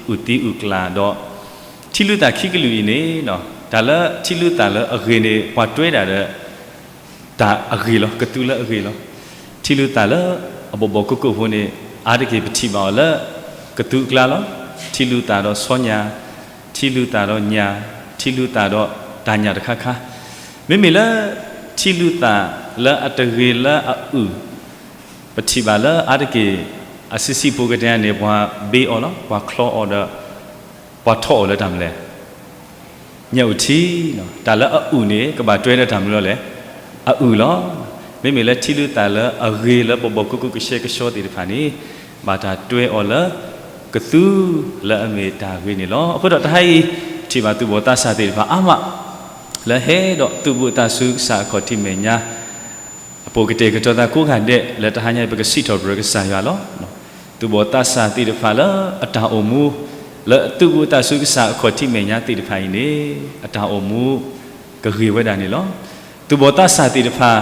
အုၣ်သံအုၣ်ကျၢၤဒီး ထံလုၢ်သၣ်ခံကလုာ်အံၤန့ၣ် တၢ်လၢထံလုၢ်သၣ်လၢအဂ့ၤန့ၣ် ပှၤတွဲဒၣ်ဒီး တၢ်အဂ့ၤလီၤ, ကသူလၢအဂ့ၤလီၤ. ထံလုၢ်သၣ်လၢအဘီၣ်ဘီၣ်ကိၢ်ကိၢ်ဖိန့ၣ် အါတက့ၢ်ပထံၣ်ဘၣ်အီၤလၢ ကသူအကျါလီၤ. ထံလုၢ်သၣ်ဒီးဆီညၣ်, ထံလုၢ်သၣ်ဒီးညၣ်, ထံလုၢ်သၣ်ဒီးတၢ်ညၣ်တခါခါ, မ့မ့ၢ်လၢ ထံလုၢ်သၣ်လၢအတဂ့ၤလၢအအုၣ် ပထံၣ်ဘၣ်လၢအါတက့ၢ် အဆံးဆံးဖိကတဲန့ၣ် ပှၤဘ့အီၤလီၤ, ပှၤချီအီၤဒီး ပှၤထီၣ်အီၤလၢတၢ်မနုၤလဲၣ်, ညၣ်အုၣ်ထံ, တၢ်လၢအအုၣ်န့ၣ် ကဘၣ်တွဲလၢတၢ်မနုၤလဲၣ်, အအုၣ်လီၤ. မ့မ့ၢ်လၢထံလုၢ်သၣ်လၢအဂ့ၤလၢဘီၣ်ဘီၣ်ကိၢ်ကိၢ်ကဆှဲကဆှီသ့ၣ်တဖၣ်န့ၣ် ဘၣ်တၢ်တွဲအီၤလၢ ကသူလၢအမ့ၢ်တၢ်ဂ့ၤန့ၣ်လီၤ. အဃိဒီးတဟါအံၤ ထံၣ်ဘၣ်သူၣ်ဘီၣ်သးစၢ်သ့ၣ်တဖၣ်အါမး လၢဟဲဒီးသူၣ်ဘီၣ်သးစူၤကစၢ်အခီၣ်ထံးမဲာ်ညါ အပိာ်ကတဲာ်ကတီၤသးကိးဂၤဒဲး လၢတဟါညါအံၤ ပကစံးထီၣ်ပတြၢၤကစၢ်ယွၤလီၤ. သူၣ်ဘီၣ်သးစၢ်သ့ၣ်တဖၣ်လၢအတၢ်အိၣ်မူ လၢအသူၣ်ဘီၣ်သးစူၤကစၢ်အခီၣ်ထံးမဲာ်ညါသ့ၣ်တဖၣ်အံၤန့ၣ် အတၢ်အိၣ်မူ ကဂ့ၤဝဲဒၣ်န့ၣ်လီၤ. သူၣ်ဘီၣ်သးစၢ်သ့ၣ်တဖၣ်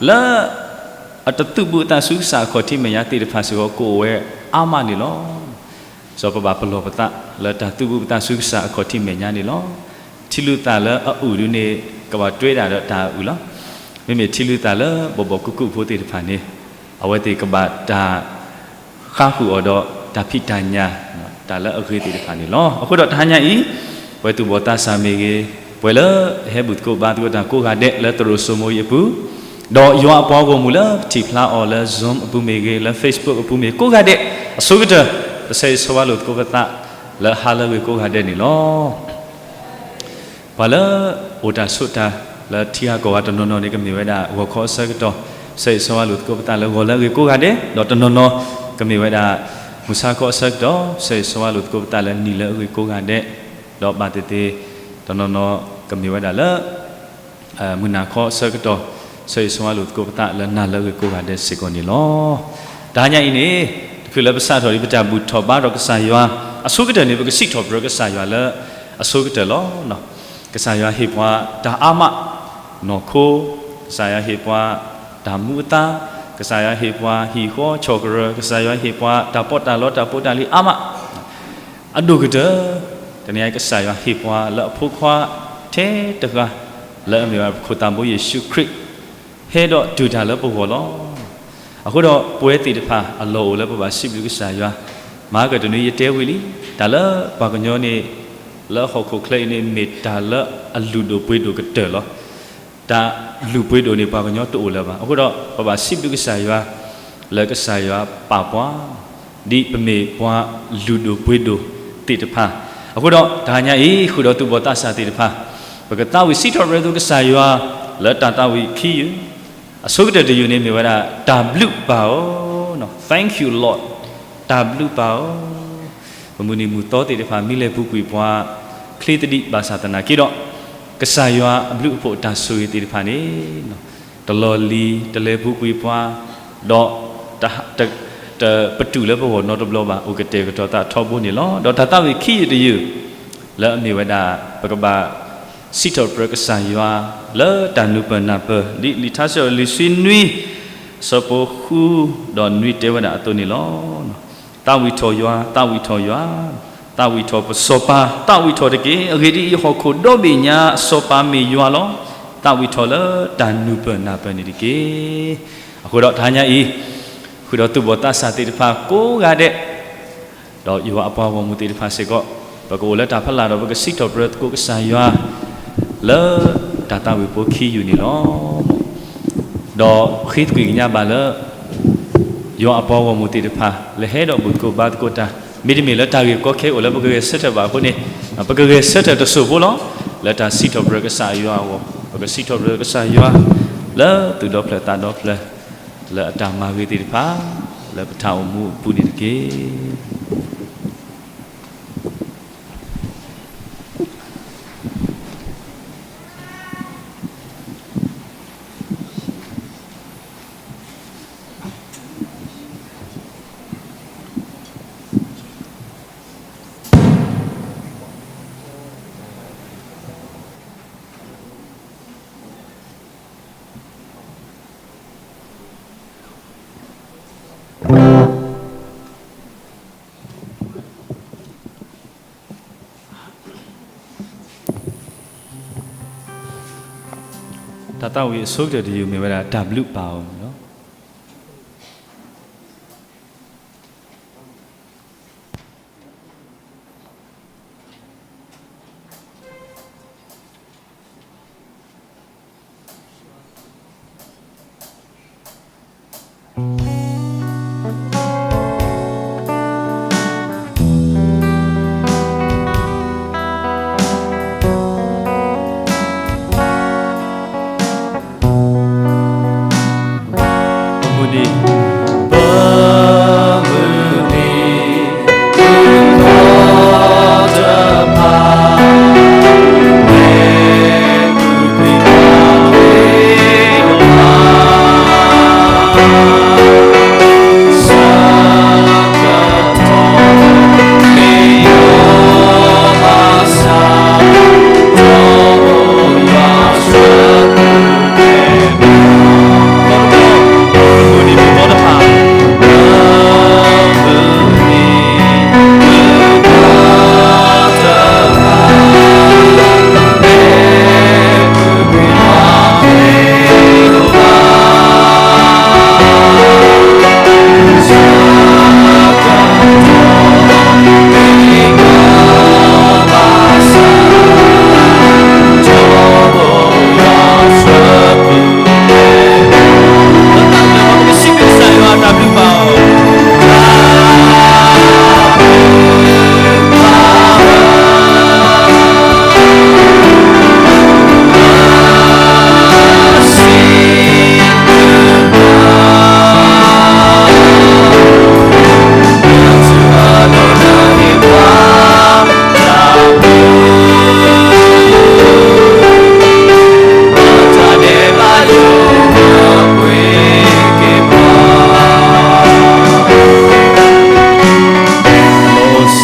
လၢ အတသူၣ်ဘီၣ်သးစူၤကစၢ်အခီၣ်ထံးမဲာ်ညါသ့ၣ်တဖၣ်စ့ၢ်ကီး ကအိၣ်ဝဲအါမးန့ၣ်လီၤ. စီၤပဘၣ်ပလီၢ်ပသးလၢတၢ်သူၣ်ဘီၣ်သးစူၤကစၢ်အခီၣ်ထံးမဲာ်ညါန့ၣ်လီၤ. ထံလုၢ်သၣ်လၢအအုၣ်ဒုန့ၣ် ကဘၣ်တွဲဒၣ်ဒီးတၢ်အုၣ်လီၤ. မ့မ့ၢ်ထံလုၢ်သၣ်လၢဘီၣ်ဘီၣ်ကူကူဖိသ့ၣ်တဖၣ်န့ၣ် အဝဲသ့ၣ်ကဘၣ်တၢ် ဃါဃုာ်အီၤဒီးတၢ်ဖံးတၢ်ညၣ် တၢ်လၢအဂ့ၤသ့ၣ်တဖၣ်န့ၣ်လီၤ. အဃိဒီးတဟါညါအံၤ ပဝဲသူၣ်ဘီၣ်သးစၢ်မ့ၢ်ဂ့ၤ, ပဝဲလၢဟဲဘူၣ်သကိးဘါသကိးတၢ်ကိးဂၤဒဲးလၢသရိာ်စိမိၤအံၤအပူၤ, ဒီးယွၤအပှၤဂီၢ်မုၢ်လၢပထံၣ်ဖျါအီၤလၢ Zoom အပူၤမ့ၢ်ဂ့ၤ, လၢ Facebook အပူၤမ့ၢ်ဂ့ၤ ကိးဂၤဒဲး အဆိကတၢၢ် ပဆၢဂ့ၤဆၢဝါလိာ်သကိးပသး လၢဟါလၢအဂ့ၤကိးဂၤဒဲးန့ၣ်လီၤ. ပှၤလၢအိၣ်တၢ်ဆိးတၢ်လၢထံဂၤကီၢ်ဂၤတနီၤနီၤန့ၣ် ကမ့ၢ်ဝဲဒၣ်ဂီၤခီအဆၢကတီၢ် ဆၢဂ့ၤဆၢဝါလိာ်သကိးပသးလၢဂီၤလၢအဂ့ၤကိးဂၤဒဲး, ဒီးတနီၤနီၤ ကမ့ၢ်ဝဲဒၣ်မုၢ်ဆါခီအဆၢကတီၢ် ဆၢဂ့ၤဆၢဝါလိာ်သကိးပသးလၢနံၤလၢအဂ့ၤကိးဂၤဒဲး, ဒီးဘၣ်သ့ၣ်သ့ၣ် တနီၤနီၤကမ့ၢ်ဝဲဒၣ်လၢ မုၢ်နၤခီအဆၢကတီၢ် ဆၢဂ့ၤဆၢဝါလိာ်သကိးပသးလၢနၤလၢအဂ့ၤကိးဂၤဒဲးစ့ၢ်ကီးန့ၣ်လီၤ. တဟါညါအံၤန့ၣ် တချုးလၢပစးထီၣ်ဒံးပတၢ်ဘူၣ်ထီၣ်ဘါထီၣ်ကစၢ်ယွၤ အဆိကတၢၢ်န့ၣ် ပကစံးထီၣ်ပတြၢၤကစၢ်ယွၤလၢအဆိကတၢၢ်လီၤ. ကစၢ်ယွၤဟ့ၣ်ပှၤတၢ်အါမး, နီၢ်ခိ, ကစၢ်ယွၤဟ့ၣ်ပှၤတၢ်မူအသါ, ကစၢ်ယွၤဟ့ၣ်ပှၤဟံၣ်ဃီဆီၣ်ကရၢၢ်, ကစၢ်ယွၤဟ့ၣ်ပှၤတၢ်ပီးတၢ်လီတၢ်ဖိတၢ်လံၤအါမး အဒိၣ်ကတၢၢ်, တနံၤအံၤကစၢ်ယွၤဟ့ၣ်ပှၤလၢအဖိခွါထဲတဂၤ လၢအမ့ၢ်ဝဲပခိၣ်သးဘိယ့ၣ်ၡူးခရံာ် ဟဲဒီးတုၤတၢ်လၢပဂီၢ်လီၤ. အဃိဒီးပဝဲသ့ၣ်တဖၣ်အလီၢ်အိၣ်လၢပဘၣ်စံးဘျုးကစၢ်ယွၤ, မၤကတနွံယတဲဝံၤလံ, တၢ်လၢပှၤကညီန့ၣ် လၢဟီၣ်ခိၣ်ချၢအံၤန့ၣ် မ့ၢ်တၢ်လၢအလုၢ်ဒိၣ်ပှ့ၤဒိၣ်ကတၢၢ်လီၤ. တၢ်လုၢ်ပှ့ၤဒိၣ်န့ၣ် ပှၤကညီတအိၣ်လၢၤဘၣ်. အဃိဒီး ပဘၣ်စံးဘျုးကစၢ်ယွၤ လၢကစၢ်ယွၤပာ်ပှၤ ဒ်ပမ့ၢ်ပှၤလုၢ်ဒိၣ်ပှ့ၤဒိၣ်သ့ၣ်တဖၣ်. အဃိဒီးတဟါညါအံၤ ဃုာ်ဒီးသူၣ်ဘီၣ်သးစၢ်သ့ၣ်တဖၣ် ပကသးဝံၣ်စံးထီၣ်ပတြၢၤကစၢ်ယွၤ လၢတၢ်သးဝံၣ်ခံယုၢ်, အဆိကတၢၢ်တယုၢ်န့ၣ်မ့ၢ်ဝဲဒၣ် တၢ်ဘျုးပၢ်ဧၢ, Thank you Lord, တၢ်ဘျုးပၢ်ဧၢ. ပမုၢ်နံၤမုၢ်သီသ့ၣ်တဖၣ် မံၤလဲၤပူၤကွံာ်ပှၤ ချ့သဒံးဘၣ်ဆၣ်သနာ်က့ဒီး ကစၢ်ယွၤအဘျုးအဖှိၣ်အတၢ်ဆိၣ်ဂ့ၤသ့ၣ်တဖၣ်န့ၣ် တလီၢ်လံၤ တလဲၤပူၤကွံာ်ပှၤ, ဒီး တပတုာ်လၢပဂီၢ်နီတဘျီဘၣ် အိၣ်ကတဲာ်ကတီၤသးထီဘိန့ၣ်လီၤ. ဒီးတၢ်သးဝံၣ်ခံယုၢ်တယုၢ် လၢအမ့ၢ်ဝဲဒၣ် ပကဘၣ်စံးထီၣ်ပတြၢၤကစၢ်ယွၤ လၢတၢ်နုာ်ပၢၢ်နၢ်ပၢၢ် ဒ်လံာ်ထါစံးထီၣ်ပတြၢၤလွံၢ်ဆံနွံ ဆၢဖိဃု ဒီးနွံတဲဝဲဒၣ်အသိးန့ၣ်လီၤ. သးဝံၣ်ထီၣ်ယွၤ, သးဝံၣ်ထီၣ်ယွၤ, သးဝံၣ်ထီၣ်ပစီၤပၤ, သးဝံၣ်ထီၣ်တက့ၢ်. အဂ့ၢ်ဒ်အံၤ, ဟီၣ်ခိၣ်ဒီဘ့ၣ်ညါအစီၤပၤမ့ၢ်ယွၤလီၤ. သးဝံၣ်ထီၣ်လၢတၢ်နုာ်ပၢၢ်နၢ်ပၢၢ်န့ၣ်တက့ၢ်. အဃိဒီးတဟါညါအံၤ, ဃုာ်ဒီးသူၣ်ဘီၣ်သးစၢ်သ့ၣ်တဖၣ်ကိးဂၤဒဲး ဒီးယွၤအပှၤဂီၢ်မုၢ်သ့ၣ်တဖၣ်စ့ၢ်ကီး, ပကအိၣ်လၢတၢ်ဖးလၢ်ဒီး ပကစံးထီၣ်ပတြၢၤသကိးကစၢ်ယွၤ လၢတၢ်သးဝံၣ်ဖိခံယုၢ်န့ၣ်လီၤ. ဒီးဃ့သကွံၢ်ကညးဘၣ်လၢ ယွၤအပှၤဂီၢ်မုၢ်သ့ၣ်တဖၣ် လၢဟဲဒီးဘူၣ်သကိးဘါသကိးတၢ် မ့တမ့ၢ်လၢတၢ်ဂ့ၢ်ကီခဲအံၤအိၣ်လၢပကဂဲၤဆၢထၢၣ်ဘၣ်အဃိန့ၣ်, ပကဂဲၤဆၢထၢၣ်တစိၢ်ဖိလီၤ. လၢတၢ်စံးထီၣ်ပတြၢၤကစၢ်ယွၤအဂီၢ်, ပကစံးထီၣ်ပတြၢၤကစၢ်ယွၤ လၢသူၣ်ဒီဖျၢၣ်သးဒီဖျၢၣ် လၢအတၢ်မၤဂ့ၤသ့ၣ်တဖၣ် လၢပတၢ်အိၣ်မူအပူၤန့ၣ်တက့ၢ်. တၢ်သးဝံၣ်အဆိကတၢၢ်တယုၢ်မ့ၢ်ဝဲဒၣ်တၢ်ဘျုးပၢ်အီၤန့ၣ်လီၤ.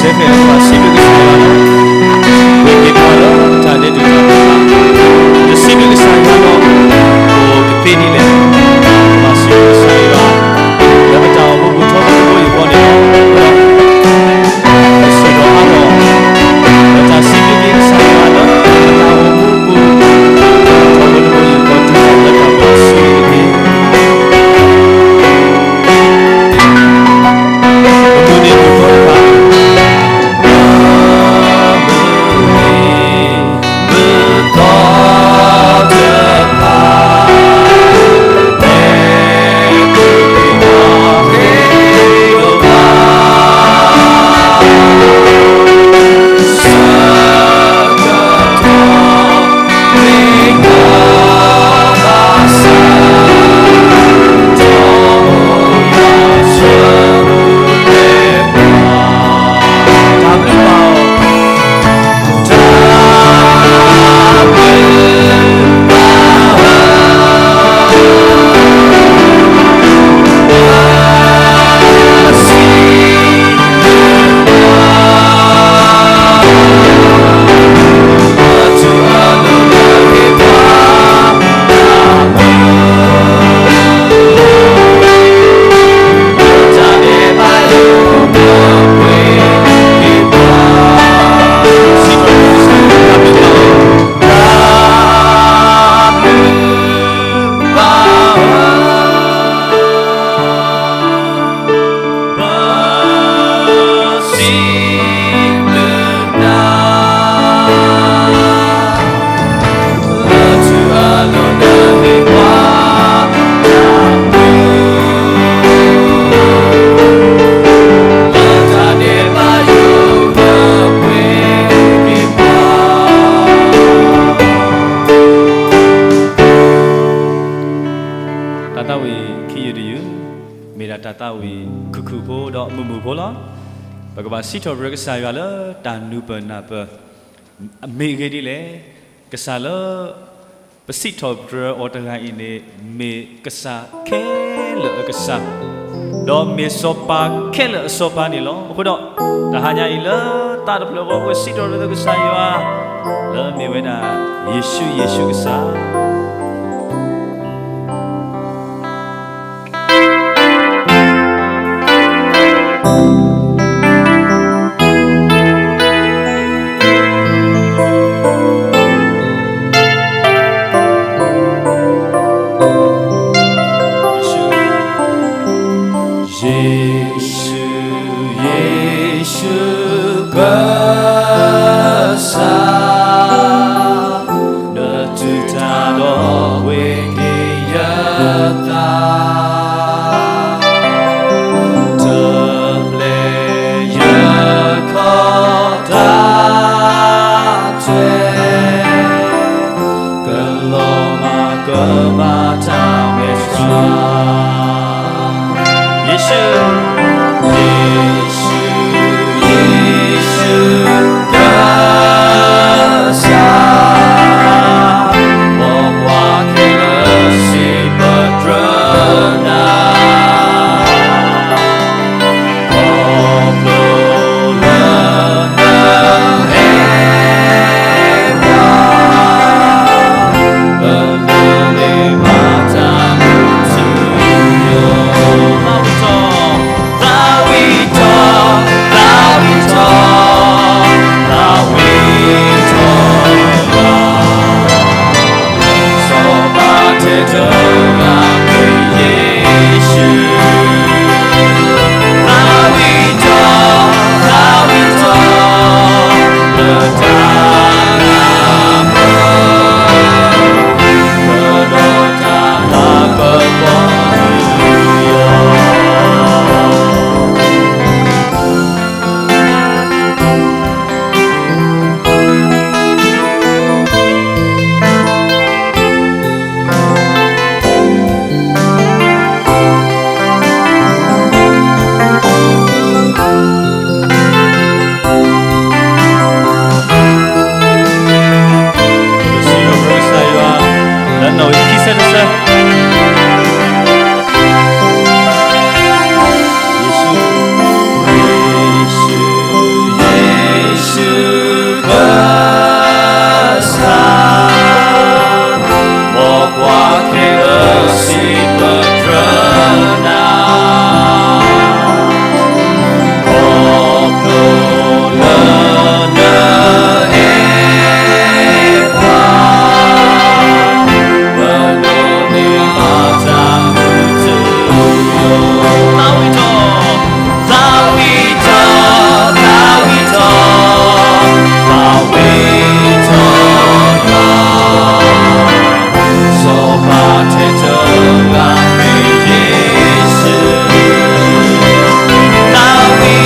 စံးဘျုးကစၢ်ယွၤလီၤ. ပစံးဘျုးကစၢ်ယွၤလီၤ. အိၣ်တသ့ဒ်လဲၣ်. ပစံးဘျုးကစၢ်ယွၤ လၢပတၢ်အိၣ်မူပူၤထီဘိတဘိယူၢ်ဃီန့ၣ်လီၤ. ပစံးထီၣ်အါထီၣ် ပတၢ်စံးဘျုးက့ၤကစၢ်ယွၤလၢပတၢ်အိၣ်မူပူၤ ထီဘိတဘိယူၢ်ဃီ တုၤလၢတၢ်ဘျုးစံးဘျုးက့ၤ ပမုၢ်နံၤမုၢ်သီတဖၣ် တၢ်သးဝံၣ်ခံယုၢ်တယုၢ် မ့ၢ်ဒၣ်တၢ်သးဝံၣ်ခုၣ်ခုၣ်ဖိဒီးမုာ်မုာ်ဖိလီၤ. ပကဘၣ်စံးထီၣ်ပတြၢၤကစၢ်ယွၤလၢတၢ်နုာ်ပၢၢ်နၢ်ပၢၢ် မ့ၢ်အဂ့ၢ်ဒ်လဲၣ်. ကစၢ်လၢ ပစံးထီၣ်ပတြၢၤအီၤတဂၤအံၤန့ၣ် မ့ၢ်ကစၢ်ခဲလၢာ်အကစၢ် ဒီးမ့ၢ်စီၤပၤခဲလၢာ်အစီၤပၤန့ၣ်လီၤ. အဃိဒီး တဟါညါအံၤလၢသးတဖျၢၣ်အဂီၢ် ပစံးထီၣ်ပတြၢၤကစၢ်ယွၤ လၢအမ့ၢ်ဝဲဒၣ် ယ့ၣ်ၡူး ယ့ၣ်ၡူးကစၢ် ကစၢ်, နတူၢ်တၢ်ဒီးဝ့ၤက့ၤယသး, တဘျဲယခီၣ်တၢ်ထွဲ, ကလီၤမၢ်ကမၣ်တၢ်မဲာ်ဆှး ယ့ၣ်ၡူး, ယ့ၣ်ၡူး, ယ့ၣ်ၡူး, ကစၢ်, မ်ပှၤခဲလၢာ်စံးပတြၢၤနၤ, ခီဖျိလၢနအဲၣ်ပှၤ ပဒိးန့ၢ်ဘၣ်တၢ်မူထူယိာ်, သးဝံၣ်တီ, သးဝံၣ်တီ, သးဝံၣ်တီ, စီၤပၤထဲတဂၤမ့ၢ် ယ့ၣ်ၡူး, သးဝံၣ်တီ, သးဝံၣ်တီ, လၢတၢ်လၤကပီၤ, လၢဒီးတၢ်လၤကပီၤ လၢနီၣ်ဂံၢ်ခံဆၢတဆၢ ယ့ၣ်ၡူး, ယ့ၣ်ၡူး, ယ့ၣ်ၡူးကစၢ်, မ်ပှၤခဲလၢာ်စံးပတြၢၤနၤ ခီဖျိလၢနအဲၣ်ပှၤ ပဒိးန့ၢ်ဘၣ်တၢ်မူထူယိာ်, သးဝံၣ်တီ, သးဝံၣ်တီ, သးဝံၣ်တီ, သးဝံၣ်တီယွၤ စီၤပၤထဲတဂၤမ့ၢ် ယ့ၣ်ၡူး, သးဝံၣ်တီ, သးဝံၣ်တီ, လၢတၢ်လၤကပီၤ,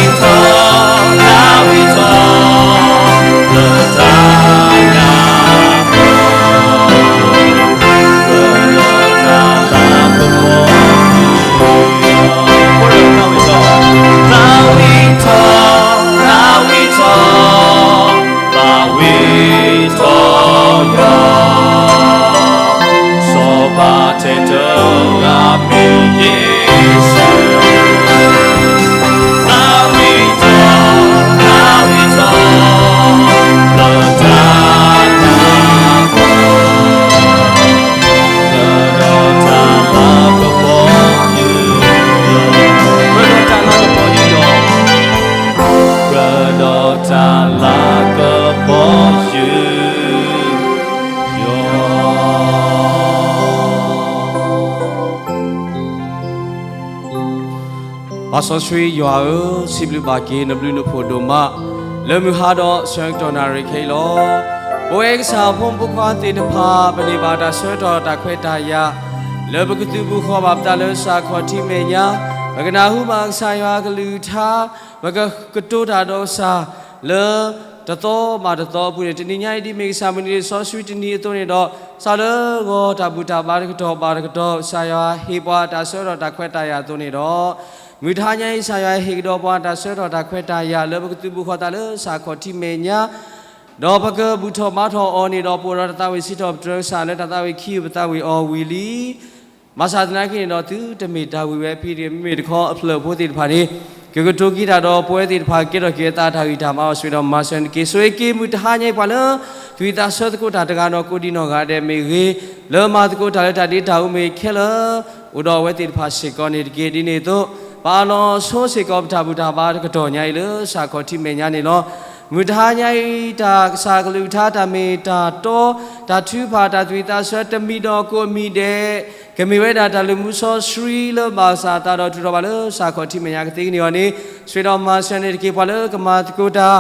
လၢတၢ်လၤကပီၤ သးဝံၣ်တီ, သးဝံၣ်တီ, သးဝံၣ်တီယွၤ, စီၤပၤထဲတဂၤမ့ၢ် ယ့ၣ်ၡူး, သးဝံၣ်တီ, သးဝံၣ်တီ, လၢတၢ်လၤကပီၤ, လၢတၢ်လၤကပီၤ ယူၢ်ယီၤ, လၢတၢ်လၤကပီၤ ယူၢ်ယီၤ, လၢတၢ်လၤကပီၤ ယူၢ်ယီၤ. ပၢ်စီဆှံယွၤဧၢ, စံးဘျုးဘၣ်က့ၤနဘျုးနဖှိၣ်ဒိၣ်မး လၢမုၢ်ဟါဒီးဆၢကတီၢ်နၣ်ရံၣ်ခဲအံၤလီၤ. ပဝဲကစၢ်ဖိမုၣ်ဖိခွါသ့ၣ်တဖၣ် ပန့ၢ်ဘၣ်တၢ်ဆၢကတီၢ်တၢ်ခွဲးတၢ်ယာ် လၢပကသုးဘူးဃီၤဘၣ်ပသးလၢစးခီၣ်ထံးမဲာ်ညါ, ပကနၢ်ဟူဘၣ်ကစၢ်ယွၤအကလုၢ်ကထါ, ပကကတိၤတၢ်ဒီးကစၢ် လၢတသီဘၣ်တသီအပူၤန့ၣ်, တနံၤညါအံၤဒ်မ့ၢ်ကစၢ်မုၢ်နံၤလံာ်စီဆှံတနံၤအသိးန့ၣ်ဒီး, စးလၢဂီၤတၢ်ဘူၣ်တၢ်ဘါတကတီၢ်ဘၣ်တကတီၢ် ကစၢ်ယွၤဟ့ၣ်ပှၤတၢ်ဆၢကတီၢ်တၢ်ခွဲးတၢ်ယာ်အသိးန့ၣ်ဒီး, မုၢ်တဟါညါအံၤ ကစၢ်ယွၤဟ့ၣ်ကဒီးပှၤတၢ်ဆၢကတီၢ်တၢ်ခွဲးတၢ်ယာ် လၢပကသုးဘူးဃီၤသးလၢစးခီၣ်ထံးမဲာ်ညါ ဒီးပကဘူၣ်ထီၣ်ဘါထီၣ်အီၤန့ၣ်ဒီး ပအိၣ်ဒီးတၢ်သးဝံၣ်စံးထီၣ်ပတြၢၤကစၢ်လၢတၢ်သးဝံၣ်ခံ ပသးဝံၣ်အီၤဝံၤလံ. ဘၣ်ဆၣ်သနာ်က့န့ၣ်ဒီး သုတမ့ၢ်တၢ်ဝံၣ်ဝဲဖဲအံၤတဂ့ၤ, မ့မ့ၢ်တခီအဖျၢၣ်ဖိသ့ၣ်တဖၣ်န့ၣ် ကကတိၤက့ၤတၢ်ဒီးပဝဲသ့ၣ်တဖၣ် ကဲထီၣ်က့ၤအသးတၢ်ဂံၢ်တၢ်ဘါအီၤ ဆိၣ်ဂ့ၤဒီးမၤစၢၤန့ၣ်တက့ၢ်. ဆိၣ်ဂ့ၤက့ၤမုၢ်တဟါညါအံၤ ပှၤလၢ သူၣ်ဝံၣ်သးဆၢသကိးတၢ်တဂၤနီၢ်ကိးဒံးနီၢ်ဂၤဒဲးမ့ၢ်ဂ့ၤ, လၢမၤသကိးတၢ်လၢတၢ်ဒ့တၢ်အူမ့ၢ်ခဲလၢာ် အိၣ်ဒီးအဝဲသ့ၣ်တဖၣ်စ့ၢ်ကီးန့ၣ်တက့ၢ်. ဒ်န့ၣ်အသိး ပအးလီၤဆိစ့ၢ်ကီး ပတၢ်ဘူၣ်တၢ်ဘါတကတီၢ်ညါအံၤလၢစးခီၣ်ထံးမဲာ်ညါန့ၣ်လီၤ. မုၢ်တဟါညါအံၤ တၢ်ကစၢ်ကလုၢ်ကထါ တၢ်မ့ၢ်တၢ်တီ, တၢ်ထုကဖၣ်, တၢ်သူၣ်ဝံၣ်သးဆၢ တမံၤဒီးကိးမံၤဒဲး, ကမ့ၢ်ဝဲဒၣ်တၢ်လုၢ်မူစီဆှံလၢဘၣ်ကစၢ်အသးဒီးထုးထီၣ်ဘၣ်လၢကစၢ်ခီၣ်ထံးမဲာ်ညါကသ့ကန့ၢ်အီၤန့ၣ်, ဆိၣ်ဂ့ၤဒီးမၤစၢၤန့ၣ်တက့ၢ်. ပှၤလၢကမၤသကိးတၢ်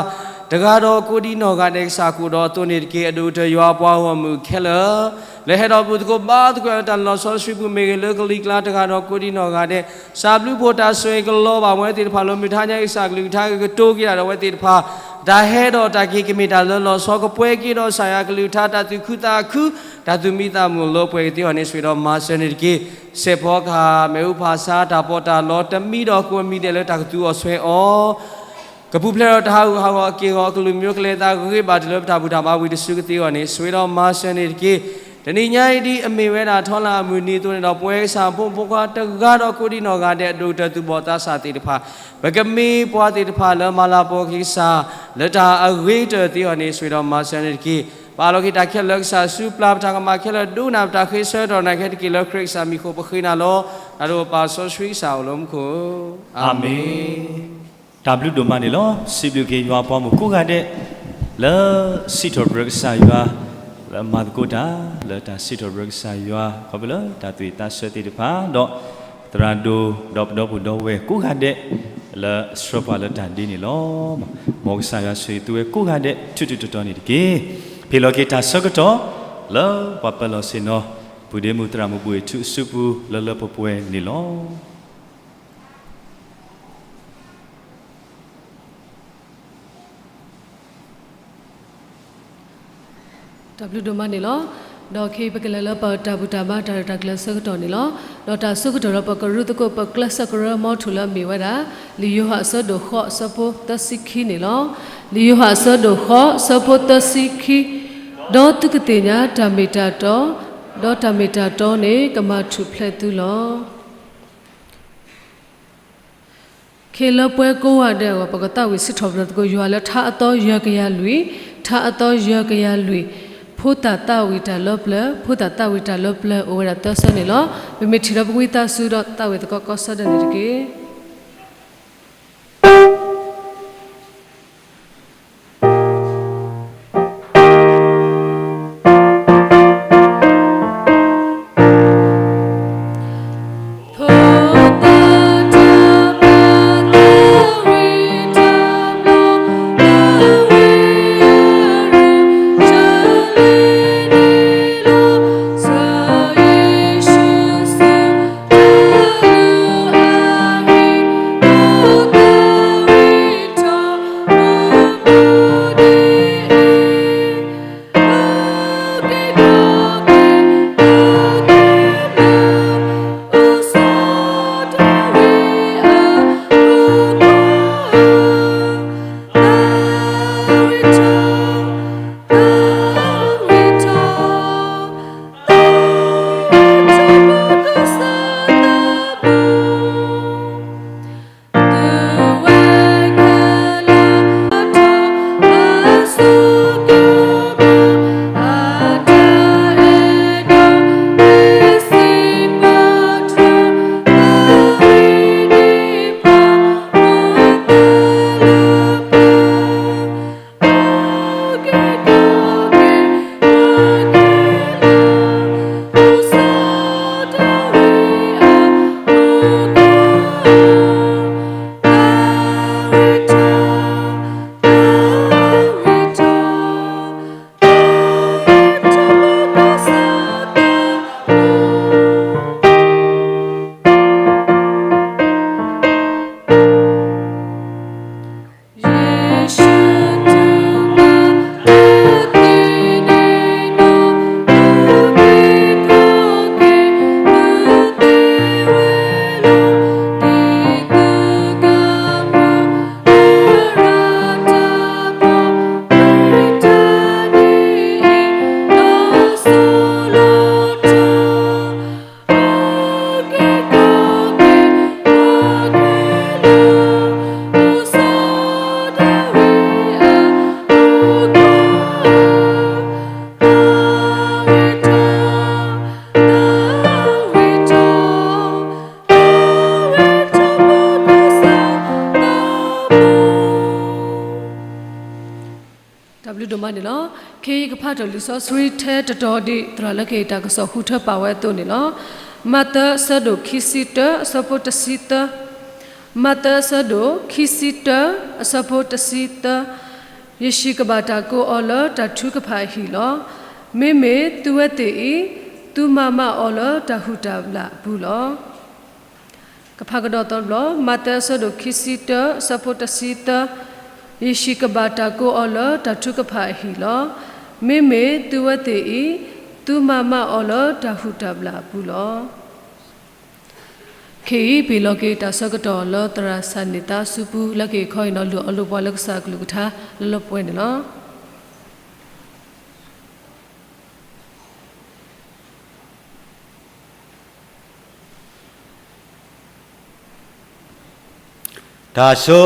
တဂၤဒီးကိးဒံနီၢ်ဂၤဒဲး ကစၢ်ကအိၣ်ဒီးအသိးန့ၣ်တက့ၢ်. အဒိၣ်ကတၢၢ်ယွၤအပှၤဂီၢ်မုၢ်ခဲလၢာ် လၢဟဲဒီးဘူၣ်သကိးဘါသကိးလၢတၢ်လီၢ်စီဆှံပူၤမ့ၢ်ဂ့ၤ, လၢကလံၤကျါတဂၤဒီးကိးဒံနီၢ်ဂၤဒဲး, စၢ်ဘျုးဖှိၣ်တၢ်ဆိၣ်ဂ့ၤကလီၤဘၣ်ဝဲသ့ၣ်တဖၣ်လီၤ. မုၢ်တဟါညါအံၤ ကစၢ်ကလုၢ်ကထါကကတိၤက့ၤတၢ်ဒီးအဝဲသ့ၣ်တဖၣ်, တၢ်ဟဲဒီးတၢ်က့ၤကမ့ၢ်တၢ်လၢလီၤဆီ, ကပှဲၤက့ၤဒီးကစၢ်ယွၤကလုၢ်ကထါ တၢ်သူၣ်ခုသးခု, တၢ်သူၣ်မံသးမုာ်လၢပှဲၤကသ့အီၤန့ၣ် ဆိၣ်ဂ့ၤဒီးမၤစၢၤန့ၣ်တက့ၢ်. စဲးဖီကဟၣ်, မဲာ်ဟူဖးဆါ, တၢ်ပီးတၢ်လီ တမံၤဒီးကိးမံၤဒဲးလၢတၢ်ကသူအီၤဆွဲအီၤ ကပူၤဖျဲးဒီးတၢ်ဟးဂူာ်ဟးဂီၤအက့ၢ်အဂီၤ အကလုၢ်မံၤကလဲၤသးဂ့ၤဘၣ်တုၤလၢပတၢ်ဘူၣ်တၢ်ဘါဝံၤတစုကသ့အဂီၢ်န့ၣ် ဆိၣ်ဂ့ၤဒီးမၤစၢၤန့ၣ်တက့ၢ်. တနံၤညါအံၤဒ်အမ့ၢ်ဝဲဒၣ်ထီလၢအမုၢ်နံၤအသိးန့ၣ်ဒီး ပဝဲကစၢ်ဖိမုၣ်ဖိခွါတဂၤဒီးကိးဒံနီၢ်ဂၤဒဲး အဒိၣ်ကတၢၢ်သူၣ်ဘီၣ်သးစၢ်သ့ၣ်တဖၣ်, ပကမ့ၢ်ပှၤသ့ၣ်တဖၣ်လၢမၤလၤကပီၤက့ၤကစၢ် လၢတၢ်အဂ့ၤကတၢၢ်သ့အဂီၢ်န့ၣ် ဆိၣ်ဂ့ၤဒီးမၤစၢၤန့ၣ်တက့ၢ်. ပာ်လီၤက့ၤတၢ်ခဲလၢာ်လၢကစၢ်စုပျၢ်, ပတၢ်ကမၣ်ခဲလၢာ်ဒိကနၣ်, ပတၢ်ဃ့ဆၢကတီၢ်နၢ်ခဲတက့ၢ်. လၢခရံာ်ကစၢ်မံၤအဃိပဃ့နၤလီၤ. တၢ်ဒိၣ်ပာ်စီဆှံကစၢ်အိၣ်လၢမူခိၣ်, အၤမ့ၣ်. တၢ်ဘျုးဒိၣ်မးန့ၣ်လီၤ. စံးဘျုးက့ၤယွၤပှၤမုၣ်ကိးဂၤဒဲး လၢစံးထီၣ်ပတြၢၤကစၢ်ယွၤ, လၢမၤသကိးတၢ် လၢတၢ်စံးထီၣ်ပတြၢၤကစၢ်ယွၤ ခီဖျိလၢတၢ်သူၣ်ဝံၣ်သးဆၢသ့ၣ်တဖၣ် ဒီးသရၣ်ဒိၣ် ဒီးပဒီပုၢ်ဒီဝဲၢ်ကိးဂၤဒဲး လၢအဆှၢပှၤလၢတၢ်ဒ်န့ၣ်လီၤ. မ်ကစၢ်ယွၤဆိၣ်ဂ့ၤသုဝဲကိးဂၤဒဲး ထူးထူးတီၤတီၤန့ၣ်တက့ၢ်. ဖဲလီၤက့ၤတၢ်ဆၢကတီၢ် လၢပှၤပၢၤလီၢ်ဆ့ၣ်နီၤ ပုၢ်ဒ့မုၣ်သရၣ်မုၣ်ဘူၣ်အ့ၣ်ထူအစုပူၤ လၢလၢပှဲၤပှဲၤန့ၣ်လီၤ. တၢ်ဘျုးဒိၣ်မးန့ၣ်လီၤ. ဒီးခဲအံၤပကလဲၤလၢပတၢ်ဘူၣ်တၢ်ဘါတၢ်ရဲၣ်တၢ်ကျဲၤအဆၢကတီၢ်န့ၣ်လီၤ. ဒီးတၢ်ဆၢကတီၢ်ဒီးပကရူၢ်သကိးပကျဲးစၢးကရၢမီထိၣ်လၢအမ့ၢ်ဝဲဒၣ် လံာ်ယိၤဟၣ်အဆၢဒိၣ်ဃိးအဆၢဖိသၢဆံခံန့ၣ်လီၤ. လံာ်ယိၤဟၣ်အဆၢဒိၣ်ဃိးအဆၢဖိသၢဆံခံ, ဒီးသုကသ့ၣ်ညါတၢ်မ့ၢ်တၢ်တီ, ဒီးတၢ်မ့ၢ်တၢ်တီန့ၣ် ကမၤထူၣ်ဖျဲးသုလီၤ. ခဲလၢပှဲၤကိးဂၤဒဲးအဂီၢ် ပကသးဝံၣ်စံးထီၣ်ပတြၢၤသကိးယွၤလၢထါအသီယဲၢ်ကယၤလွံၢ်, ထါအသီယဲၢ်ကယၤလွံၢ်, ဖိသၣ်သးဝံၣ်တၢ်လၢပျၢၤ, ဖိသၣ်သးဝံၣ်တၢ်လၢပျၢၤ အိၣ်ဝဲဒၣ်သၢဆၢန့ၣ်လီၤ. ပမ့ၢ်ထံၣ်ဒီးပဝံသးစူၤဒီးသးဝံၣ်သကိးကီးဆၢဒၢန့ၣ်တက့ၢ်. တၢ်ဘျုးဒိၣ်မးန့ၣ်လီၤ. ခဲအံၤယကဖးထီၣ်လံာ်စီဆှံထဲတတီၤဒ် သရၣ်လၢကဟ့ၣ်တၢ်ကစီၣ်ဃုထၢပာ်ဝဲအသိးန့ၣ်လီၤ. မးသဲအဆၢဒိၣ်ခံဆံတၢ အဆၢဖိတဆံသၢ, မးသဲအဆၢဒိၣ်ခံဆံတၢ အဆၢဖိတဆံသၢ, ယ့ၣ်ၡူးကဘၣ်တၢ်ကိးအီၤလၢတၢ်ထုကဖၣ်အဟံၣ်လီၤ. မ့မ့ၢ်သုဝဲသ့ၣ်အံၤ သုမၤမၤအီၤလၢတၢ်ဟုၣ်တၢ်ဘျၣ်အပူၤလီၤ. ကဖးကဒီးသီတဘျီ, မးသဲအဆၢဒိၣ်ခံဆံတၢ အဆၢဖိတဆံသၢ, ယ့ၣ်ၡူးကဘၣ်တၢ်ကိးအီၤလၢတၢ်ထုကဖၣ်အဟံၣ်လီၤ. မ့မ့ၢ်သုဝဲသ့ၣ်အံၤ သုမၤမၤအီၤလၢတၢ်ဟုၣ်တၢ်ဘျၣ်အပူၤလီၤ. ခဲအံၤပဟ့ၣ်လီၤက့ၤတၢ်ဆၢကတီၢ်လၢသရၣ်စၢ်န့ၢ်သါစူပူ လၢကဟ့ၣ်ခီဟ့ၣ်နီၤလုၢ်အီၣ်လုၢ်ပှၤလၢကစၢ်အကလုၢ်ကထါလၢလၢပှဲၤပှဲၤန့ၣ်လီၤ. တၢ်ဆိ,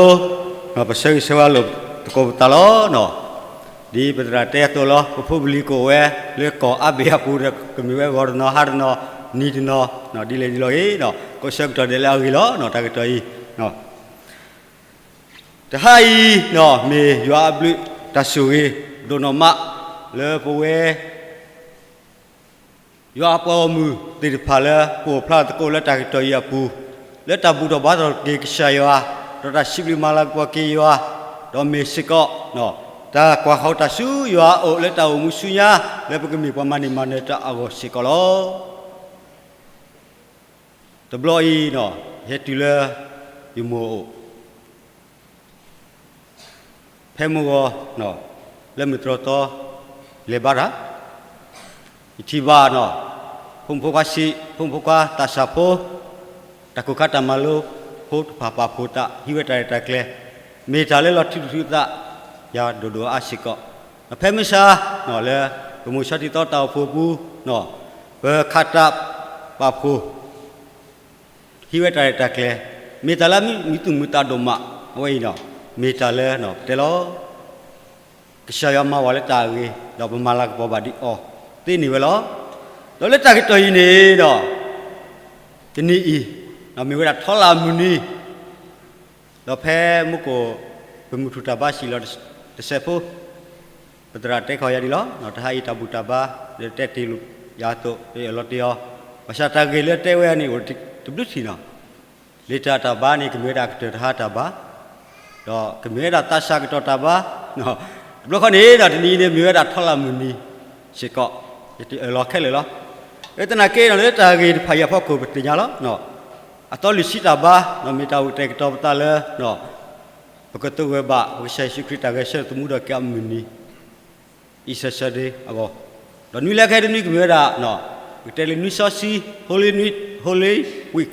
ပဆၢဂ့ၤဆၢဝါလိာ်သကိးပသးလီၤ. ဒ်ပသရၣ်တဲအသိးလီၤ, ပဖိပလံၤကအိၣ်ဝဲလၢကီၢ်အါဘ့ၣ်အပူၤဒီး ကမ့ၢ်ဝဲဂီၤတနီၤ ဟါတနီၤ နံၤတနီၤ ဒ်လဲၣ်ဒ်လဲၣ်ဂ့ၤ, ကိးဆၢကတီၢ်ဒဲးလၢအဂ့ၤလီၤ. တၢ်ကတီၢ်အံၤ တဟါအံၤ မ့ၢ်ယွၤအဘျုးတၢ်ဆိၣ်ဂ့ၤဒိၣ်နီၢ်မး လၢပဝဲ ယွၤအပှၤဂီၢ်မုၢ်သ့ၣ်တဖၣ်လၢ ပအိၣ်ဖျါသကိးလၢတၢ်ကတီၢ်အံၤအပူၤ, လၢတၢ်ဘူၣ်ထီၣ်ဘါထီၣ်က့ၤကစၢ်ယွၤ, ဒီးတၢ်စံးဘျုးမၤလၤကပီၤက့ၤယွၤ, ဒီးမ့ၢ်စ့ၢ်ကီး တၢ်ကွၢ်ဃီၤတၢ်ဆူယွၤအအိၣ် လၢတၢ်အိၣ်မူဆူညါ လၢပကမ့ၢ်ပှၤမၤန့ၢ်မၤနၢၤတၢ်အဂီၢ်စ့ၢ်ကီးလီၤ. တဘျီအံၤ ယဟဲတုၤလၢယမိၢ်အအိၣ် ဖဲမုၢ်ဂီၤ လၢမုၢ်တြီၢ်သီ လဲၤဘါတၢ်, ယထံၣ်ဘၣ် ဖိမုၣ်ဖိခွါဆံး, ဖိမုၣ်ဖိခွါသးစၢ်ဖိ, တၢ်ကိၢ်ခါတၢ်မၤလိဖိတဖၣ်ပာ်ဖှိၣ်သး ဟံးဝဲတၢ်ရဲၣ်တၢ်ကျဲၤ, မ့ၢ်တၢ်လၢလီၤထူသး ယၤဒိၣ်ဒိၣ်အါစ့ၢ်ကီး, ဒီးဖဲမုၢ်ဆါ လၢပမိၢ်ဆီထံသီတၢ်အိၣ်ဖှိၣ်အပူၤ ပခးတၢ်ပာ်ဖှိၣ် ဟံးဝဲတၢ်ရဲၣ်တၢ်ကျဲၤ, မ့ၢ်တၢ်လၢမံသူၣ်မုာ်သးဒိၣ်မး, အဝဲအံၤ မ့ၢ်တၢ်လၢ ပတဲလီၤ ကစၢ်ယွၤမၤဝဲလၢတၢ်အဂ့ၤ ဒီးပမၤလၤကပီၤဘၣ်ဒ်အီၤသ့န့ၣ်ဝဲလီၤ. ဒီးလၢတၢ်ကတီၢ်အံၤန့ၣ်ဒီး တနံၤအံၤ မ့ၢ်ဝဲဒၣ်ထီလၣ်မုၢ်နံၤ ဒီးဖဲမူခိၣ် ပမုၢ်ထူၣ်တၢ်ဘါစံၣ်လီၤတစဲးဖိ ပသရၣ်တဲခီယၤဒ်လီၤ. တဟါအံၤတၢ်ဘူၣ်တၢ်ဘါ ဒီးတဲတ့ၢ်လိာ်ယၤအသိး ဒီးအၢၣ်လီၤတ့ၢ်အီၤ, ဘၣ်ဆၣ်တၢ်ဂ့ၢ်လၢတဲဝဲန့ၣ် အိၣ်တဘျုးထံၣ်နီၤ, လံာ်တၢ်တၢ်ဘါန့ၣ် ကမ့ၢ်ဝဲဒၣ်ကတၢၢ်တဟါတၢ်ဘါ, ဒီးကမ့ၢ်ဝဲဒၣ်သးစၢ်ကတီၢ်တၢ်ဘါ, တဘျီဃီန့ၣ်ဒီး တနံၤအံၤန့ၣ် မ့ၢ်ဝဲဒၣ်ထီလၣ်မုၢ်နံၤစ့ၢ်ကီး, ယတအၢၣ်လီၤခဲလၢာ်လီၤ. သနာ်က့ဒီး လၢတၢ်ဂ့ၢ်တဖၣ်အံၤအဖီခိၣ် ပသ့ၣ်ညါလီၤ. အသီလွံၢ်ဆံတၢ်ဘါ မ့ၢ်တၢ်အိၣ်ကတဲာ်ကတီၤပသးလၢ ပကသဂၢၢ်ဘၣ် ပကစၢ်ယ့ၣ်ၡူးခရံာ်တၢ်ဂဲၤဆၢထၢၣ်သမူထီၣ်က့ၤအမုၢ်နံၤ Easter Sunday အဂီၢ်, ဒီးနွံလၢခဲတနွံကမ့ၢ်ဝဲဒၣ် ပကတဲလၢနွံစီဆှံ Holy Week, Holy Week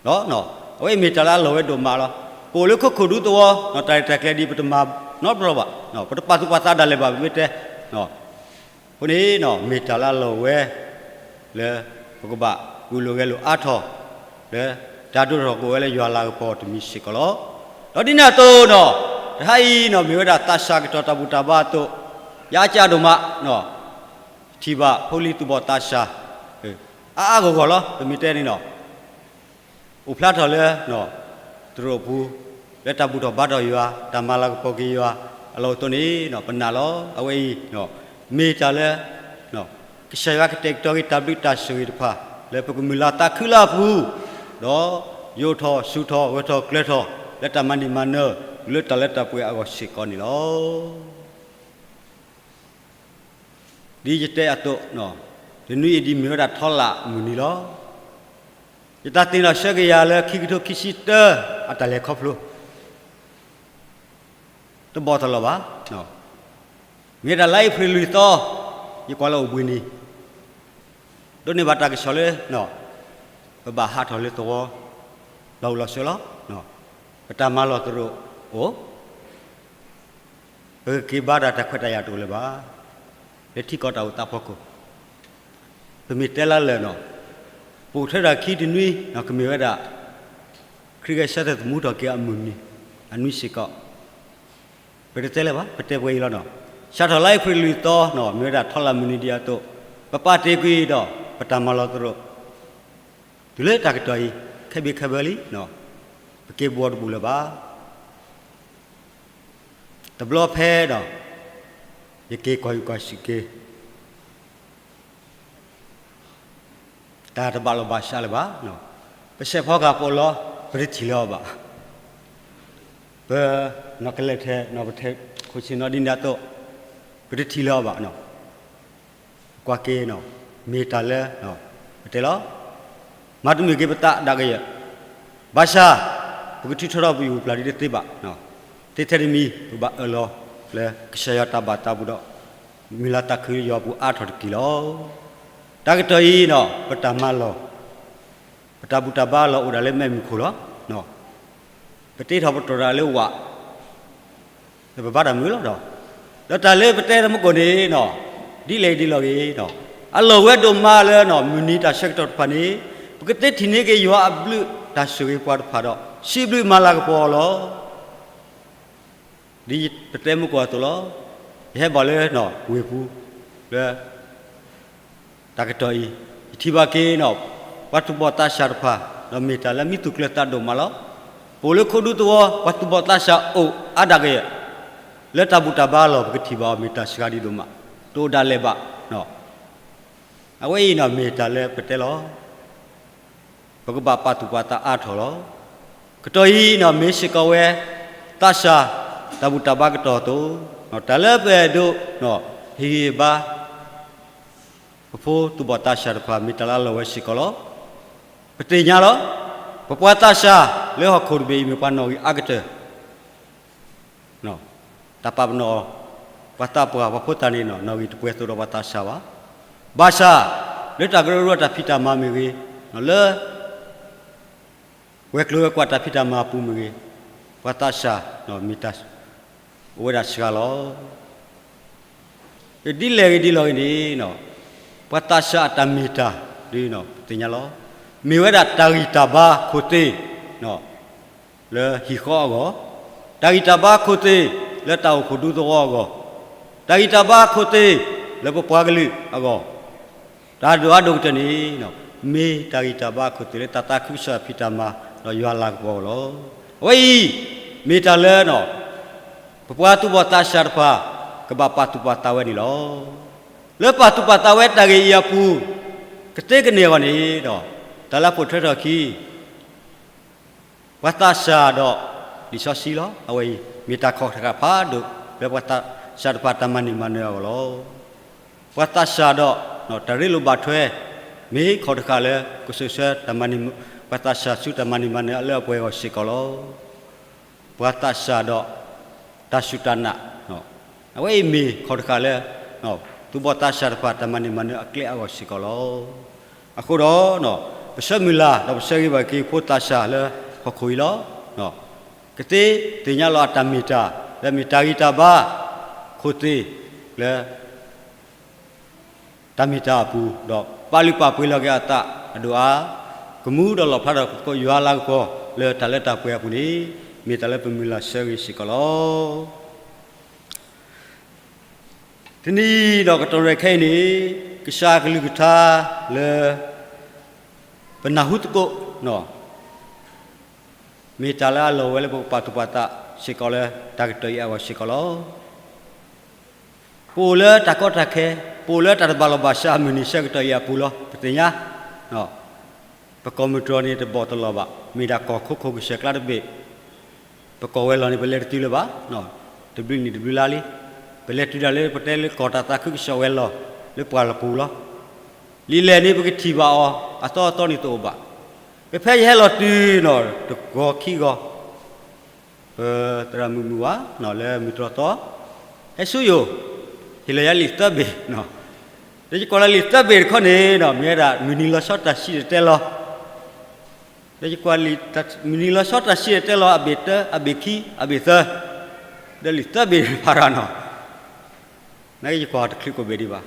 လီၤ. အဝဲအံၤမ့ၢ်တၢ်လၢအလီၢ်ဝဲဒိၣ်မးလီၤ. ပအိၣ်လၢခိခိၣ်ဒူသဝီ တၢ်ရဲၣ်တၢ်ကျဲၤဒ်အံၤ ပတမၤနီတဘျီဘၣ်, ပတပာ်သူၣ်ပာ်သးဒၣ်လဲာ်ဘၣ် ပမ့ၢ်တဲ အဃိန့ၣ် မ့ၢ်တၢ်လၢအလီၢ်ဝဲ လၢပကဘၣ်ဂုာ်လိာ်ဂဲၤလိာ်အါထီၣ် လၢတၢ်ဒိၣ်ထီၣ်ကအိၣ်ဝဲလၢယွၤလၤကပီၤတမံၤစ့ၢ်ကီးလီၤ. ဒီးဒ်န့ၣ်အသိးဒီး တဟါအံၤ မ့ၢ်ဝဲဒၣ်သးစၢ်ကတီၢ်တၢ်ဘူၣ်တၢ်ဘါအသိး ယအါကၢဒိၣ်မး ထံၣ်ဘၣ်ဖိလံၤသူၣ်ဘီၣ်သးစၢ် အါအါဂီၢ်ဂီၢ်လီၤ. ပမ့ၢ်တဲန့ၣ်ဒီး အိၣ်ဖျါထီၣ်လၢ သရိာ်ပူၤ လၢတၢ်ဘူၣ်ထီၣ်ဘါထီၣ်ယွၤ တၢ်မၤလၤကပီၤက့ၤယွၤ အလီၢ်အသိးန့ၣ် ပနာ်လီၤ. အဝဲအံၤ မ့ၢ်တၢ်လၢ ကစၢ်ယွၤကတဲာ်ကတီၤက့ၤတၢ်ဘျုးတၢ်ဆိၣ်ဂ့ၤတဖၣ် လၢပကမုၢ်လၢ်သးခုလၢအပူၤ ဒီးယိးထီၣ်ဆူၣ်ထီၣ်ဂၢၢ်ထီၣ်ကျၢၤထီၣ် လၢတၢ်မၤန့ၢ်မၤနၢၤ တုၤလၢတၢ်လၢတၢ်ပှဲၤအဂီၢ်စ့ၢ်ကီးန့ၣ်လီၤ. ဒ်ယတဲအသိး တနွံအံၤဒ်မ့ၢ်ဝဲဒၣ်ထီလၣ်မုၢ်နံၤလီၤ. ယတၢ်သ့ၣ်နီၣ်ဆၢက့ၤယၤလၢခံကထိခံဆံတၢ အတၢ်လဲၤခီဖျိ တဘီၣ်တလီၢ်ဘၣ်. မ့ၢ်ဝဲဒၣ်လါအ့ဖြ့ၣ်လွံၢ်သီ ယကွၢ်လၢအိၣ်ဘှံးနံၤ ဒိးန့ၢ်ဘၣ်တၢ်ကစီၣ်လၢ ပဘၣ်ဟးထီၣ်လၢသဝီ လီၤအိၣ်လီၤဆိးလီၤ. ပတၢ်မၤလီၢ်သရိာ်အိၣ် ပကက့ၤဘါတၢ်တၢ်ခွဲးတၢ်ယာ်တအိၣ်လၢၤဘၣ်. လၢထံကီၢ်တၢ်အိၣ်သးဖီခိၣ် ပမ့ၢ်တဲလၢလၢာ်နီၤ ပိာ်ထွဲတၢ်ခံတနွံ ကမ့ၢ်ဝဲဒၣ် ခရံာ်ဂဲၤဆၢထၢၣ်သမူထီၣ်က့ၤအမုၢ်နံၤ အနွံစ့ၢ်ကီး ပတတဲလၢၤဘၣ် ပတဲပှဲၤအံၤလီၤနီၤ. စးထီၣ်လါအ့ဖြ့ၣ်လွံၢ်သီနီၤ မ့ၢ်ဝဲဒၣ်ထီလၣ်မုၢ်နံၤဒ်အသိး ပပာ်တ့ၢ်ကွံာ်ဒီး ပတၢ်မၤလီၤသရိာ် တုၤလၢတၢ်ကတီၢ်အံၤ ခဲဘ့ၣ်ခဲဘၢလံ ပက့ၤဘှီတဘူၣ်လၢၤဘၣ်. တဘျီဖဲဒီး ယက့ၤကွၢ်ယုၢ်ကွၢ်စံးက့ၤ တၢ်တဘၣ်လီၢ်ဘၣ်စးလၢၤဘၣ်. ပဆဲးဖီကဟၣ်ပလီၢ် ပတထံၣ်လၢၤအီၤဘၣ်. ပနီၢ်ကလဲၤထဲ နီၢ်ပထဲခိၣ်ဆ့ၣ်နီၤဒ်န့ၣ်အသိး ပတထံၣ်လၢၤအီၤဘၣ်. ကွၢ်က့ၤ မ့ၢ်တၢ်လၢ ပတဲလီၤ. မၤတမုာ်က့ၤပသးဒၣ်ကယဲၢ်, ဘၣ်ဆၣ် ပကထုးထီၣ်ထီၣ်ပယုၢ်ပျၢ်ဒ်တသ့ဘၣ်. သ့ထဲတမံၤ ပဘၣ်အၢၣ်လီၤလၢကစၢ်ယွၤတၢ်ဘၣ်သးပူၤဒီး မုၢ်လၢ်သးခုယွၤပူၤအါထီၣ်တက့ၢ်လီၤ. တၢ်ကတီၢ်အံၤ ပတၢ်မၤလီၢ် ပတၢ်ဘူၣ်တၢ်ဘါလီၢ်အိၣ်ဒၣ်လၢမဲးမုၢ်ခိၣ်လီၤ. ပတ့ထီၣ်ပတြီၢ်တၢ်လၢဝး လၢပဘါတၢ်မုာ်လီၤဒီး, ဒီးတၢ်လၢပတဲတမူကီၢ်န့ၣ် ဒ်လဲၣ်ဒ်လဲၣ်ဂ့ၤ, အလီၢ်ဝဲဒိၣ်မးလၢ မုၢ်နံၤတၢ်ဆၢကတီၢ်တဖၣ်န့ၣ် ပကသ့ထံၣ်န့ၢ်က့ၤယွၤအဘျုးတၢ်ဆိၣ်ဂ့ၤပှၤတဖၣ်ဒီး စံးဘျုးမၤလၤကပီၤအီၤလီၤ. ဒ်ပတဲမူကီၢ်အသိးလီၤ. ယဟဲဘၣ်လၢ ဝ့ၢ်ပူၤ လၢ တၢ်ကတီၢ်အံၤ ယထံၣ်ဘၣ်က့ၤ ပှၤသူၣ်ဘီၣ်သးစၢ်တဖၣ် ဒီးမ့ၢ်တၢ်လၢမံသူၣ်ကျၢၤသးဒိၣ်မးလီၤ. ပအိၣ်လၢခိဒူသဝီ ပှၤသူၣ်ဘီၣ်သးစၢ်အိၣ်အါဒၣ်ကယဲၢ်, လၢတၢ်ဘူၣ်တၢ်ဘါလီၢ် ပကထံၣ်ဘၣ်အီၤ မ့ၢ်တၢ်စှၤဒံးဒိၣ်မး, တအိၣ်ဒၣ်လဲာ်ဘၣ်. အဝဲအံၤ မ့ၢ်တၢ်လၢပတဲလီၤ. ပကဘၣ်ပာ်သူၣ်ပာ်သးအါထီၣ်လီၤ. ကတီၢ်အံၤ မ့ၢ်စ့ၢ်ကီးဝဲ သးစၢ် တၢ်ဘူၣ်တၢ်ဘါကတီၢ်အသိး, တၢ်လၢပအဲၣ်ဒိး ဟ့ၣ်ဂံၢ်ဟ့ၣ်ဘါ ပဖိသူၣ်ဘီၣ်သးစၢ်တဖၣ် မ့ၢ်တၢ်လၢအလီၢ်ဝဲစ့ၢ်ကီးလီၤ. ပသ့ၣ်ညါလီၤ. ပပှၤသးစၢ်လၢဟီၣ်ခိၣ်တဘ့ၣ်အံၤ မ့ၢ်ပှၤနီၣ်ဂံၢ်အါကတၢၢ် တၢ်ပာ်ပနီၣ် ပှၤသးပှၢ်ပှၤဖိသၣ်န့ၣ် နီၣ်ဂံၢ်တပှဲၤသိးဒီးပှၤသးစၢ်ဘၣ်. ဘၣ်ဆၣ် လၢတၢ်ကရၢကရိတၢ်ဖံးတၢ်မၤမ့ၢ်ဂ့ၤ, လၢ ဝဲၤကျိၤဝဲၤကွာ်တၢ်ဖံးတၢ်မၤအပူၤမ့ၢ်ဂ့ၤ, ပှၤသးစၢ် မ့ၢ်တၢ် အိၣ်ဝဲဒၣ်စှၤလီၤ. ဒ်လဲၣ်ဂ့ၤဒ်လဲၣ်ဂ့ၤန့ၣ် ပှၤသးစၢ်အတၢ်မ့ၢ်တၢ် ဒ်သ့ၣ်ညါလီၤ. မ့ၢ်ဝဲဒၣ်တၢ်ဂံၢ်တၢ်ဘါခိၣ်သ့ၣ် လၢဟံၣ်ဃီအဂီၢ်, တၢ်ဂံၢ်တၢ်ဘါခိၣ်သ့ၣ် လၢတၢ်အိၣ်ခိၣ်ဒူသဝီအဂီၢ်, တၢ်ဂံၢ်တၢ်ဘါခိၣ်သ့ၣ် လၢပပှၤကလုာ်အဂီၢ်, တၢ်ဒိၣ်အါဒိၣ်ကတၢၢ်န့ၣ် မ့ၢ်တၢ်ဂံၢ်တၢ်ဘါခိၣ်သ့ၣ်လၢတၢ်သးခုကစီၣ်ဖံးတၢ်မၤ ဒီးယွၤလၤကပီၤအဂီၢ်လီၤ. အဝဲအံၤ မ့ၢ်တၢ်လၢ ပပှၤသူၣ်ဘီၣ်သးစၢ်တဖၣ် ကဘၣ်ပာ်သူၣ်ပာ်သးဝဲန့ၣ်လီၤ. လၢပာ်သူၣ်ပာ်သးဝဲတၢ်ဂ့ၢ်အံၤအပူၤ ကသ့ကန့ၢ်အဂီၢ်န့ၣ်ဒီး တၢ်လၢပိာ်ထွဲထီၣ်ခံ ပှၤသးစၢ်ဒီး လံာ်စီဆှံလီၤ. အဝဲအံၤ မ့ၢ်တၢ်ခီၣ်တဃာ်ဖးဒိၣ် လၢပှၤသးစၢ်တဖၣ်တၢ်မၤန့ၢ်မၤနၢၤအဂီၢ်လီၤ. ပှၤသးစၢ်ဒီး တၢ်ရ့လိာ်ဘၣ်ထွဲ မ့ၢ်ခီၣ်တဃာ်လၢ ကစိာ်ဆှၢတၢ်မၤန့ၢ် ပှၤသးစၢ်ဆူတၢ်မၤန့ၢ်မၤနၢၤလၢအပှဲၤအဂီၢ်စ့ၢ်ကီးလီၤ. ပှၤသးစၢ်ဒီး တၢ်စူၢ်တၢ်နာ် အဝဲအံၤမ့ၢ်ခီၣ်တဃာ်လၢ သူၣ်ဘီၣ်သးစၢ်တဖၣ်တၢ်မၤန့ၢ်မၤနၢၤအကျဲအဂီၢ်စ့ၢ်ကီးလီၤ. အဃိဒီး ပဆၢမုၢ်လၢ်ဒီးပဆၢဂ့ၤဘၣ်က့ၤဖိသးစၢ်လၢဟီၣ်ခိၣ်အံၤလီၤ. ကသ့သ့ၣ်ညါလီၤအတၢ်မ့ၢ်တၢ် လၢမ့ၢ်တၢ်ဂံၢ်တၢ်ဘါ ခိၣ်သ့ၣ်လၢ တၢ်မ့ၢ်တၢ်အပူၤ ဒီးပာ်လုၢ်ပာ်ပှ့ၤလီၤက့ၤအသးအဒိၣ်အါ ကမူဒီးလီၣ်ဖျါထီၣ်ကယွၤလၤကပီၤလၢတၢ်လၢတၢ်ပှဲၤအပူၤန့ၣ် မ့ၢ်တၢ်လၢပမုၢ်လၢ်ဆၢဂ့ၤစ့ၢ်ကီးလီၤ. တနံၤဒီးကတီၢ်ရဲၣ်ခဲအံၤန့ၣ် ကစၢ်ကလုၢ်ကထါလၢ ပနၢ်ဟူသကိး မ့ၢ်တၢ်လၢအလီၢ်ဝဲလၢပကပာ်သူၣ်ပာ်သးစ့ၢ်ကီးလၢတၢ်ကတီၢ်အံၤအဂီၢ်စ့ၢ်ကီးလီၤ. ပအိၣ်လၢတၢ်ကီတၢ်ခဲ, ပအိၣ်လၢတၢ်တဘၣ်လီၢ်ဘၣ်စးအမုၢ်နံၤဆၢကတီၢ်အံၤအပူၤလီၤ. ပသ့ၣ်ညါ ပကီၢ်မုၢ်တြီၤန့ၣ်တဘီၣ်တလီၢ်ဘၣ်, မ့ၢ်ဒၣ်ကီၢ်ခိခိၣ်ကစၢၢ်ကျါတဘ့ၣ်, ပကီၢ်ဝဲၤလီၢ်န့ၣ် ပလဲၤတတုၤလၢၤဘၣ်, တဘျုးနံၣ်တဘျုးလါလံ, ပလဲၤတုၤဒၣ်လၢပတဲလၢကီၢ်တၢ်သးခုကစီၣ်ဝဲၤလီၢ် လၢပှၢ်လၢ်ပူၤလီၤ. လံာ်လဲၢ်န့ၣ် ပကထံၣ်ဘၣ်အီၤ အသီအသီန့ၣ်တအိၣ်ဘၣ်. ပဖဲယဟဲလီၤတုၤနီၤ တဂီၤခံဂီၤ ပသရၣ်မုၣ်မုၢ်ဝါ လၢမုၢ်တြီၤသီ ဟဲဆူယအိၣ်, ဟ့ၣ်လီၤယၤလံာ်သၢဘ့ၣ်, ဒီးယကွၢ်လၢလံာ်သၢဘ့ၣ်တခီန့ၣ် မ့ၢ်ဝဲဒၣ် မုၢ်နံၤလီၤဆီတၢ်စံၣ်တဲၤတဲလီၤ, ဒီးယကွၢ်လံာ် မုၢ်နံၤလီၤဆီတၢ်စံၣ်တဲၤတဲလီၤ အဘ့ၣ်တၢ အဘ့ၣ်ခံ အဘ့ၣ်သၢ, ဒီးလံာ်သၢဘ့ၣ်ဖးရၤနီၤ, နယကွၢ်တချုးကိးဘ့ၣ်ဒံးဘၣ်,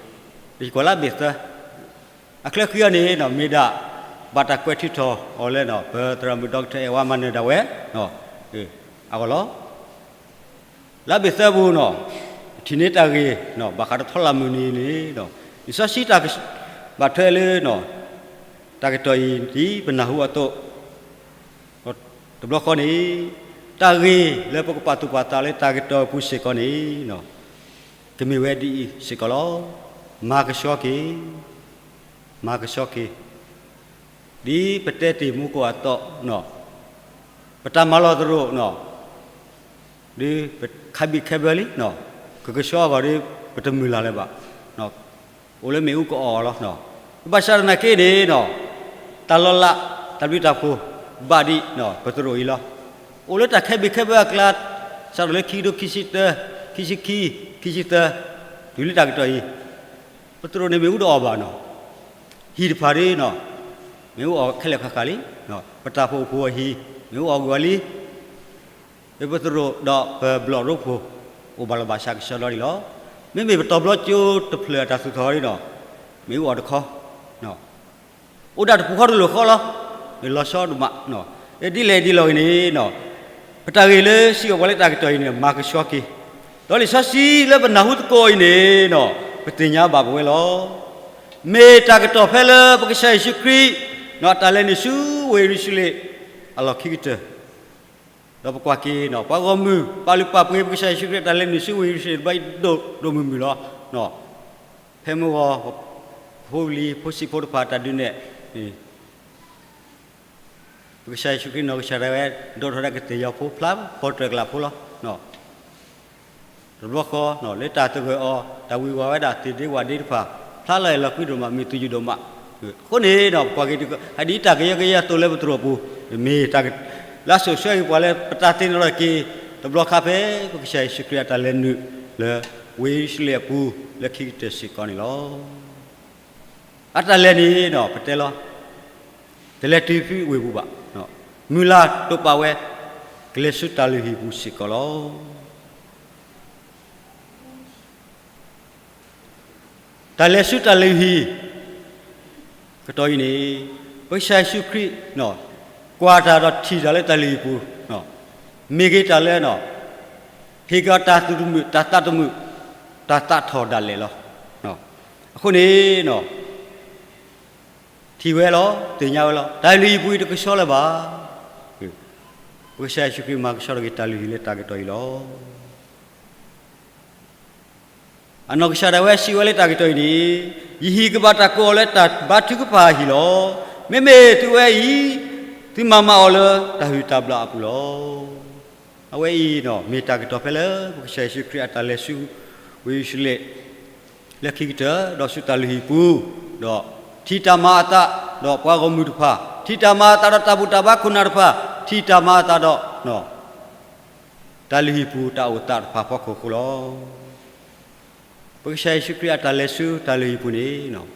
ဒီးယကွၢ်လၢအဘ့ၣ်သၢ အချၢဃံအီၤန့ၣ် မ့ၢ်ဒၣ် ဘၣ်တၢ်ကွဲးထုးထီၣ်အီၤလၢ ပသရၣ်မုၣ်ဒီကထၢၣ်အဲၣ်ဝါမၤနၢၤဒၣ်ဝဲ အဂီၢ်လီၤ. လၢအဘ့ၣ်သၢပူၤနီၤ ထံၣ်န့ၢ်တၢ်ဂ့ၢ် ဘၣ်ဃးဒီးထီလၢ်မုၢ်နံၤန့ၣ်ဒီး လံာ်စီဆှံတၢ်ဘၣ်ထွဲလၢ တၢ်ကတီၢ်အံၤ ဒ်ပနၢ်ဟူအသိး တဘျီဃီန့ၣ် တၢ်ဂ့ၢ်လၢပကပာ်သူၣ်ပာ်သးလၢတၢ်ကတီၢ်အပူၤစ့ၢ်ကီးန့ၣ် ကမ့ၢ်ဝဲဒ်အံၤစ့ၢ်ကီးလီၤ. မၤကဆှီက့ၤ, မၤကဆှီက့ၤ, ဒ်ပတဲတ့ၢ်မူကီၢ်အသိး, ပတၢ်မၤလီၤသရိာ် ဒ်ပခါဘံၣ်ခဲဘၢလံ, ကကဆှီအဂီၢ်ဒီး ပတမုၢ်လၢ်လၢၤဘၣ်, အိၣ်လၢမ့ၣ်အူကအီၣ်အီၤလီၤ. ဘၣ်ဆၣ်သနာ်က့န့ၣ်, တၢ်လီၤလး, တၢ်ဘျုးတၢ်ဖှိၣ်, ဘၣ်ဒံးပသရိာ်အံၤလီၤ. အိၣ်လၢတၢ်ခဲဘံၣ်ခဲဘၢအကျါ, စးထီၣ်လၢခံကထိခံဆံတၢ, ခံဆံခံ, ခံဆံသၢ, တုၤလၢတၢ်ကတီၢ်အံၤ, ပသရိာ်န့ၣ်မ့ၣ်အူတအီၣ်ဘၣ်နီၤ. ဟံၣ်တဖၣ်ဒ်နီၤ, မ့ၣ်အူအီၣ်ခဲလၢာ်ဃၣ်ဃၣ်လံ, ပတၢ်အိၣ်ဖှိၣ်အဟံၣ်, မ့ၣ်အူအီၣ်ဂီၤလံ, ပသရိာ်ဒီးပဘျီၣ်ရိဖှိၣ်, အိၣ်ဘၣ်လီၤဘၣ်စးကဆှီလီၤဒံးလီၤ. မ့မ့ၢ်ပတီၤဘျီကၠိတဖျၢၣ်အတၢ်သူၣ်ထီၣ်ဒ်နီၤ, မ့ၣ်အူအီၣ်တခီ, အိၣ်ဒၣ်တပူၤဃီတလိၣ်ဃီလီၤ. မ့ၢ်လီၤဆီဒိၣ်မး, ဒ်လဲၣ်ဒ်လဲၣ်ဂ့ၤန့ၣ်, ပတၢ်ဂ့ၢ်လၢစံးဘၣ်ပှၤလၢတၢ်ကတီၢ်အံၤန့ၣ် မၤကဆှီက့ၤ, ဒီးလံာ်စီဆှံလၢပနၢ်ဟူသကိးအံၤန့ၣ်, ပသ့ၣ်ညါဘၣ်ပဝဲလီၤ. မ့ၢ်တၢ်ကတီၢ်ဖဲလၢပကစၢ်ယ့ၣ်ၡူးခရံာ်, အတၢ်လဲၤနုာ်ဆူဝ့ၢ်ယရူၤၡလ့ၣ်, အလီၢ်ခံကတၢၢ် ဒီးပကွၢ်က့ၤနီၤ, ပှၤဂီၢ်မုၢ်ပာ်လုၢ်ပာ်ပှ့ၤ ပကစၢ်ယ့ၣ်ၡူးခရံာ်အတၢ်လဲၤနုာ်ဆူဝ့ၢ်ယရူၤၡလ့ၣ်တဘျီအံၤဒိၣ်ဒိၣ်မုၢ်မုၢ်လီၤ. ဖဲမုၢ်ဂီၤ, ဖိလံၤ ဖိဆံးဖိတဖၣ်တၢ်ဒုးနဲၣ်, ပကစၢ်ယ့ၣ်ၡူးခရံာ်နီၢ်ကစၢ်ဒၣ်ဝဲ ဒိးထီၣ်ဒၣ်ကသ့ၣ်ယီၤဖိဖျါဖီတြၢၣ်ကလာ်ဖိလီၤ. တဘျီဃီ, လၢတၢ်သဂၢၢ်အီၤ တၢ်ဝံၤဝၤဝဲဒၣ်သ့ၣ်ဒ့ဝၣ်ဒ့တဖၣ်, ဖျါလီၤအဲၣ်လီၤကွံဒိၣ်မး မ့ၢ်သူၣ်ယုၢ်ဒိၣ်မး. အဃိန့ၣ်ဒီး ပကွၢ်က့ၤဒ်အံၤ တၢ်ကယၢကယဲအသိးလၢပသရိာ်ပူၤ, မ့ၢ်တၢ် လၢအစိာ်ဆှၢက့ၤပှၤလၢပတၢ်သ့ၣ်နီၣ်ထီၣ်က့ၤ တဘျီခါဖဲ ပကစၢ်ယ့ၣ်ၡူးခရံာ်အတၢ်လဲၤနုာ်လၢ ဝ့ၢ်ယရူၤၡလ့ၣ်အပူၤ လၢခံကတၢၢ်စ့ၢ်ကီးန့ၣ်လီၤ. အတၢ်လဲၤန့ၣ်ဒီး ပတဲလီၤ, တလဲၤတုၤဖဲဝ့ၢ်ပူၤဘၣ်, မုၢ်လၢ်တိာ်ပာ်ဝဲ, ကလဲၤဆူတၢ်လုၢ်ဟံၣ်ပူၤစ့ၢ်ကီးလီၤ. တၢ်လဲၤဆူတၢ်လုၢ်ဟံၣ် ကတီၢ်အံၤန့ၣ်, ပကစၢ်ယ့ၣ်ၡူးခရံာ် ကွၢ်တၢ်ဒီးထံၣ်တၢ်လၢတၢ်လုၢ်ဟံၣ်ပူၤ, မ့ၢ်ဂ့ၤတၢ်လၢ ဟ့ၣ်က့ၤတၢ်သူၣ်တမုာ် တၢ်သးတမုာ် တၢ်သးထီၣ်ဒၣ်လဲာ်လီၤ. အဃိန့ၣ် ထံၣ်ဝဲလီၤ သ့ၣ်ညါဝဲလီၤ တၢ်လုၢ်ဟံၣ်ပူၤအံၤတကဆှီလၢၤဘၣ်. ပကစၢ်ယ့ၣ်ၡူးခရံာ်မၤကဆှီထီၣ်က့ၤတၢ်လုၢ်ဟံၣ်လၢတၢ်ကတီၢ်အံၤလီၤ. အနီၢ်ကစၢ်ဒၣ်ဝဲစံးဝဲလၢတၢ်ကတီၢ်အံၤန့ၣ်, ယဟံၣ်ကဘၣ်တၢ်ကိးအီၤလၢတၢ်ဘါထုကဖၣ်အဟံၣ်လီၤ. မ့မ့ၢ်သုဝဲအံၤ, သုမၤမၤအီၤလၢတၢ်ဟုၣ်တၢ်ဘျၣ်အပူၤလီၤ. အဝဲအံၤ မ့ၢ်တၢ်ကတီၢ်ဖဲလၢ ပကစၢ်ယ့ၣ်ၡူးခရံာ်အတၢ်လဲၤဆူ ဝ့ၢ်ယရူၤၡလ့ၣ် လၢခံကတၢၢ် ဒီးဆူတၢ်လုၢ်ဟံၣ်ပူၤ, ဒီးထံၣ်တၢ်မၤအသး ဒီးပှၤဂီၢ်မုၢ်တဖၣ်, ထံၣ်တၢ်မၤအသးဒီးတၢ်ဘူၣ်တၢ်ဘါခိၣ်နၢ်တဖၣ်, ထံၣ်တၢ်မၤအသးဒီး တၢ်လုၢ်ဟံၣ်ပူၤတၢ်အိၣ်သးတဖၣ်အဖီခိၣ်အဃိလီၤ. ပကစၢ်ယ့ၣ်ၡူးခရံာ်အတၢ်လဲၤဆူတၢ်လုၢ်ဟံၣ်ပူၤန့ၣ်,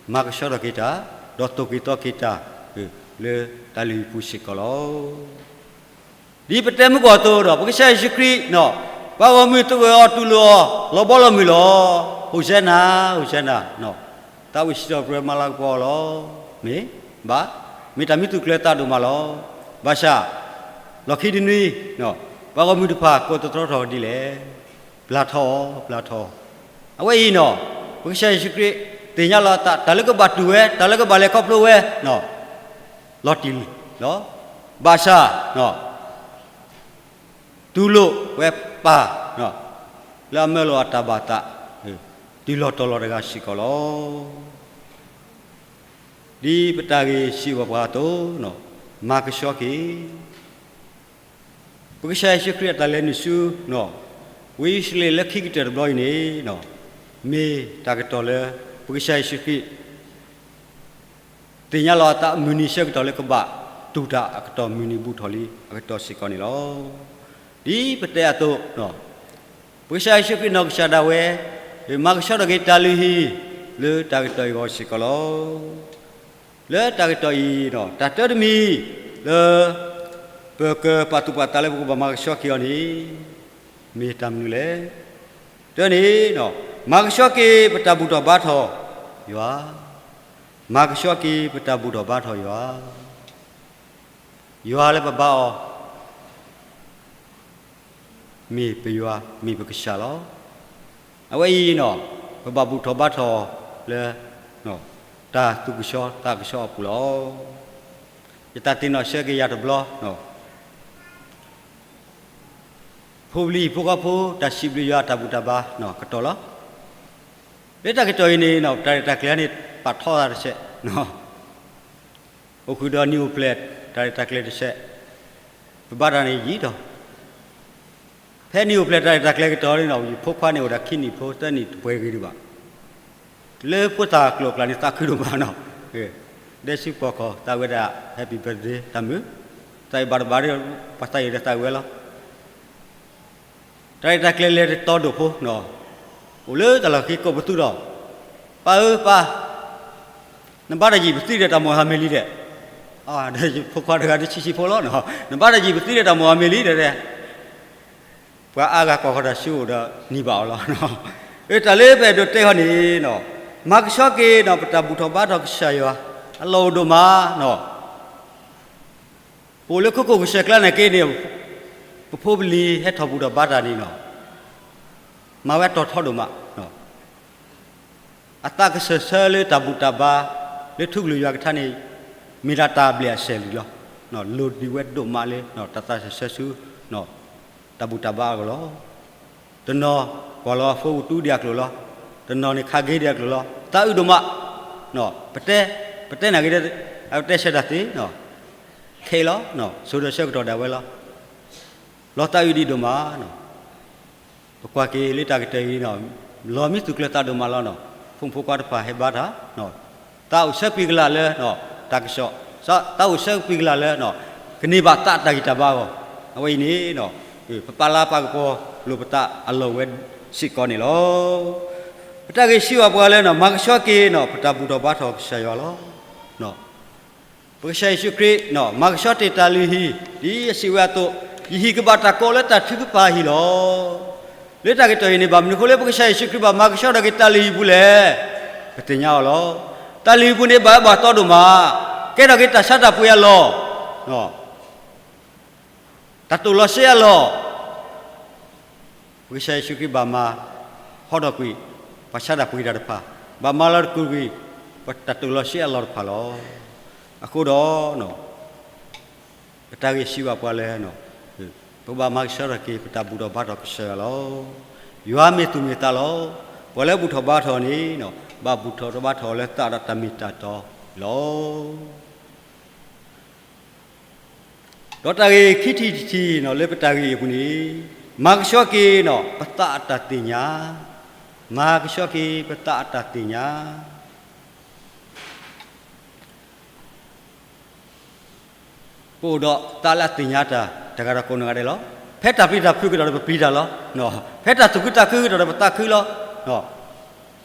မၤကဆှီထီၣ်က့ၤတၢ်, ဒီးသိၣ်က့ၤသီက့ၤတၢ် လၢတၢ်လုၢ်ဟံၣ်ပူၤစ့ၢ်ကီးလီၤ. ဒ်ပတဲမုၢ်ကီၢ်အသိးဒီး ပကစၢ်ယ့ၣ်ၡူးခရံာ်, ပှၤဂီၢ်မုၢ်သဂၢၢ်အီၤတူၢ်လိာ်အီၤ လီၤဘီလီၤမုၢ်လီၤ. ဟိၣ်စဲနၤ, ဟိၣ်စဲနၤ, သးဝံၣ်စံးထီၣ်ပတြၢၤမၤလၤကပီၤအီၤလီၤ. မ့ၢ်, ဘၣ်, မ့ၢ်တၢ်မံသူၣ်ကျၢၤသးဒိၣ်မးလီၤ. ဘၣ်ဆၣ်, လီၢ်ခံတနွံ, ပှၤဂီၢ်မုၢ်တဖၣ်ကိးသတြီထီၣ်ဒ်လဲၣ်. ပျၢ်ထီၣ်အီၤ, ပျၢ်ထီၣ်အီၤ. အဝဲအံၤနီၤ, ပကစၢ်ယ့ၣ်ၡူးခရံာ် သ့ၣ်ညါလီၤအသး တၢ်လၢကဘၣ်တူၢ်ဝဲ, တၢ်လၢကဘၣ်လဲၤခီဖျိဝဲ, လီၤတံၢ်လီၤ. ဘၣ်ဆၣ်, တူၢ်လိာ်ဝဲပၢ်, လၢအမၢလီၤအတၢ်ဘၣ်သး, တုၤလီၤတီၤလီၤတဂၤစ့ၢ်ကီးလီၤ. ဒ်ပတၢ်ဂ့ၢ်စံးဘၣ်ပှၤအသိး, မၤကဆှီက့ၤ ပကစၢ်ယ့ၣ်ၡူးခရံာ်အတၢ်လဲၤနုာ်ဆူ ဝ့ၢ်ယရူၤၡလ့ၣ်လၢခံကတၢၢ်တဘျီအံၤန့ၣ်, မ့ၢ်တၢ်ကတီၢ်လၢ ပကစၢ်ယ့ၣ်ၡူးခရံာ် သ့ၣ်ညါလီၤအသးမုၢ်နံၤဆၢကတီၢ်လၢကဘၣ်တူၢ်တၢ်အကတီၢ် မုၢ်နံၤဘူးထီၣ်လံအကတီၢ်စ့ၢ်ကီးန့ၣ်လီၤ. ဒ်ပတဲအသိး, ပကစၢ်ယ့ၣ်ၡူးခရံာ်နီၢ်ကစၢ်ဒၣ်ဝဲ, မၤကဆှီထီၣ်က့ၤတၢ်လုၢ်ဟံၣ် လၢတၢ်ကတီၢ်အံၤအဂီၢ်စ့ၢ်ကီးလီၤ. လၢတၢ်ကတီၢ်အံၤ, တၢ်တၢတမံၤလၢ ပကပာ်သူၣ်ပာ်သးလၢပကဘၣ်မၤကဆှီက့ၤအီၤန့ၣ် မ့ၢ်တၢ်မနုၤလဲၣ်. တၢန့ၣ်, မၤကဆှီက့ၤပတၢ်ဘူၣ်ထီၣ်ဘါထီၣ်ယွၤ, မၤကဆှီက့ၤပတၢ်ဘူၣ်ထီၣ်ဘါထီၣ်ယွၤ, ယွၤလၢပဘါအီၤ မ့ၢ်ပယွၤ မ့ၢ်ပကစၢ်လီၤ. အဝဲအံၤနီၤ, ပဘၣ်ဘူၣ်ထီၣ်ဘါထီၣ်လၢ တၢ်သူၣ်ကဆှီသးကဆှီအပူၤလီၤ. ယသးသ့ၣ်နီၣ်ဆၢက့ၤယၤတဘျီ, ဖိ ဖိပလံၤဖိခွါဖိ တၢ်စံးဘျုးယွၤတၢ်ဘူၣ်တၢ်ဘါကတီၢ်လီၤ. လၢတၢ်ကတီၢ်အံၤန့ၣ် တၢ်ရဲၣ်တၢ်ကျဲၤန့ၣ် ပာ်ထီၣ်သးတစဲး, အိၣ်ဃုာ်ဒီးနံၣ်အိၣ်ဖျဲၣ်တၢ်ရဲၣ်တၢ်ကျဲၤတစဲး, ပဘါတၢ်န့ၣ်ယံာ်ဒီး ဖဲနံၣ်အိၣ်ဖျဲၣ်တၢ်ရဲၣ်တၢ်ကျဲၤကတီၢ်န့ၣ်ဒီး ယဖိခွါန့ၣ်အိၣ်ဒီးခံနံၣ်ဖိသၢနံၣ်တပှဲၤဂ့ၤဒံးဘၣ်. လၢဖိသၣ်ကျိၤကျါန့ၣ် သးခုဒိၣ်မးနီၤ, ဒဲဆူပီၢ်ခီၣ် သးဝဲဒၣ် Happy Birthday တၢ်မုာ်, သးအံၤဘၣ်တဘၣ်ဒီး ပှၤသးအံၤဒီးသးဝဲလီၤ. တၢ်ရဲၣ်တၢ်ကျဲၤလဲၤတတီၤဒိၣ်ဖိ, အိၣ်လၢတၢ်လီၢ်ခံကိးပသူဒီး, ပၢ်ဧၢပၢ်, နဘါတၢ်ယံာ်ပသံဒီးတၢ်မိၣ်ဟးမ့ၢ်လံဒီး, ဒီးယဖိခွါတဂၤတဆံးဆံးဖိလီၤ, နဘါတၢ်ယံာ်ပသံဒီးတၢ်မိၣ်ဟးမ့ၢ်လံဒီး, ပှၤအါဂၤကွၢ်ဃီၤတၢ်ဆူအအိၣ်ဒီးနံၤဘၣ်အီၤလီၤ. အၢ တၢ်လၢပအဲၣ်ဒိးတဲဃီန့ၣ်, မၤကဆှီက့ၤနီၤ ပတၢ်ဘူၣ်ထီၣ်ဘါထီၣ်ကစၢ်ယွၤ အလီၢ်အိၣ်ဒိၣ်မးနီၤ. ပအိၣ်လၢခိခိၣ်ကစၢၢ်ကျါန့ၣ်က့န့ၣ်, ပဖိပလံၤဟဲထီၣ်ဘူၣ်ထီၣ်ဘါတၢ်န့ၣ်နီၤ, မၤဝဲတီၤထီဒိၣ်မး, အသးကစၢၢ်ဆၢလၢတၢ်ဘူၣ်တၢ်ဘါ လၢထူကလုာ်ယွၤကထါန့ၣ်, မ့ၢ်ဒၣ်တၢ်ဘျဲၣ်အဆဲးလံလီၤ. လိၣ်ဒံးဝဲဒိၣ်မးလၢ တၢ်သးစၢၢ်ဆၢဆူ တၢ်ဘူၣ်တၢ်ဘါအဂီၢ်လီၤ. တနီၤကွၢ်လီၤအဖိကတူဒံးအကျိာ်လီၤ, တနီၤန့ၣ်ခးဂ့ၤဒံးအကျိာ်လီၤ, သးအုးဒိၣ်မး, ပတဲ, ပတဲနာ်က့, အကတဲဆၢတၢ်သ့, ခဲအံၤလီၤ, စိၤဒီးဆၢကတီၢ်ဒၣ်ဝဲလီၤ, လီၤသးအုးဒံးဒိၣ်မး ပကွၢ်က့ၤလၢတၢ်ကတၢၢ်အံၤနီၤ, လီၤမံသူၣ်ကျၢၤသးဒိၣ်မးလီၤနီၤ, ဖိမုၣ်ဖိခွါတဖၣ်ဟဲဘါတၢ်, သးအိၣ်ဆၢကွံာ်ကလာ်လၢ တၢ်ကစီၣ်, သးအိၣ်ဆၢကွံာ်ကလာ်လၢ ကန့ၢ်ဘၣ်သးတၢ်ဂံၢ်တၢ်ဘါအဂီၢ်, အဝဲအံၤန့ၣ်, ပပာ်လၤပာ်ကပီၤလိာ်ပသးအလီၢ်ဝဲစ့ၢ်ကီးန့ၣ်လီၤ. ပတၢ်ဂ့ၢ်စံးဘၣ်ပှၤလၢနီၤ, မၤကဆှီက့ၤနီၤ ပတၢ်ဘူၣ်ထီၣ်ဘါထီၣ်ကစၢ်ယွၤလီၤ. ပကစၢ်ယ့ၣ်ၡူးခရံာ်နီၤ, မၤကဆှီတ့ၢ်တၢ်လုၢ်ဟံၣ်, ဒ်အစံးဝဲအသိး, ယဟံၣ်ကဘၣ်တၢ်ကိးလၢတၢ်ထုကဖၣ်ဟံၣ်လီၤ. လၢတၢ်ကတီၢ်အံၤန့ၣ် ဘၣ်မနုၤအဃိလၢပကစၢ်ယ့ၣ်ၡူးခရံာ်ဘၣ်မၤကဆှီထီၣ်က့ၤတၢ်လုၢ်ဟံၣ်ပူၤလဲၣ်. ပသ့ၣ်ညါအီၤလီၤ. တၢ်လုၢ်ဟံၣ်ပူၤန့ၣ် ဘၣ်အၢဘၣ်သီဒိၣ်မး, ကဲထီၣ်က့ၤတၢ်ဆါတၢ်ပှ့ၤအလီၢ် တၢ်တိာ်လီၤဆဲးအလီၢ်, ပကစၢ်ယ့ၣ်ၡူးခရံာ်ဘၣ်မၤဟီထီၣ်ကွံာ် ပှၤဆါတၢ်ပှ့ၤတၢ်တဖၣ်, ဘၣ်မၤလီၤတကုာ်ကွံာ် ပတၢ်တိာ်လီၤဆဲးအလီၢ်တဖၣ်လီၤ. အဃိဒီး ပတၢ်ဂ့ၢ်စံးဘၣ်ပှၤလၢ ပကဘၣ်မၤကဆှီထီၣ်က့ၤ ပတၢ်ဘူၣ်ထီၣ်ဘါထီၣ်ကစၢ်ယွၤလီၤ. ယွၤမ့ၢ်သူၣ်မ့ၢ်သးလီၤ. ပှၤလၢဘူၣ်ထီၣ်ဘါထီၣ်န့ၣ် ဘၣ်ဘူၣ်ထီၣ်ဘါထီၣ်လၢသးဒီးတၢ်မ့ၢ်တၢ်တီလီၤ. ဒီးတၢ်ဂ့ၢ်ခံထံၣ်တထံၣ်နီၤ လၢပတၢ်ဂ့ၢ်အံၤအပူၤန့ၣ်, မၤကဆှီက့ၤနီၤ ပသးအတၢ်သ့ၣ်ညါ, မၤကဆှီက့ၤပသးအတၢ်သ့ၣ်ညါ. ပအိၣ်ဒီးသးလၢအသ့ၣ်ညါတၢ် တဂၤဒီးကိးဂၤဒဲးလီၤ. ဖဲတၢ်ပျံၤတၢ်ဖုးကဒီးဒီးပပျံၤတၢ်လီၤ. ဖဲတၢ်သူၣ်ခုသးခုကဒီးဒီးပသးခုလီၤ. မ့ၢ် သ့ၣ်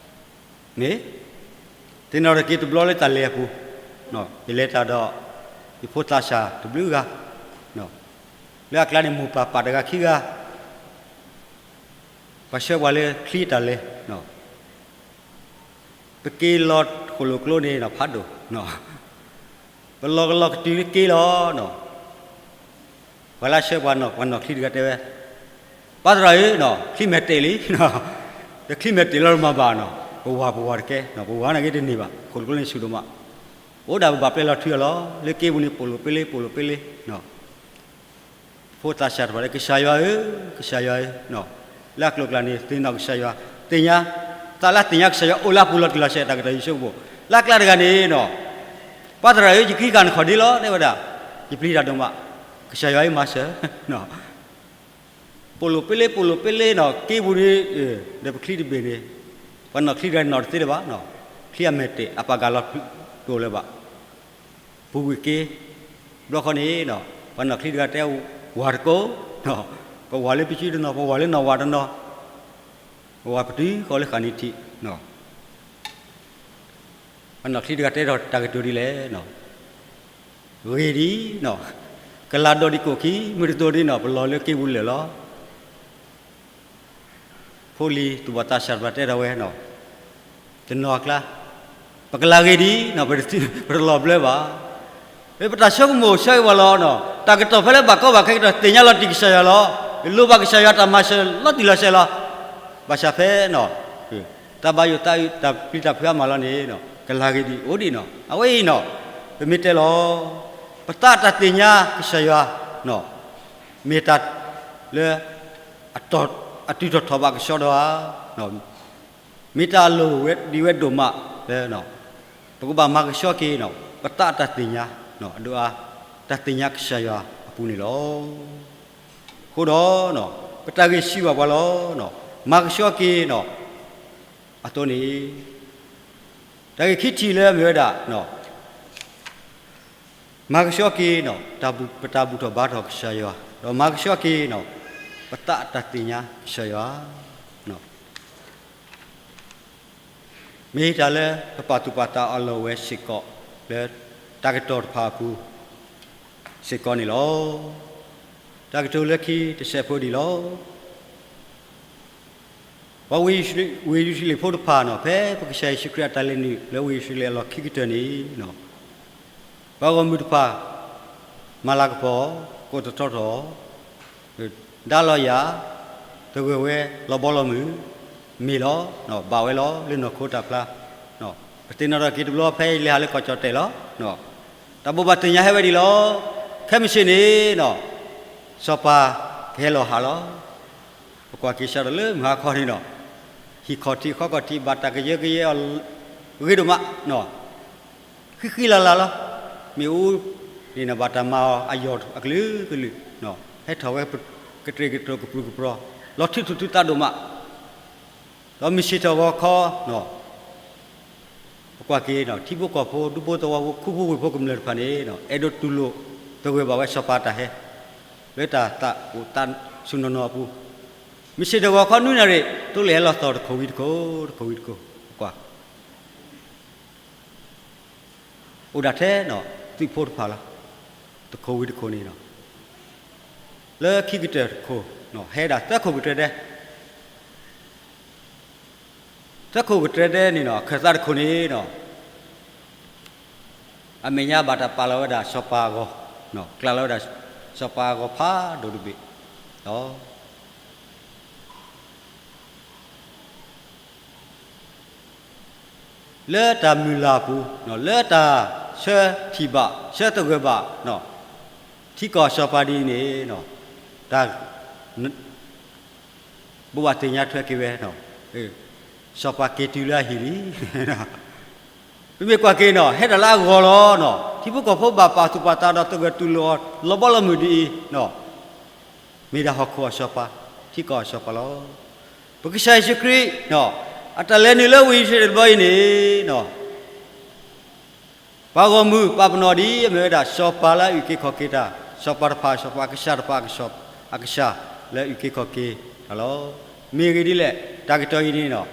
နီၣ်ထီၣ်က့ၤတဘျီလၢတၢ်လဲၤအပူၤ, ယလဲၤတၢ်ဒီး ယဖိသးစၢ်တဘျုးဂၤ, လၢအကျါန့ၣ် မိၢ်ပၢ်ပာ်တဂၤခံဂၤ, ပှၤဆှၢပှၤလၢချံတၢ်လဲၤ, ပက့ၤလီၤဃိၣ်လိာ်ကျိန့ၣ်ဖးဒိၣ်, ပလီၤကလီၤကတုၤက့ၤလီၤ. ပှၤလၢဆှၢပှၤနီၢ် ပှၤနီၢ်ချံတဂၤတဲဝဲ, ပၢ်သရၣ်ဧၢ, ချံမဲာ်တဲာ်လံ, ဒီးချံမဲာ်တဲာ်လီၤမၤဘၣ်နီၤ, ပဝၤပဝၤတကဲ, ပဝၤနာ်က့တန့ၢ်ဘၣ်, ဃိၣ်လိာ်ကျိန့ၣ်ဆူၣ်ဒိၣ်မး, အိၣ်ဒၣ်ပဘၣ်ပျဲလီၤထုအီၤလီၤ, လၢက့ပူၤန့ၣ် ပိာ်လိာ်ပ့လ့ ပိာ်လိာ်ပ့လ့ ဖိသၣ်စၢ်တဖၣ်လၢ ကစၢ်ယွၤဧၢ, ကစၢ်ယွၤဧၢ, လၢအကျိၤကျါန့ၣ် သ့ၣ်နီၣ်ကစၢ်ယွၤ, သ့ၣ်ညါ, သးလၢသ့ၣ်ညါကစၢ်ယွၤအိၣ်လၢအပူၤလီၤတံၢ်လီၤဆဲး တၢ်ကတီၢ်ယံၤဆိကမိၣ်, လၢအကျါတဂၤန့ၣ်နီၤ, ပၢ်သရၣ်ဧၢ, ယကံကၢ်နခီၣ်ဒ့လီၤ တဲဝဲဒၣ်, ယပျံၤတၢ်ဒိၣ်မး, ကစၢ်ယွၤအံၤမၤစၢၤ ပိာ်လိာ်ပ့လ့ ပိာ်လိာ်ပ့လ့နီၤ, က့ပူၤန့ၣ်, ဒီးပချံတဘ့ၣ်န့ၣ်, ပှၤနီၢ်ချံတဂၤနီၢ်တသ့လၢၤဘၣ်, ချံအမဲာ်တဲာ် အပာ်ကၤလီၤတအိၣ်လၢၤဘၣ်, ပူၤကွံာ်က့, ဘျီဃီန့ၣ်, ပှၤနီၢ်ချံတဂၤတဲ, ဝၤတကိး, ပဝၤလၢပစုတနီၤ, ပဝၤလၢနီၢ်ဝၤတနီၤ, ပဝၤပတုၤဃီလၢဃာ်နံၤထံး, ပှၤနီၢ်ချံတဂၤတဲထီၣ်တၢ်ကတိၤဒ်လဲၣ်, ဂ့ၤဒံးနီၤ, ကလၤဒီးဒံးကိၣ်ခံ မုၢ်တသိးဒ်နီၤ ပလီၤလၢက့ပူၤလၢာ်လီၤ. ဖိလံၤသူၣ်ဘီၣ်သးစၢ်တဖၣ်တဲထီၣ်ဝဲနီၤ, တနီၤအကျါ, ပကလၤဂ့ၤဒံးနီၤ ပတလီၤဘျၢဘၣ်. ပတၢ်ဆိကမိၣ်ဆၢဂ့ၤဝဲလီၤနီၤ, တၢ်ကတီၢ်ဖဲလၢဘၣ်ကီဘၣ်ခဲကတီၢ် သ့ၣ်ညါလီၤတံၢ်ကစၢ်ယွၤလီၤ. လိၣ်ဘၣ်ကစၢ်ယွၤတၢ်မၤစၢၤလီၤတံၢ်လီၤဆဲးလီၤ. ဘၣ်ဆၣ်ဖဲနီၤ, တၢ်ဘၣ်ယိၣ်သးအုး တၢ်ပျံၤတၢ်ဖုးအါမးလီၤန့ၣ်, ကလၤဂ့ၤဒံးအိၣ်ဒံးနီၤ. အဝဲအံၤနီၤ, ပမ့ၢ်တဲလီၤ, ပသးတၢ်သ့ၣ်ညါကစၢ်ယွၤ, မ့ၢ်တၢ်လၢ အတုၤထီၣ်ထီၣ်ဘၣ်ကဆှီဒီးဧါ, မ့ၢ်တၢ်အလီၢ်ဝဲဒံးဝဲဒိၣ်မးလၢ ပကဘၣ်မၤကဆှီက့ၤ ပသးအတၢ်သ့ၣ်ညါ အဒိၣ်အါ တၢ်သ့ၣ်ညါကစၢ်ယွၤအပူၤန့ၣ်လီၤ. အဃိဒီး ပတၢ်ဂ့ၢ်စံးဘၣ်ပှၤလီၤ. မၤကဆှီက့ၤ အသိးန့ၣ် တၢ်ဂ့ၢ်ခံထံၣ်လၢအမ့ၢ်ဝဲဒၣ် မၤကဆှီက့ၤ ပတၢ်ဘူၣ်ထီၣ်ဘါထီၣ်ကစၢ်ယွၤ, ဒီးမၤကဆှီက့ၤ ပသးအတၢ်သ့ၣ်ညါကစၢ်ယွၤ, မ့ၢ်တၢ်လၢပပာ်သူၣ်ပာ်သးအလီၢ်ဝဲစ့ၢ်ကီး လၢတၢ်ကတီၢ်တဖၣ်အပူၤစ့ၢ်ကီးန့ၣ်လီၤ. တၢ်ကတိၤလၢခံတစဲးဖိဒ်လီၤ. ပှၤဝ့ၢ်ယရူၤၡလ့ၣ်ဖိတဖၣ်န့ၣ် ဖဲပကစၢ်ယ့ၣ်ၡူးခရံာ်အတၢ်လဲၤနုာ်လၢဝ့ၢ်ယရူၤၡလ့ၣ်အလီၢ်ခံကတၢၢ်န့ၣ် ပှၤဂီၢ်မုၢ်တဖၣ် မၤလၤကပီၤ, ကိးသထီထီၣ်, ဒါလီၤယၤ, သဂၢၢ်ဝဲလီၤဘီလီၤမုၢ်, မ့ၢ်လီၤ, ဘၣ်ဝဲလီၤလၢနီၢ်ခိတၢ်ဖျါ, ပသ့ၣ်နီၣ်ထီၣ်က့ၤတဘျီဖဲယလဲၤဟးလၢကီၢ်ကၠီၣ်တဲၣ်လီၤ. တၢ်ဘိးဘၣ်သ့ၣ်ညါဟဲဝဲဒ်လီၤ. ခဲမုၢ်ဆ့ၣ်န့ၣ် စီၤပၤကဟဲလီၤဟးလီၤ. ပကွၢ်က့ၤစးထီၣ်လၢမုၢ်ဟါခီန့ၣ်ဒီး ဟံၣ်ခီၣ်ထံးဃီခီၣ်ထံး ဘၣ်တၢ်ကယၢကယဲအီၤ ဂ့ၤဒိၣ်မး, ဃံဃံလၤလၤလီၤ. မ့ၣ်အူန့ၣ် ဘၣ်တၢ်မၤအီၤအယီၢ်အကလုာ်ကလုာ်, ဟဲထီၣ်ဝဲ ကတြ့ၣ်ကတြိၣ်ကပြုၢ်ကပြီၤ လီၤထုးထူၣ်ထုးသးဒိၣ်မး, ဒီးမုၢ်ဆ့ၣ်ထီၣ်ဂီၤခီ ပကွၢ်က့ၤ ထံဖိကီၢ်ဖိ ဒူဖိသဝီဖိ ခူဖိဝ့ၢ်ဖိကမျၢၢ်တဖၣ်န့ၣ် အဲၣ်ဒိးတူၢ်လိာ်သဂၢၢ်ဘၣ်ဝဲစီၤပၤတၢ်ဟဲ လၢတၢ်သးအိၣ်သးဆူၣ်နီၢ်နီၢ်အပူၤ, မုၢ်ဆ့ၣ်ထီၣ်ဂီၤခီနွံနၣ်ရံၣ် သိလ့ၣ်ဟဲလီၤသီၣ်တခိၣ်ဝံၤတခိၣ် တခိၣ်ဝံၤတခိၣ် ပကွၢ် အိၣ်ဒၣ်ထဲ သုးဖိတဖၣ်လီၤ. တခိၣ်ဝံၤတခိၣ်န့ၣ် လၢခံကတၢၢ်တခိၣ် ဟဲဒၣ်သၢခိၣ်ကတြဲဒဲ သၢခိၣ်ကတြဲဒဲန့ၣ် အခၢၣ်သးတခိၣ်န့ၣ် အမဲာ်ညါဘၣ်တၢ်ပာ်လီၤဝဲဒၣ်စီၤပၤအဂီၤ, ကျးလီၤဝဲဒၣ်စီၤပၤအဂီၤဖးဒိၣ်တဘ့ၣ်လီၤ. လၢတၢ်မုၢ်လၢ်အပူၤ လၢတၢ်ဆၢထံၣ်ဘၣ် ဆၢသဂၢၢ်ဘၣ် ထံကီၢ်အစီၤပၤဒ်အံၤန့ၣ် တၢ် ဘိးဘၣ်သ့ၣ်ညါထွဲက့ၤဝဲ စီၤပၤက့ၤတုၤလၢအဟံၣ်လံ. ပမ့ၢ်ကွၢ်က့ၤန့ၣ် ဟဲဒၣ်လၢအဂီၢ်လီၤ. ထံဖိကီၢ်ဖိဘၣ်ပာ်သူၣ်ပာ်သးဒီးသဂၢၢ်တူၢ်လိာ်အီၤ လီၤဘီလီၤမုၢ်ဒ်အံၤ မ့ၢ်ဒၣ်ဟီၣ်ခိၣ်အစီၤပၤ, ထံကီၢ်အစီၤပၤလီၤ. ပကစၢ်ယ့ၣ်ၡူးခရံာ် အတၢ်လဲၤနုာ်လၢဝ့ၢ်ယရူၤၡလ့ၣ်တဘျီအံၤန့ၣ် ပှၤဂီၢ်မုၢ်ပာ်ပနီၣ်ဒ်အမ့ၢ်ဝဲဒၣ် စီၤပၤလၢအအုၣ်က့ၤခီၣ်က့ၤတၢ်, စီၤပၤတဖၣ်အစီၤပၤ, အကစၢ်တဖၣ်အကစၢ်, အကစၢ်လၢအအုၣ်က့ၤခီၣ်က့ၤတၢ်လီၤ. မ့ၢ်ဂ့ၢ်ဒ်လဲၣ်, တၢ်ကတီၢ်အံၤန့ၣ်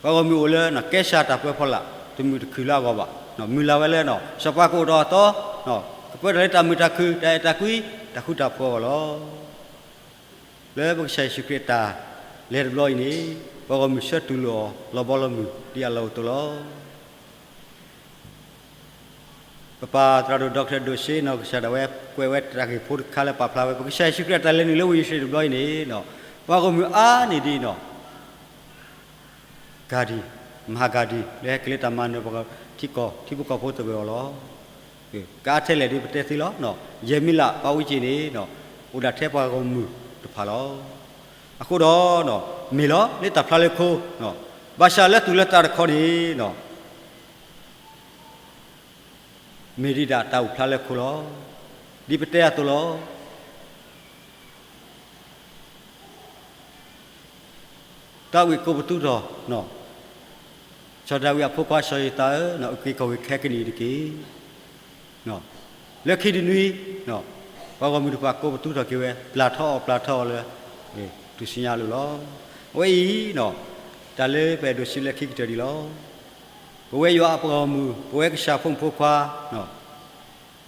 ပှၤဂီၢ်မုၢ်အိၣ်လၢ ကဲစၢ်တၢ်ပၢဖီလာ် တမုာ်တခုၣ်လၢအဂီၢ်ဘၣ်. မုၢ်လၢ်ဝဲလၢ စီၤပၤကအိၣ်ဒီးအသီ, ကပၢတၢ်လၢတၢ်မုာ်တၢ်ခုၣ်, တၢ်အဲၣ်တၢ်ကွံ, တၢ်ဃူတၢ်ဖိးအဂီၢ်လီၤ. လၢပကစၢ်ယ့ၣ်ၡူးခရံာ်အတၢ်လဲၤတဘျီအံၤန့ၣ် ပှၤဂီၢ်မုၢ်ဆၢတူၢ်လိာ်အီၤ လီၤဘီလီၤမုၢ်ဒ်အလီၢ်အိၣ်အသိးလီၤ. ပပၢ်သရၣ်ဒိၣ် ဒီကထၢၣ်ဒိၣ်စ့ နီၢ်ကစၢ်ဒၣ်ဝဲ ကွဲးဝဲတၢ်ဂ့ၢ်ဖိတခါလၢပာ်ဖျါဝဲ ပကစၢ်ယ့ၣ်ၡူးခရံာ်အတၢ်လဲၤနုာ်လၢဝ့ၢ်ယရူၤၡလ့ၣ်တဘျီအံၤန့ၣ် ပှၤဂီၢ်မုၢ်အါန့ၢ်ဒ်အံၤန့ၣ် ဂၤဒံး, မၤဂၤဒံး လၢဟဲက့ၤလၢတၢ်မၤနၢၤပှၤထံကီၢ် ထံဖိကီၢ်ဖိသဂၢၢ်အီၤလီၤ. ကအါထဲလဲၣ်ဒ်ပတဲသ့လီၤ. ယဲၢ်မံလးပာ်ဝံက့ၤန့ၣ် အိၣ်ဒၣ်ထဲပှၤဂီၢ်မုၢ်တဖၣ်လီၤ. အဃိဒီး မ့ၢ်လီၤလၢတၢ်ဖျါလၢခိ, ဘၣ်ဆၣ်လၢသူၣ်လၢသးတခီန့ၣ် မ့ၢ်ဒ်ဒၣ်တၢ်အိၣ်ဖျါလၢခိလီၤ. ဒ်ပတဲအသိးလီၤ. တၢ်ဝံၣ်ကိးပသူထီၣ်, စီၤဒၤဝံးအဖိခွါစီၤယိၤသးဧၢ, အုၣ်က့ၤခီၣ်က့ၤခဲကနံၣ်အံၤတက့ၢ်. လၢခံတနွံ ပှၤဂီၢ်မုၢ်တဖၣ်ကိးပသူထီၣ်က့ၤဝဲ ပျၢ်ထီအီၤ ပျၢ်ထီအီၤလၢ ထူၣ်စုညါအလိၤလီၤ. အဝဲအံၤ တၢ်လၢပအဲၣ်ဒိးစံးလၢခံကတၢၢ်ဒ်လီၤ. ပဝဲယွၤအပှၤဂီၢ်မုၢ် ပဝဲကစၢ်ဖိမုၣ်ဖိခွါ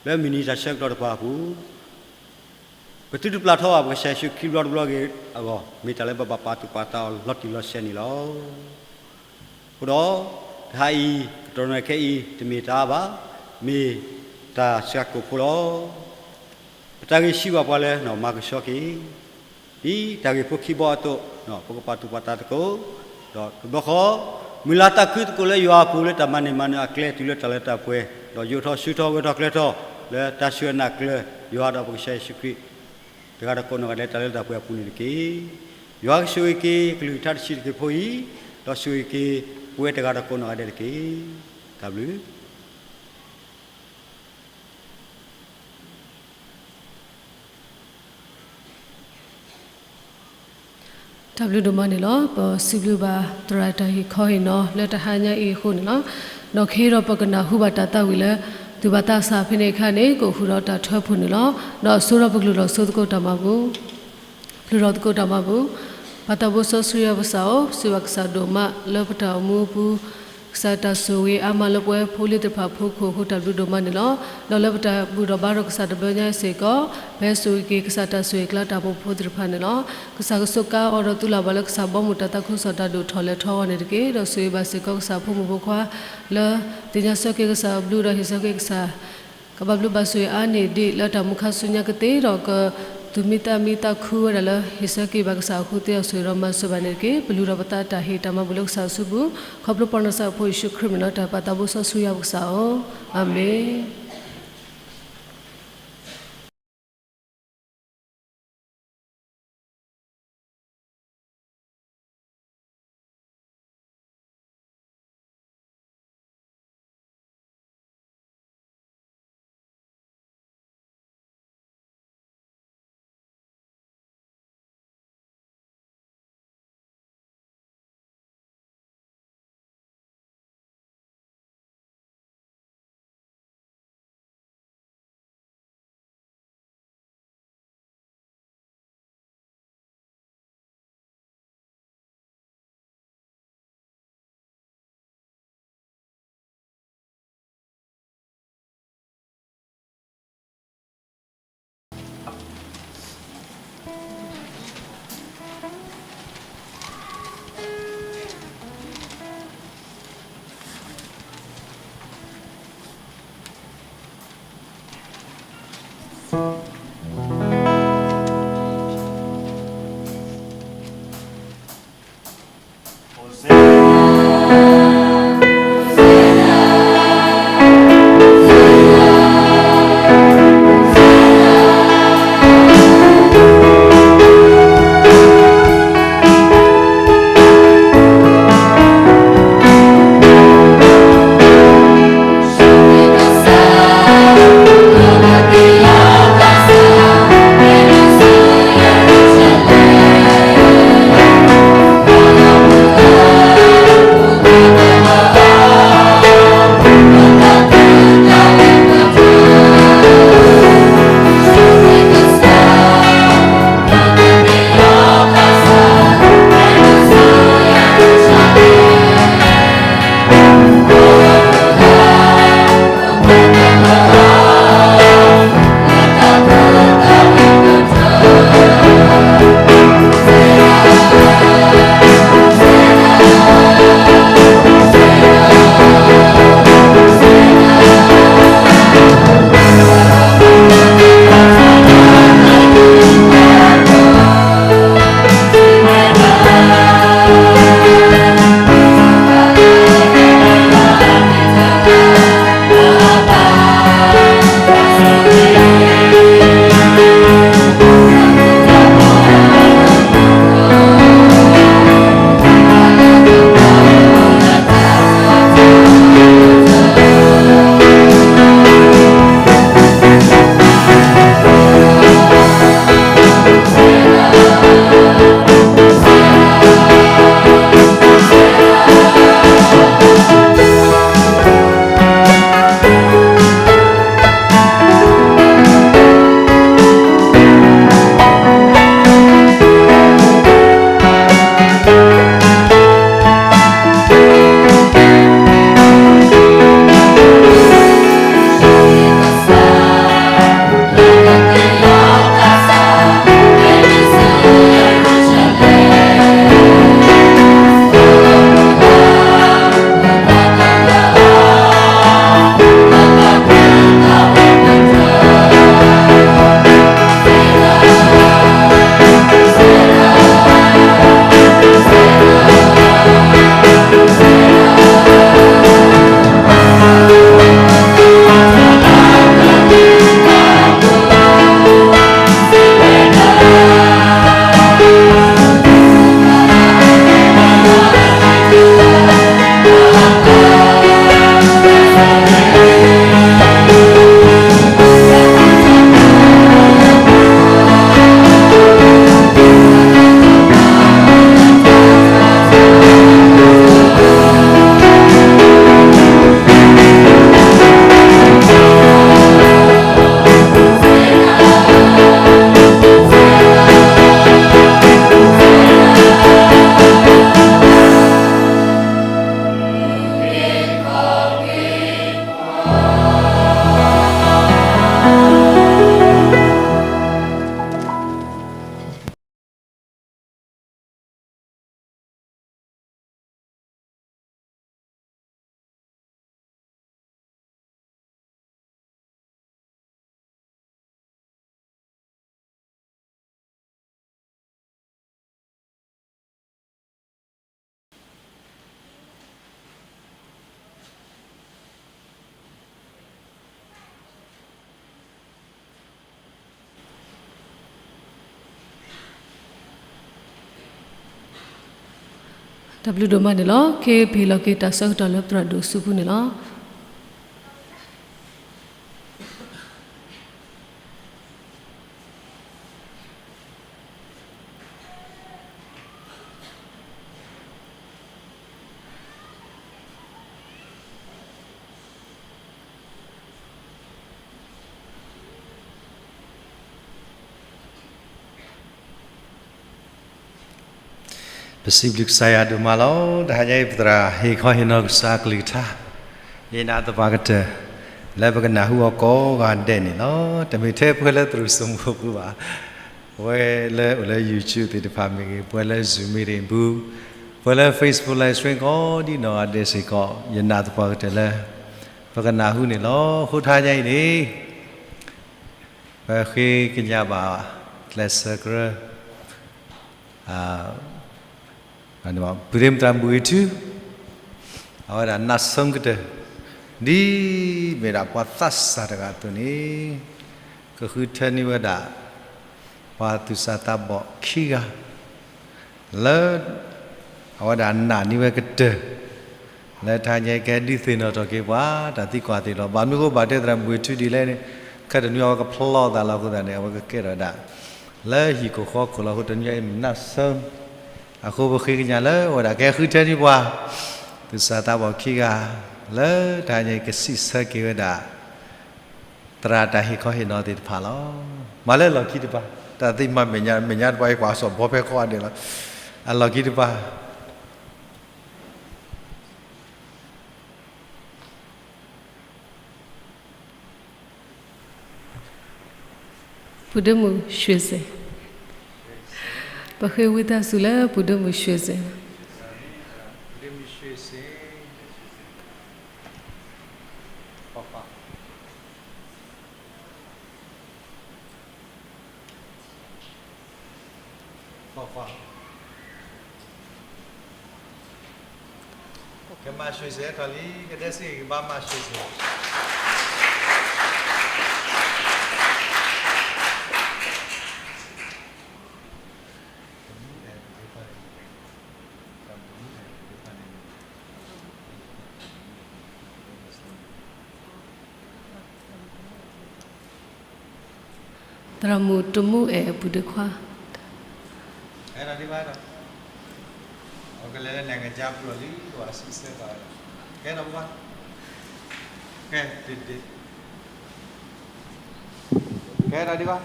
လၢမုၢ်နံၤတၢ်ဆၢကတီၢ်တဖၣ်အပူၤ ပသုတပျၢ်ထီဘၣ်ပကစၢ်ယ့ၣ်ၡူးခရံာ်တဘျီတဘျီဂ့ၤအဂီၢ် မ့ၢ်တၢ်လၢပဘၣ်ပာ်သူၣ်ပာ်သးအီၤလီၤတံၢ်လီၤဆဲးန့ၣ်လီၤ. အဃိဒီး တဟါအံၤ ကတီၢ်နံၤခဲအံၤ တမ့ၢ်တၢ်အါဘၣ်, မ့ၢ်တၢ်ဆှၢကိာ်ဖိလီၤ. ပတၢ်ဂ့ၢ်စံးဘၣ်ပှၤလၢ မၤကဆှီက့ၤ ဒ်တၢ်ဂ့ၢ်ဖိခံဘီအသိး ပကပာ်သူၣ်ပာ်သးသကိး, ဒီးတဘျီဃီ မုၢ်လၢ်သးခုသကိးလၢယွၤအပူၤ လၢတၢ်မၤန့ၢ်မၤနၢၤအကျဲ တုၤလၢတၢ်လၢတၢ်ပှဲၤ, ဒီးယိးထီၣ်ဆူထီၣ်ဂဲၤထီၣ်ကျဲထီၣ် လၢတၢ်စူၢ်နာ်ကျၢၤ ယွၤဒီးပကစၢ်ယ့ၣ်ၡူးခရံာ် တဂၤဒီးကိးနီၢ်ဂၤဒဲး တၢ်လၢတၢ်ပှဲၤအပူၤန့ၣ်တက့ၢ်. ယွၤကဆိၣ်ဂ့ၤက့ၤ ကလုၢ်ကထါတဆံးတက့ၢ်ဖိအံၤ, ဒီးဆိၣ်ဂ့ၤက့ၤ ပဝဲတဂၤဒီးကိးနီၢ်ဂၤဒဲးတက့ၢ်. တၢ်ဘျုး တၢ်ဘျုးဒိၣ်မးန့ၣ်လီၤ. ပစံးဘျုးဘၣ်သရၣ်တၢ်ဟ့ၣ်ခီဟ့ၣ်နီၤလၢတဟါညါအံၤအဃိန့ၣ်လီၤ. ဒီးခဲအံၤဒီးပကနၢ်ဟူဘၣ်တၢ်သးဝံၣ်လၢ သူၣ်ဘၣ်သးစၢ်ဖဲန့ၣ်အခါန့ၣ် ကအိၣ်ဃုာ်ဒီးတၢ်ထၢဖှိၣ်န့ၣ်လီၤ. ဒီးအစိဒီးပကလုၢ်လီၤဆိသကိးတၢ်မၤပူၤ ပလုၢ်ထီၣ်သကိးတၢ်မၤပူၤ, ပၢ်သးဘိစီဆှံယွၤပကစၢ်ဧၢ, ပစံးဘျုးဘၣ်ကစၢ်ဒိၣ်မးလၢပတၢ်အိၣ်မူအပူၤ, ကစၢ်တၢ်ဆိၣ်ဂ့ၤအါမးလၢပဝဲဖိလံၤသ့ၣ်တဖၣ်အဖီခိၣ်အဃိ တၢ်ဘျုးဒိၣ်မးန့ၣ်လီၤ. ဒီးလၢပတၢ်ဘူၣ်ထီၣ်ဘါထီၣ်ကစၢ်တဘျီညါအံၤစ့ၢ်ကီး ပဟဲဆိၣ်ဂ့ၤက့ၤကစၢ်တၢ်ဆိၣ်ဂ့ၤအကျါတၢ်အိၣ်ဖှိၣ်ဖိသ့ၣ်တဖၣ်န့ၣ်လီၤ. ကစၢ်ကဆိးကါအီၤဒီးသူၣ်လၢ်ဘၣ်လၢကစၢ်ဘီမုၢ်တၢ်သးခုကစီၣ်တၢ်ဒိၣ်ထီၣ်လဲၤထီအဂီၢ်န့ၣ်တက့ၢ်. ဒီးဆိၣ်ဂ့ၤဘၣ်စ့ၢ်ကီးကစၢ်ဖိမုၣ်ဖိခွါလၢ သ့ၣ်ညါဆၢက့ၤကစၢ် ကဘၣ်ဘျုးဘၣ်ဆိၣ်ဂ့ၤအါန့ၢ်ဒံးလၢတၢ်မူခါဆူညါကသ့ဒီး ကသူၣ်မံသးမံသးခုဝဲဒၣ်လၢ ဟ့ၣ်ဆၢက့ၤဘၣ်ကစၢ်အဃိသ့ဒီးဆိၣ်ဂ့ၤဒီးမၤစၢၤဘၣ်န့ၣ်တက့ၢ်. ပလုၢ်ထီၣ်ပသးတၢ်ဟ့ၣ်တၢ်မၤဘူၣ်လၢကစၢ်အစုပူၤ, ခီဖျိပှၤနၢ်စၢ်ဖိယ့ၣ်ၡူးခရံာ်မံၤလီၤ. တၢ်ပၢ်သးဘိစီဆှံယွၤပကစၢ်ဧၢ, အၤမ့ၣ်. တၢ်ဘျုးဒိၣ်မးန့ၣ်လီၤ. ခဲအံၤပဟ့ၣ်လီၤက့ၤတၢ်ဆၢကတီၢ်လၢပသရၣ်ဒိၣ်အစုပူၤန့ၣ်လီၤ. ပစံးဘျုးကစၢ်ယွၤဒိၣ်မးလီၤ. တဟါညါအံၤ ပသရၣ်ဟ့ၣ်ခီဟ့ၣ်နီၤကစၢ်ကလုၢ်ကထါ, ယနာ်သပှၢ်ကတၢၢ် လၢပကနၢ်ဟူအီၤကိးဂၤဒဲးန့ၣ်လီၤ. တမ့ၢ်ထဲပှဲၤလၢသရူးစုမုၢ်ပူၤဘၣ်, ပှဲၤလၢအိၣ်လၢ YouTube သ့ၣ်တဖၣ်မ့ၢ်ဂ့ၤ, ပှဲၤလၢ Zoom meeting ပူၤ, ပှဲၤလၢ Facebook live stream ကိးဒံနီၢ်ဂၤဒဲးစ့ၢ်ကီး, ယနာ်သပှၢ်ကတၢၢ်လၢ ပကနၢ်ဟူန့ၣ်လီၤ. အဃိတဟါညါအံၤန့ၣ် ပဃ့ကညးဘၣ် ကျဲးစၢးကရၢ ပုၤရ့မုၣ်သရၣ်မုၣ်ဂ့ၤထူ, အဝဲဒၣ်နးဆၢကတၢၢ် ဒ်မ့ၢ်ဒၣ်ပှၤသးစၢ်တဂၤအသိးန့ၣ်, ကဃုထၢန့ၢ်ဝဲဒၣ် ပှၤသူၣ်စၢ်သးဘီၣ်ခံဂၤ လၢ အဝဲဒၣ်နာ်န့ၢ်ဝဲကတၢၢ် လၢတဟါညါအံၤ ကဟဲဒုးသ့ၣ်နီၣ်ထီၣ်က့ၤပှၤ တၢ်သံကွၢ်သ့ၣ်တဖၣ်လီၤ. ဘၣ်မနုၤအဃိဘၣ်တဲသရၣ်မုၣ်ဂ့ၤထူဒ်လဲၣ်န့ၣ်, ခဲတနွံအဝဲကဖျီသးလီၤအဃိသတးန့ၣ် အဝဲကကဲထီၣ်ဝဲဒၣ် လၢဟံၣ်ခိၣ်ဃီခိၣ်လီၤ. အဃိတနွံအံၤမ့ၢ်နးဆၢ အဃိပဃ့ကညးလၢအဝဲဒၣ်ကဟဲဃုထၢန့ၢ်ပှၤ သူၣ်စၢ်သးဘီၣ်ခံဂၤ လၢတဟါညါအံၤကစံးဆၢက့ၤဝဲဒၣ် သရၣ်တၢ်ဟ့ၣ်ခီဟ့ၣ်နီၤသ့ၣ်တဖၣ်လီၤ. မၤလၢလီၢ်ခံတပၤ, တၢ်သံမၤမဲာ်ညါ မဲာ်ညါတပၤအံၤကွၢ်စီၣ်ဘီဖဲခီအဒဲးလီၤ. အလီၢ်ခံတပၤ ပုၢ်ဒ့မုၣ် ရွှေစင်, ပဃ့ဝံသးစူၤလၢပုၢ်ဒ့မုၣ် ရွှေစင်. ကမၤ ရွှေစင် ထီၣ်လံ, ကဒဲစ့ၢ်ကီး ကဘၣ်မၤ ရွှေစင်. သရၣ်မုၣ်တမူအဲၣ်အပုၢ်ဒ့ခွါ, အဲၣ်ဒိးဒံးဘၣ်ဒီး, အကလဲၤလၢ နိုင်ငံခြား ပူၤလီၤလံ ကဘၣ်စံးဆၢကီး, ကဲဒီးပှၤ, ကဲ, ကဲဒီးဒံးဘၣ်,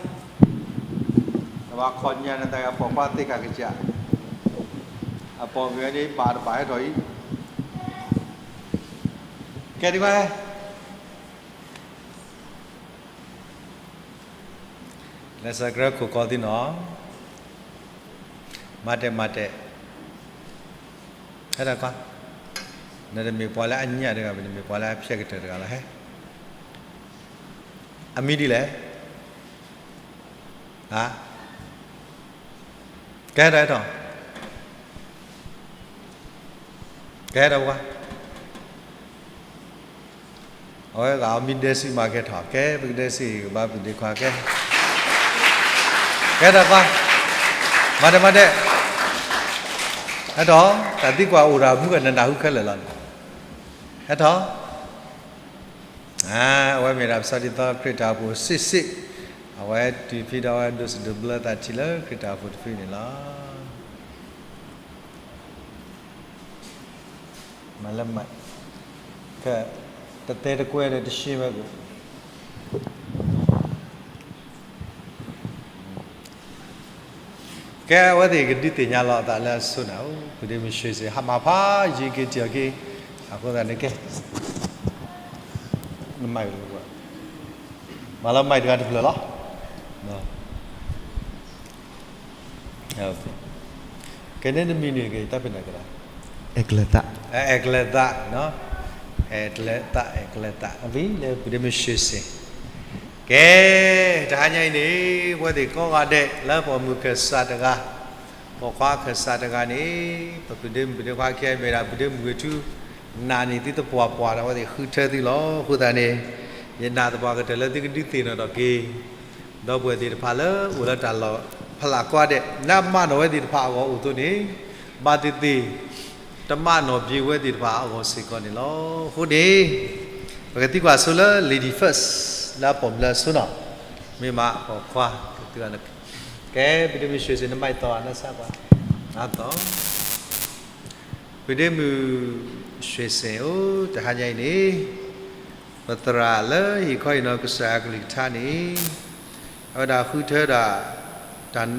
ကဘၣ်ခီၣ်ညါန့ၣ် တၢ်ဂၤပိာ်ခွါသ့ၣ်ကးကစၢ်, အပိာ်မုၣ်ဝဲန့ၣ် ဘၣ်တဘၣ်ဟဲထီၣ်အံၤ, ကဲဒံးဘၣ် ကျဲးစၢးကရၢခိၣ်ကီသံနီၤ, မၤတဲာ်မၤတဲာ်, ဟဲဒီးကွၢ်, နတမ့ၢ်ပှၤလၢအညၣ်တဂၤဘၣ်, နမ့ၢ်ပှၤလၢအဖျဲးကတၢၢ်တဂၤလီၤ ဟဲ, အမံၤဒ်လဲၣ်, ကဲဒီးဟဲထီၣ်, ကဲဒီးကွၢ် အဝဲဂၤအမံၤဒဲစံးမၤကဲထီၣ်, ကဲပကဒဲစံးကဘၣ်ပုၢ်ဒ့ခွါ, ကဲ, ကဲဒီးကွၢ်, မၤဒဲးမၤဒဲး, ဟဲထီၣ်, တၢ်သံကွၢ်အိၣ်ဒီးမူကနနၢ်ဟူခဲလၢာ်လီၤ, ဟဲထီၣ်, အဝဲမ့ၢ်ဒၣ်ပစီဒံသီခရံာ်တၢ်အိၣ်ဖှိၣ်စ့ၢ်စ့ၢ်, အဝဲတုၤဖဲဒီးအဝဲဒိးစဒိးဘျၢသးထံလၢခရံာ်တၢ်အိၣ်ဖှိၣ်တဖုန့ၣ်လီၤ. မၤလၢမး, က, တတဲတကွဲဒီးတရှဲဝဲကိး, ကဲအဝဲသ့ၣ်ကဒုးသ့ၣ်ညါလီၤအသးလၢအဆိန့ၣ်, ပုၢ်ဒ့မုၣ် ရွှေစင် ဟးမၤဖးယံၤက့ၤထံၣ်အီၤက့ၤ, အဃိသတးန့ၣ်ကဲ, နမၤ, မၤလၢမးတဂၤတဖျၢၣ်လီၤ. ကဲန့ၣ်နမံၤန့ၣ်က့ၤ တၢ်ဖဲန့ၣ်ကဲဒၣ်, အဲၣ်ကျဲၤသး, အဲၣ်ကျဲၤသး, အဲၣ်ကျဲၤသး, အဲၣ်ကျဲၤသး, အဝဲလၢပုၢ်ဒ့မုၣ် ရွှေစင်. ကဲ, တဟါညါအံၤန့ၣ် ပဝဲသ့ၣ်ကိးဂၤဒဲး လၢပိာ်မုၣ်ခၢၣ်စးတဂၤ, ပိာ်ခွါခၢၣ်စးတဂၤန့ၣ်, ပပုၢ်ဒ့မုၣ် ပုၢ်ဒ့ခွါခံဂၤမ့ၢ်ဒၣ် ပုၢ်ဒ့မုၣ်ဂ့ၤထူ, နာ်န့ၢ်သုသပှၢ်ပှၢ်ဒီး အဝဲသ့ၣ်ဃုထၢသုလီၤ. အဃိသတးန့ၣ်, ယနာ်သပှၢ်ကတၢၢ်လၢသုကဒုးသ့ၣ်နီၣ်ထီၣ်က့ၤ ဒီပုၢ်ဝဲၢ်သ့ၣ်တဖၣ်လၢအိၣ်လၢတၢ်လီၢ်ဖးလၢ်ကိးဂၤဒဲး, လၢအမၤနီၣ်ဝဲသ့ၣ်တဖၣ်အဂီၢ်အိၣ်အသိးန့ၣ်, ဘၣ်သ့ၣ်သ့ၣ် တမၣ်နီၣ်ဘျ့ဝဲသ့ၣ်တဖၣ်အဂီၢ်စ့ၢ်ကီးန့ၣ်လီၤ. အဃိန့ၣ် ပကသံကွၢ်ဆိလၢ Lady First လၢအပိာ်မုၣ်လၢအဆိနီၤ, မ့ၢ်မးပိာ်ခွါကသံကွၢ်, ကဲ ဖုဒ့မုၣ် ရွှေစင် နမၤအသီ နစးကွၢ်, နသီ, ဖုဒ့မုၣ် ရွှေစင် အိၣ် တဟါညါအံၤန့ၣ် ပသရၣ်လၢဟ့ၣ်ခီဟ့ၣ်နီၤကစၢ်အကလုၢ်ကထါန့ၣ် အဝဲဒၣ်ဃုထၢဒၣ် တၢ်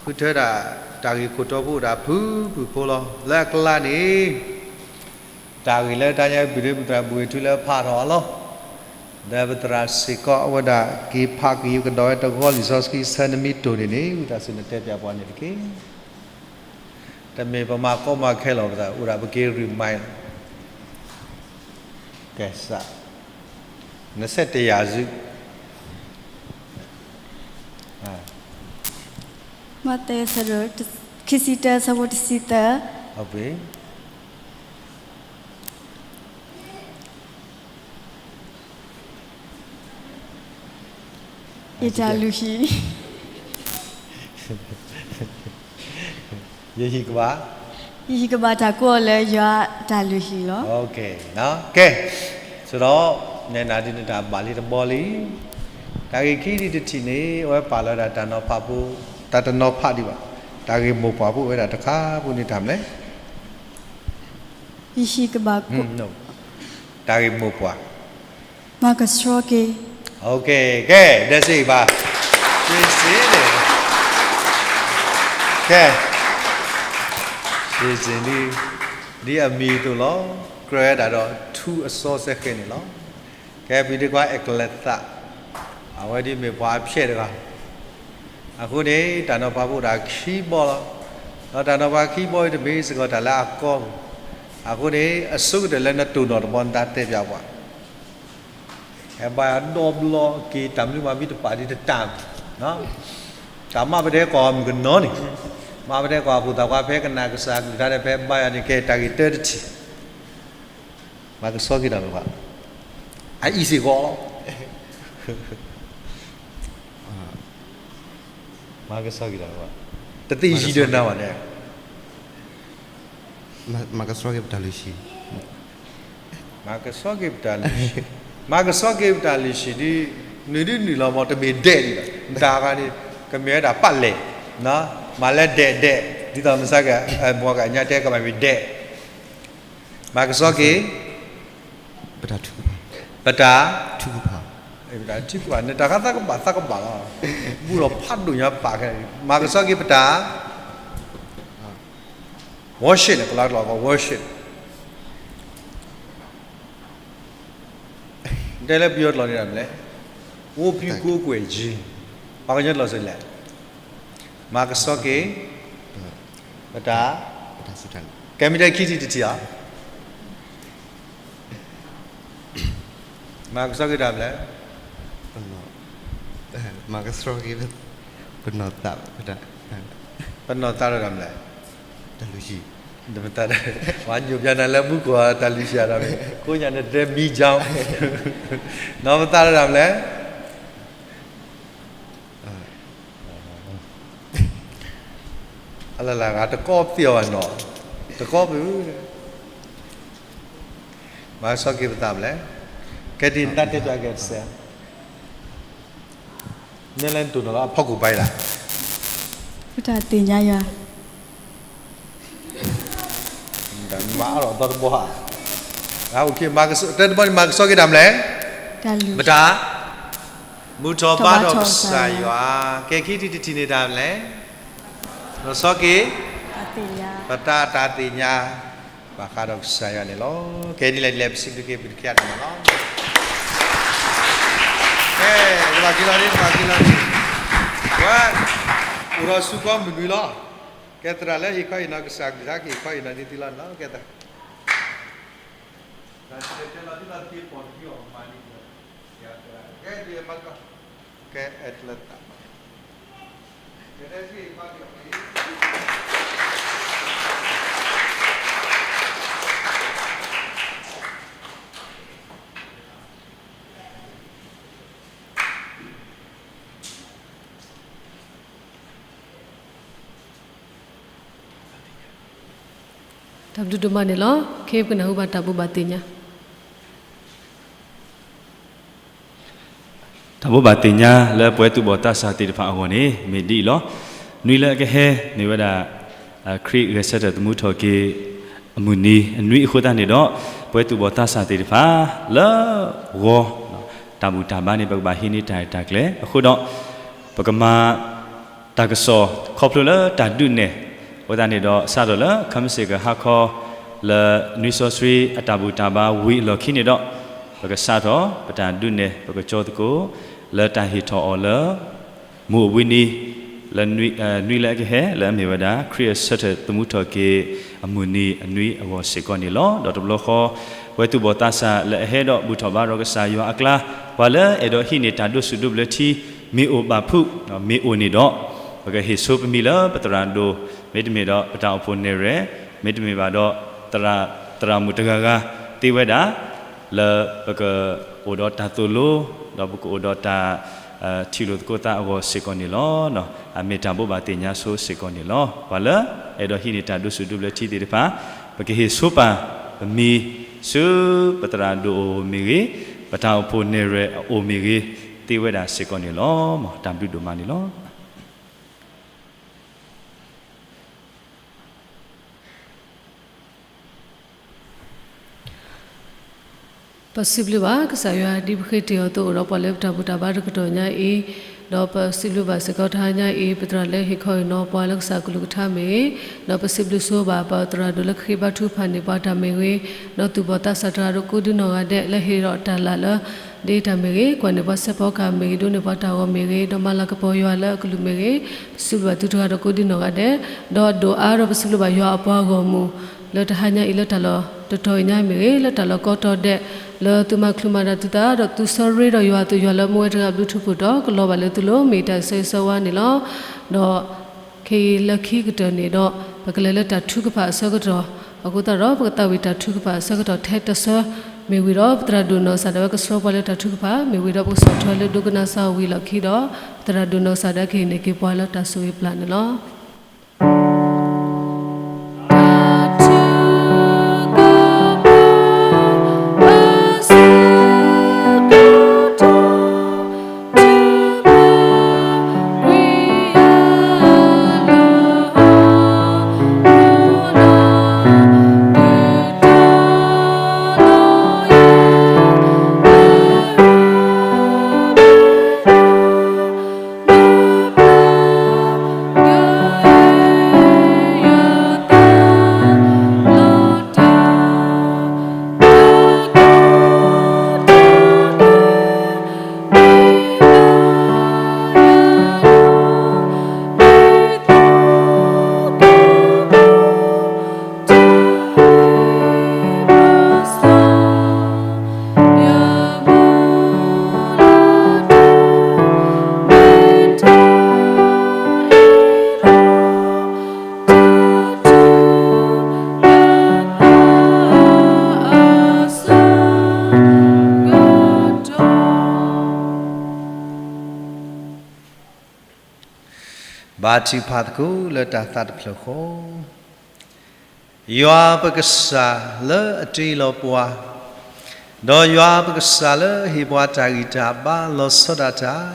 ဃုထၢဒၣ် တၢ်ဂ့ၢ်ခိၣ်တီဖိဒၣ်ဖုၣ်ဖုၣ်ဖိလီၤ. လၢအကျါန့ၣ် တၢ်ဂ့ၢ်လၢတၢ်ညါ ဖုဒ့မုၣ် သရၣ်ဘူၣ်ဝ့ၢ်ထူလၢဖးထီၣ်အီၤလီၤ. ဒီးပသရၣ်စ့ၢ်ကီး အဝဲဒၣ်က့ၤဖးက့ၤကဒီးဝဲတဂီၤ လံာ်စီဆှံဆၢ နမ့ၢ်တိၢ်န့ၣ်န့ၣ် ဝံသးစူၤနတဲပၠးပှၤန့ၣ်တက့ၢ်. တမ့ၢ်ပမၤကီမၤခဲလီၤပသး အိၣ်ဒၣ်ပက့ၤ remind လီၤ. ကဲစး နဆဲးတယာ်စု မးသဲ အဆၢဒိၣ်ခံဆံတၢ အဆၢဖိတဆံသၢ, ယတၢ်လုၢ်ဟံၣ်, ယဟံၣ်ကဘၣ်, ယဟံၣ်ကဘၣ်တၢ်ကိးအီၤလၢယွၤအတၢ်လုၢ်ဟံၣ်လီၤ. ကဲ, ဆိဒီးနဲနၤဒ်နတၢ်ဘၣ်လံတဘီလံ. တၢ်ဂ့ၢ်ခံဒံးတထံၣ်န့ၣ် အဝဲပာ်လီၤဝဲဒၣ်တၢ်နီၤဖးဖိ, တၢ်တနီၤဖးဒံးဘၣ်, တၢ်ဂ့ၢ်မိၢ်ပှၢ်ဖိဝဲဒၣ်တခါဖိန့ၣ်တၢ်မနုၤလဲၣ်. ယဟံၣ်ကဘၣ်, တၢ်ဂ့ၢ်မိၢ်ပှၢ်, မၤကဆှီက့ၤ, ကဲ, ဒဲစ့ဘၣ်, ကဲ, ဒ်အမံၤအသိးလီၤ. ကြၢးဝဲဒၣ်ဒီးထူအစီဆၢဃဲန့ၣ်လီၤ. ကဲ ဖုဒ့ခွါအဲၣ်ကလၢၤသး, အဝဲဒ်မ့ၢ်ပှၤအဖျဲၣ်တဂၤ အဃိန့ၣ် တၢ်နီၤဖးဖိအိၣ်ဒၣ်ခံဘီလီၤ. ဒီးတၢ်နီၤဖးခံဘီအံၤ တမ့ၢ်စ့ၢ်ကီးတၢ်လၢအကီ, အဃိန့ၣ် အဆိကတၢၢ်လၢနတိၢ်နီၣ်တဘီ နတၢ်တဲပၠးပှၤ, ဟဲဘါယွၤဒီဘျီက့ၤ တၢ်မနုၤမၤမံတပာ်ဒ်တတၢ်, တၢ်မၤပတဲကွၢ်မုၣ်ကနီၤန့ၣ်, မၤပတဲကွၢ်ဖိသၣ်ခွါ ဖဲကနၣ်ကစၢ်အကလုၢ်ကထါဒီး ဖဲဘါယွၤန့ၣ် ကဲတၢ်ဂ့ၢ်တၢတထံၣ် မၤကဆှီက့ၤတၢ်လၢပှၤ, အအံၤစ့ၢ်ကီးလီၤ. မၤကဆှီက့ၤတၢ်လၢပှၤ, တသ့ၣ်ယံၤဒၢးနၤဘၣ်န့ၣ်, မၤကဆှီက့ၤပတၢ်လုၢ်ဟံၣ်, မၤကဆှီက့ၤပတၢ်လုၢ်ဟံၣ်, မၤကဆှီက့ၤပတၢ်လုၢ်ဟံၣ်ဒ်, နုာ်ဒ်နုာ်လီၤမး တမ့ၢ်ဒဲးဒံးဘၣ်, နတၢ်ဂၤန့ၣ် ကမ့ၢ်ဝဲဒၣ်ပာ်လဲၣ်, မၤလၢဒဲးဒဲး, ဒ်သိးမုၢ်ဆါကဲ, မုၢ်ဂၤကညါတဲကမၤမ့ၢ်ဒဲး မၤကဆှီက့ၤ, ပတၢ်, ပတၢ်ထုကဖၣ်, နတၢ်ခါသးကဘၣ်သးကဘၣ်လီၤ, ဘူၣ်လီၤဖးဒိၣ်ညါပာ်ခဲ, မၤကဆှီက့ၤပတၢ်, worship န့ၣ် ကလီကလီကီး worship တဲလၢပယီၤတလီၢ်န့ၣ်ဒၣ်မနုၤလဲၣ်, ဝိပုၢ်ကိးကွဲၢ်ယ့, ပှၤကညီတလီၢ်စ့ၢ်လဲၣ်, မၤကဆှီက့ၤ, ပတၢ်, ကဲမ့ၢ်တဲခံထံၣ်တထံၣ်ဧါ, မၤကဆှီက့ၤတၢ်မနုၤလဲၣ်, မၤကဆှီက့ၤ, ပနီၢ်သး, ပနီၢ်သးဒီးတၢ်မနုၤလဲၣ်, တၢ်လုၢ်ဟံၣ်, ပှၤညိၣ်ပျးနၤလၢမူခိၣ်တၢ်လုၢ်ဟံၣ်ဒီး, ကိးညါန့ၣ်တဲမံကၠီ, နီၢ်ပသးဒီးတၢ်မနုၤလဲၣ် အလၢ်လၢ်ဂၤတကီပသ့ၣ်အီၤဘၣ်နီၤ, တကီပ, မၤကဆှီက့ၤပသးမနုၤလဲၣ်, ကဲဒ်နတၢ်တဲပၠးက့ၤတစဲး, မ့ၢ်လၢနတိၢ်နီၣ်လၢအဖီခိၣ်ပာ်အံၤဒၣ်, ပတၢ်သ့ၣ်ညါယွၤ မၤအါထီၣ်သီတဘီဧါ, တဲတဘီန့ၣ် မၤကဆှီက့ၤတၢ်မနုၤလဲၣ်, ပတၢ်, မုၢ်ထီၣ်ဘါထီၣ်ကစၢ်ယွၤ, ကဲခံထံၣ်တထံၣ်န့ၣ်တၢ်မနုၤလဲၣ်, မၤကဆှီက့ၤ, ပတၢ်တၢ်သ့ၣ်ညါ, ဘၣ်ဃးဒီးကစၢ်ယွၤန့ၣ်လီၤ. ကဲဒ်လဲၣ်ဒ်လဲၣ် ပစံးဘျုးက့ၤ ပတခ့အတၢ်မၤလီၤ. ကဲ, တဘၣ်က့ၤလီၤန့ၣ်, တဘၣ်က့ၤလီၤန့ၣ်, ဝဲ, အိၣ်ဒီးစူးကီမုၢ်နွံလီၤ. ကဲသရၣ်လၢဟ့ၣ်ခီဟ့ၣ်နီၤကစၢ်အကလုၢ်ကထါ ကဟ့ၣ်ခီဟ့ၣ်နီၤန့ၢ်သုလီၤန့ၣ်လီၤ. ကဲသ, တၢ်တဲလီၤဒ်သိးသ့ပိာ်တဖုအီၤမၤန့ၢ်, ကဲဒ်လဲၣ်မၤက, ကဲအဲၣ်တလၢသး ကဲဒ်လဲၣ်စ့ၢ်ကီး တၢ်ဘျုးဒိၣ်မးန့ၣ်လီၤ. ခဲအံၤပကနၢ်ဟူဘၣ်တၢ်ဘိးဘၣ်သ့ၣ်ညါ တၢ်ဘိးဘၣ်သ့ၣ်ညါလၢပဝဲသူၣ်ဘီၣ်သးစၢ်သ့ၣ်တဖၣ်အဂီၢ်န့ၣ် မ့ၢ်ဒ်အံၤလီၤ. နွံလၢအကဟဲ မ့ၢ်ဝဲဒၣ် ခရံာ်ဂဲၤဆၢထၢၣ်သမူထီၣ်က့ၤ အမုၢ်နံၤအနွံအဃိသတးန့ၣ်ဒီး ပဝဲသူၣ်ဘီၣ်သးစၢ်သ့ၣ်တဖၣ် လၢဂီၤ တၢ်ဘူၣ်တၢ်ဘါန့ၣ် ပကဘၣ်ဟံးန့ၢ်တၢ်ရဲၣ်တၢ်ကျဲၤအဃိဒီး ပကမၤ တၢ်ကစီၣ်ခီဖျိလၢတၢ်ဒုးနဲၣ် အဃိသတးန့ၣ်ဒီး စးထီၣ်လၢ ခမ့ၢ်စ့ၢ်ကီးဟါခီ လၢနွံစီဆှံအတၢ်ဘူၣ်တၢ်ဘါဝံၤအလီၢ်ခံန့ၣ်ဒီး ပကစးထီၣ် ပတၢ်ဒုးနဲၣ် ပကကၠီသကိး လၢတၢ်ဟ့ၣ်ထီၣ်အီၤလၢ မုၢ်အိၣ်ဘှံးနံၤ လၢ နွံလၢအကဟဲ လၢအမ့ၢ်ဝဲဒၣ် ခရံာ်အဆၢထၢၣ်သမူထီၣ်က့ၤ အမုၢ်နံၤအနွံအဂီၢ်စ့ၢ်ကီးန့ၣ်လီၤ. ဒီးတဘျီဃီ ပဝဲသူၣ်ဘီၣ်သးစၢ်လၢအဟဲဒီးဘူၣ်ထီၣ်ဘါဒီးကစၢ်ယွၤအကျါ ပှၤလၢအဲၣ်ဒိးဟံးန့ၢ်တၢ်ဒိးဆူၣ်ဒိးဘျၢထံ မ့ၢ်အိၣ်ဘၣ်ဖုး မ့ၢ်အိၣ်န့ၣ်ဒီး ပကဟ့ၣ်ဆိပမံၤလၢပသရၣ်ဒိၣ် မ့တမ့ၢ်ဒီးပတၢ်အိၣ်ဖှိၣ်နဲၣ်ရွဲၣ် မ့တမ့ၢ်ဘၣ်ဒီး သရၣ်မုၣ်တဂၤဂၤသ့ဝဲဒၣ် လၢပကအိၣ်ဒီးတၢ်သိၣ်လိ ဒီးပကအိၣ်ဒီးတၢ် ထံၣ်လိာ်သကိးသးအဂီၢ်စ့ၢ်ကီးန့ၣ်လီၤ. အမ့ၢ်တၢ်ဘိးဘၣ်သ့ၣ်ညါဆိစ့ၢ်ကီးန့ၣ်လီၤ. ပှၤလၢအဲၣ်ဒိးဟံးန့ၢ်တၢ်ဒိးဆူၣ်ဒိးဘျၢထံသ့ၣ်တဖၣ် ပကဟ့ၣ်ဆိပာ်ပမံၤ ဆူပသရၣ်ဒိၣ်အအိၣ်မ့ၢ်ဂ့ၤ, ပတၢ်အိၣ်ဖှိၣ်နဲၣ်ရွဲၣ်အအိၣ်မ့ၢ်ဂ့ၤ, သ့ဝဲဒၣ်စ့ၢ်ကီးန့ၣ်လီၤ. တၢ်ဘျုးဒိၣ်မးန့ၣ်လီၤ. ပစံးဘျုးဘၣ်ကစၢ်ယွၤ ဒ်ပဃ့တ့ၢ်အီၤအသိးဒီး ပှၤလၢပတၢ်ဘူၣ်တၢ်ဘါတကတီၢ်ညါအံၤ, ဒီးပစံးဘျုးဘၣ်စ့ၢ်ကီးတဟါညါအံၤ ပသရၣ်လၢဟ့ၣ်ခီဟ့ၣ်နီၤပှၤလၢကစၢ်ကလုၢ်ကထါမ့ၢ်ဂ့ၤ, ဒီးပစံးဘျုးဆိဘၣ်ပသရၣ်ဒိၣ်လၢကဃ့ဘါထုကဖၣ်န့ၢ်ပှၤတၢ်မ့ၢ်ဂ့ၤ, ဒီးသူၣ်ဘီၣ်သးစၢ်တဂၤဒီးကိးဒံနီၢ်ဂၤဒဲးလၢဟ့ၣ်ဒီးတၢ်လၢ်လၢ ဒ်တၢ်မ့ၢ်ဂ့ၤ, ကွၢ်န့ၢ်ပှၤစဲးဖီကဟၣ်မ့ၢ်ဂ့ၤ, ဒိးန့ၢ်ပှၤတၢ်ဂီၤမ့ၢ်ဂ့ၤ, ဒီးမၤလၤကပီၤယွၤလၢအကလုၢ်မ့ၢ်ဂ့ၤ, ပစံးဘျုးဘၣ်သုတဂၤဒီးကိးဒံနီၢ်ဂၤဒဲး, ဒီးဒိၣ်အါဒီးပစံးဘျုးဘၣ်ယွၤအပှၤဂီၢ်မုၢ် လၢတဟါညါအံၤလၢတၢ်လီၢ်တတီၤညါမ့ၢ်ဂ့ၤ, လၢတၢ်လီၢ်ကိးတီၤဒဲး, လၢသုမၤချုးမၤဒၣ်သုသး ဒီးသုဆၢရ့ဒီးယွၤအသိး ယွၤလၢမူဝဲတဂၤဘျုးထူးဖှိၣ်တီၤ ကလီၤဘၣ်လၢသုလိၤမ့ၢ်တၢ်ဆၢဂ့ၤဆၢဝါန့ၣ်လီၤ. ဒီးခဲအံၤလၢခံကတၢၢ်န့ၣ်ဒီး ပကလဲၤလၢတၢ်ထုကဖၣ်အဆၢကတီၢ်, အဃိသတးဒီး ပကသးဝံၣ်တၢ်ထုကဖၣ်အဆၢကတီၢ်ထဲတဆၢမ့ၢ်ဝံၤဒီး ပသရၣ်ဒိၣ်နီၢ်ကစၢ်ဒၣ်ဝဲကဆှၢပှၤလၢတၢ်ထုကဖၣ်မ့ၢ်ဝံၤဒီး ပကဆီၣ်ထွဲလၢဒိကနၣ်စၢ်ဝံၤလီၢ်ခံဒီး ပသရၣ်ဒိၣ်နီၢ်ကစၢ်ဒၣ်ကဟ့ၣ်န့ၢ်က့ၤပှၤလၢတၢ်ဆိၣ်ဂ့ၤပျၢ်န့ၣ်လီၤ.ဘါထုကဖၣ်သကိးလၢတၢ်သးတဖျၢၣ်ဃီ, ယွၤပကစၢ်လၢအတ့လီၤပှၤ, ဒီးယွၤပကစၢ်လၢအဟ့ၣ်ပှၤတၢ်ဂံၢ်တၢ်ဘါလီၤဆီဒၣ်တၢ်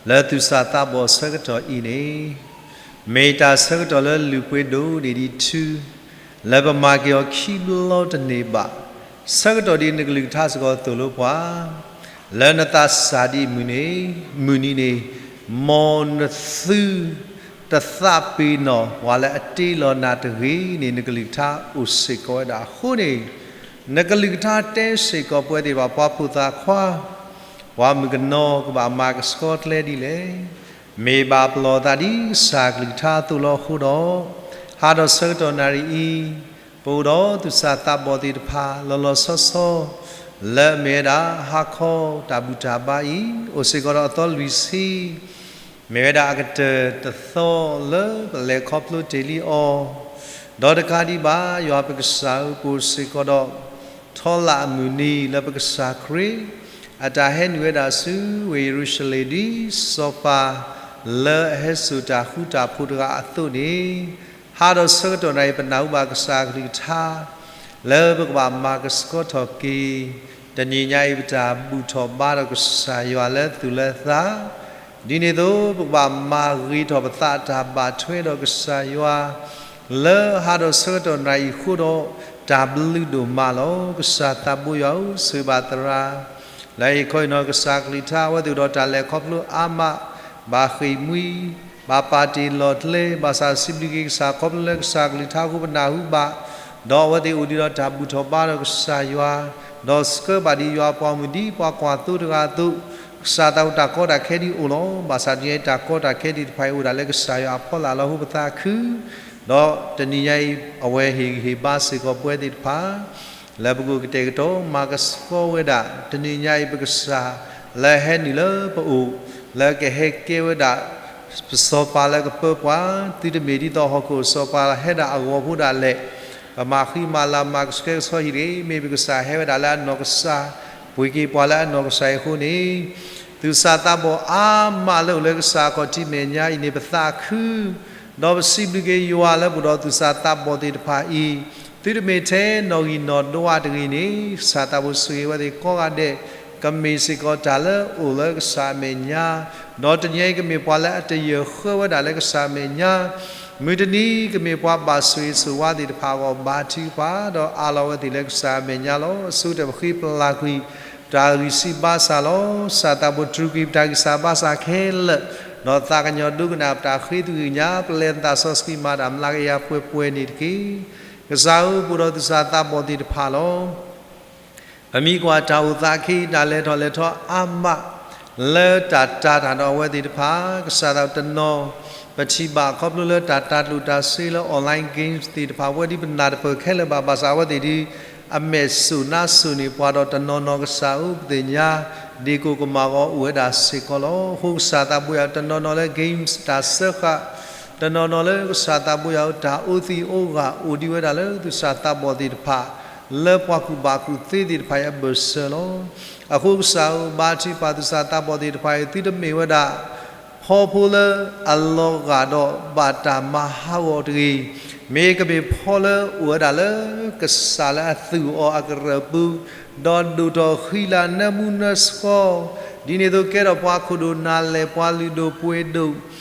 လၢသူၣ်စၢ်သးဘီၣ်ဆၢကတီၢ်အံၤန့ၣ်, မ့ၢ်တၢ်ဆၢကတီၢ်လၢလုၢ်ပှ့ၤဒိၣ်န့ၢ်ဒံးထူ, လၢပမၤက့ၤအီၤခံဘျီတန့ၢ်ဘၣ်, ဆၢကတီၢ်ဒ်နကလုၢ်ကထါစ့ၢ်ကီးသိၣ်လိပှၤ လၢနသးစၢ်ဒ်မုၢ်နံၤန့ၣ်, မ်နသုတသးပ့ၤနီၣ်ပှၤလၢအတ့လီၤနၤတဂ့ၤန့ၣ် နကလုၢ်ကထါအိၣ်စ့ၢ်ကီးဝဲဒၣ်အဃိန့ၣ်, နကလုၢ်ကထါတဲစ့ၢ်ကီးပဝဲသ့ၣ်တဖၣ်ပှၤဖိသၣ်ခွါ, ပှၤမုၣ်ကနီၤကဘၣ်မၤကဆှီကျဲဒ်လဲၣ်. မ့ၢ်ဘၣ်ပလီၢ်သးဒ်ကစၢ်ကလုၢ်ကထါအသိးလီၤအဃိဒီး, ဟးဒီးဆၢကတီၢ်နၣ်ရံၣ်အံၤ, ပအိၣ်ဒီးသူၣ်စၢ်သးဘီၣ်သ့ၣ်တဖၣ်လီၤလီၤဆီဆီ, လၢအမ့ၢ်ဝဲဒၣ်ဟါခီတၢ်ဘူၣ်တၢ်ဘါအံၤ, အိၣ်စ့ၢ်ကီးဒီးအသီလွံၢ်ဆံ, မ့ၢ်ဝဲဒၣ်အကတၢၢ်တသီလၢပလဲၤခီဖျိတ့ၢ်လံအီၤ, ဒီးတကးဒံးဘၣ် ယွၤပကစၢ်ဧၢ, ပအိၣ်စ့ၢ်ကီးဒီး ထီလၣ်အမုၢ်နံၤလၢပကစၢ်ခရံာ် အတၢ်ဟဲနုာ်ဝဲဒၣ်ဆူဝ့ၢ်ယရူၤၡလ့ၣ် ဒ်စီၤပၤလၢအဟဲစိာ်တၢ်ဃူတၢ်ဖိးတဂၤအသိးန့ၣ်, ဟါဒီးဆၢကတီၢ်နၣ်အံၤ ပနၢ်ဟူဘၣ်ကစၢ်အကလုၢ်ကထါ လၢပကဘၣ်မၤကဆှီထီၣ်က့ၤ တနံၤညါအံၤ ပတၢ်ဘူၣ်ထီၣ်ဘါဒီးကစၢ်ယွၤလၢသူၣ်လၢသး, ဒ်န့ၣ်အသိး ပကဘၣ်မၤဂ့ၤထီၣ်ပသးတၢ်ဘၣ်ထွဲဒီးကစၢ်ယွၤ လၢဟါဒီးဆၢကတီၢ်နၣ်အံၤအဃိဒီး တၢ်ဘျုးဒိၣ်မးလီၤ. ကစၢ်သးဘိယွၤဧၢ, ဆိၣ်ဂ့ၤဘၣ်သရၣ် လၢအံၤခီအံၤနီၢ်ကစၢ်ကလုၢ်ကထါ အဝဲသ့ၣ်အိၣ်ဒီးတၢ်လဲၤခီဖျိအါမး, ဘၣ်ဃ့ၢ်မှံ, ဘၣ်ပာ်တ့ၢ်လီၢ်ကျဲ, ဘၣ်ဆၣ်စံးဘျုးက့ၤကစၢ်ခီဖျိလၢကစၢ်ကလုၢ်ကထါအဃိပနၢ်ဟူဘၣ်, ဒီးအဝဲသ့ၣ်အိၣ်ဒံးဒီးတၢ်ဘူၣ်ထီၣ်ဘါဒီးကစၢ်ယွၤ, ဒီးဆှၢဘၣ်ဒံးယွၤအပှၤမုၣ်ဒ်ပှၤကွၢ်သိတဂၤအသိး, ကစၢ်သးအိၣ်တၢ်ကီတၢ်ခဲဒ်အိၣ်လီၤ. ဘၣ်ဆၣ်တနံၤအံၤတၢ်ကီတၢ်ခဲသ့ၣ်တဖၣ်အံၤအိၣ်ဒၣ်လၢကစၢ်ယွၤအဖီလာ်လီၤ. အဃိပသးခု ဒီးတနံၤညါအံၤ အဝဲဟ့ၣ်ဂံၢ်ဟ့ၣ်ဘါစ့ၢ်ကီးပဝဲသ့ၣ်တဖၣ် လၢပကအိၣ်ကတဲာ်ကတီၤ မၤကဆှီဝဲဒၣ် တနံၤညါအံၤပကစၢ် လၢဟဲနုာ်လၢပအိၣ် လၢကဟဲကဲဝဲဒၣ် ပစီၤပၤလၢကပၢပှၤ သုတမ့ၢ်ဒ်သိးဟီၣ်ခိၣ်စီၤပၤဟဲဒၣ်အဂီၢ်ဖိဒၣ်လဲာ် ပမၤဃံမၤလၤမၤကဆှဲကဆှီဟံၣ်တဂ့ၤ, မ့ၢ်ပကစၢ်ဟဲဝဲဒၣ်လၢအနီၢ်ကစၢ်, ပှ့ၤက့ၤပှၤလၢအနီၢ်ကစၢ်အံၤအဃိန့ၣ် သူၣ်စၢ်သးဘီၣ်အါမးလၢအိၣ်လၢကစၢ်အခီၣ်ထံးမဲာ်ညါအံၤန့ၣ် ပသးခု ဒီးပစံးဘျုးက့ၤယွၤလၢပအိၣ်ဒီးသူၣ်စၢ်သးဘီၣ်သ့ၣ်တဖၣ်အံၤ, သုတမ့ၢ်ထဲနီၣ်ဂံၢ်နီၣ်ဒွးတဂ့ၤန့ၣ် ကစၢ်သးဘိၣ်ဆိၣ်ဂ့ၤဝဲသ့ၣ်ကိးဂၤဒဲး, ကမ့ၢ်စ့ၢ်ကီးတၢ်လၢအိၣ်လၢကစၢ်အမဲာ်ညါ, ဒီးတနံၤအံၤကမ့ၢ်ပှၤလၢအတယၢၢ်ဃၢဝဲဒၣ်လၢကစၢ်အမဲာ်ညါ, မုၢ်တနံၤကမ့ၢ်ပှၤဘၣ်ဆိၣ်ဂ့ၤဆိၣ်ဝါသ့ၣ်တဖၣ်အဂီၢ် ဘါထုကဖၣ် ဒီးအးလီၤဝဲသ့ၣ်လၢကစၢ်အမဲာ်ညါလီၤ. အဆိကတၢၢ်ပဃ့ပလၢ်ကွံာ် တၢ်ဂံၢ်စၢ်ဘါစၢ်လီၤ. ကစၢ်သးဘိၣ်တြူာ်ကွံာ်ပတၢ်ဂံၢ်စၢ်ဘါစၢ်ခဲလၢာ်, ဒီးသးကညီၤဒိကနၣ်ပတၢ်ဃ့သကွံာ်ကညး ပလဲၤသးစီဆှံမၤတၢ်မျးကယၤပှဲၤပှဲၤန့ၣ်တက့ၢ်. ကစၢ်ဧၢ, ပအိၣ်ဒီးသူၣ်စၢ်သးဘီၣ်သ့ၣ်တဖၣ်လီၤ. ပမ့ၢ်ကွၢ်တၢ်အိၣ်သးခဲအံၤ တၢ်လဲၤထီၣ်လဲၤထီအါမး လၢတၢ်တာ်တၢ်ဒီးအဝဲသ့ၣ်တဖၣ်, ကစၢ်သးတနီၤ ပထံၣ်ဘၣ်ခီဖျိလၢတၢ်တၢ်ကျိၣ်တၢ်စ့လၢ online games သ့ၣ်တဖၣ် ဝဲဒ်ပနၢ်တပၢၢ်ခဲလၢာ်ဘၣ်, ဘၣ်ဆၣ်အဝဲသ့ၣ်ဒ် အမဲာ်စိၣ်နါစိၣ်န့ၣ် ပှၤဒီးတနီၤနီၤကစၢ်ဧၢ ပသ့ၣ်ညါ ဒ့ၣ်ကိၣ်ကမၣ်ဂီၤအိၣ်ဝဲဒၣ်စ့ၢ်ကီးလီၤ. အဃိကစၢ်သးဘိၣ်ယွၤ တနီၤနီၤလၢ games တၢ်စၢဃာ်, တနီၤနီၤလၢကစၢ်သးဘိၣ်ယွၤဧၢ တၢ်အိးသံအိးဂၤအိၣ်ဒံးဝဲဒၣ်လၢသူၣ်စၢ်သးဘီၣ်သ့ၣ်တဖၣ် လၢပှၤကူၣ်ဘၣ်ကူၣ်သ့သ့ၣ်တဖၣ်အံၤအဘၢၣ်စၢၤလီၤ. အဃိကစၢ်ဧၢ ဘါထုကဖၣ်သူၣ်စၢ်သးဘီၣ်သ့ၣ်တဖၣ်အံၤ သုတမ့ၢ်ဝဲဒၣ် ဖီဖိလၢအလီၤဂာ်ဒီးဘၣ်တၢ်မၤဟးဂီၤတဂ့ၤ, မ့ၢ်ကမ့ၢ်ဖီလၢအိၣ်ဝဲဒၣ်လၢကစၢ်လၢအသူၣ်အီၤအကရၢၢ်ပူၤ, ဒီးဒိၣ်ထီၣ်ဃံလၤနၢမူနၢဆှီ, ဒ်န့ၣ်အသိးကဲထီၣ်ပှၤခိၣ်ဒိၣ်နၢ်လဲၢ် ပှၤလုၢ်ဒိၣ်ပှ့ၤဒိၣ်,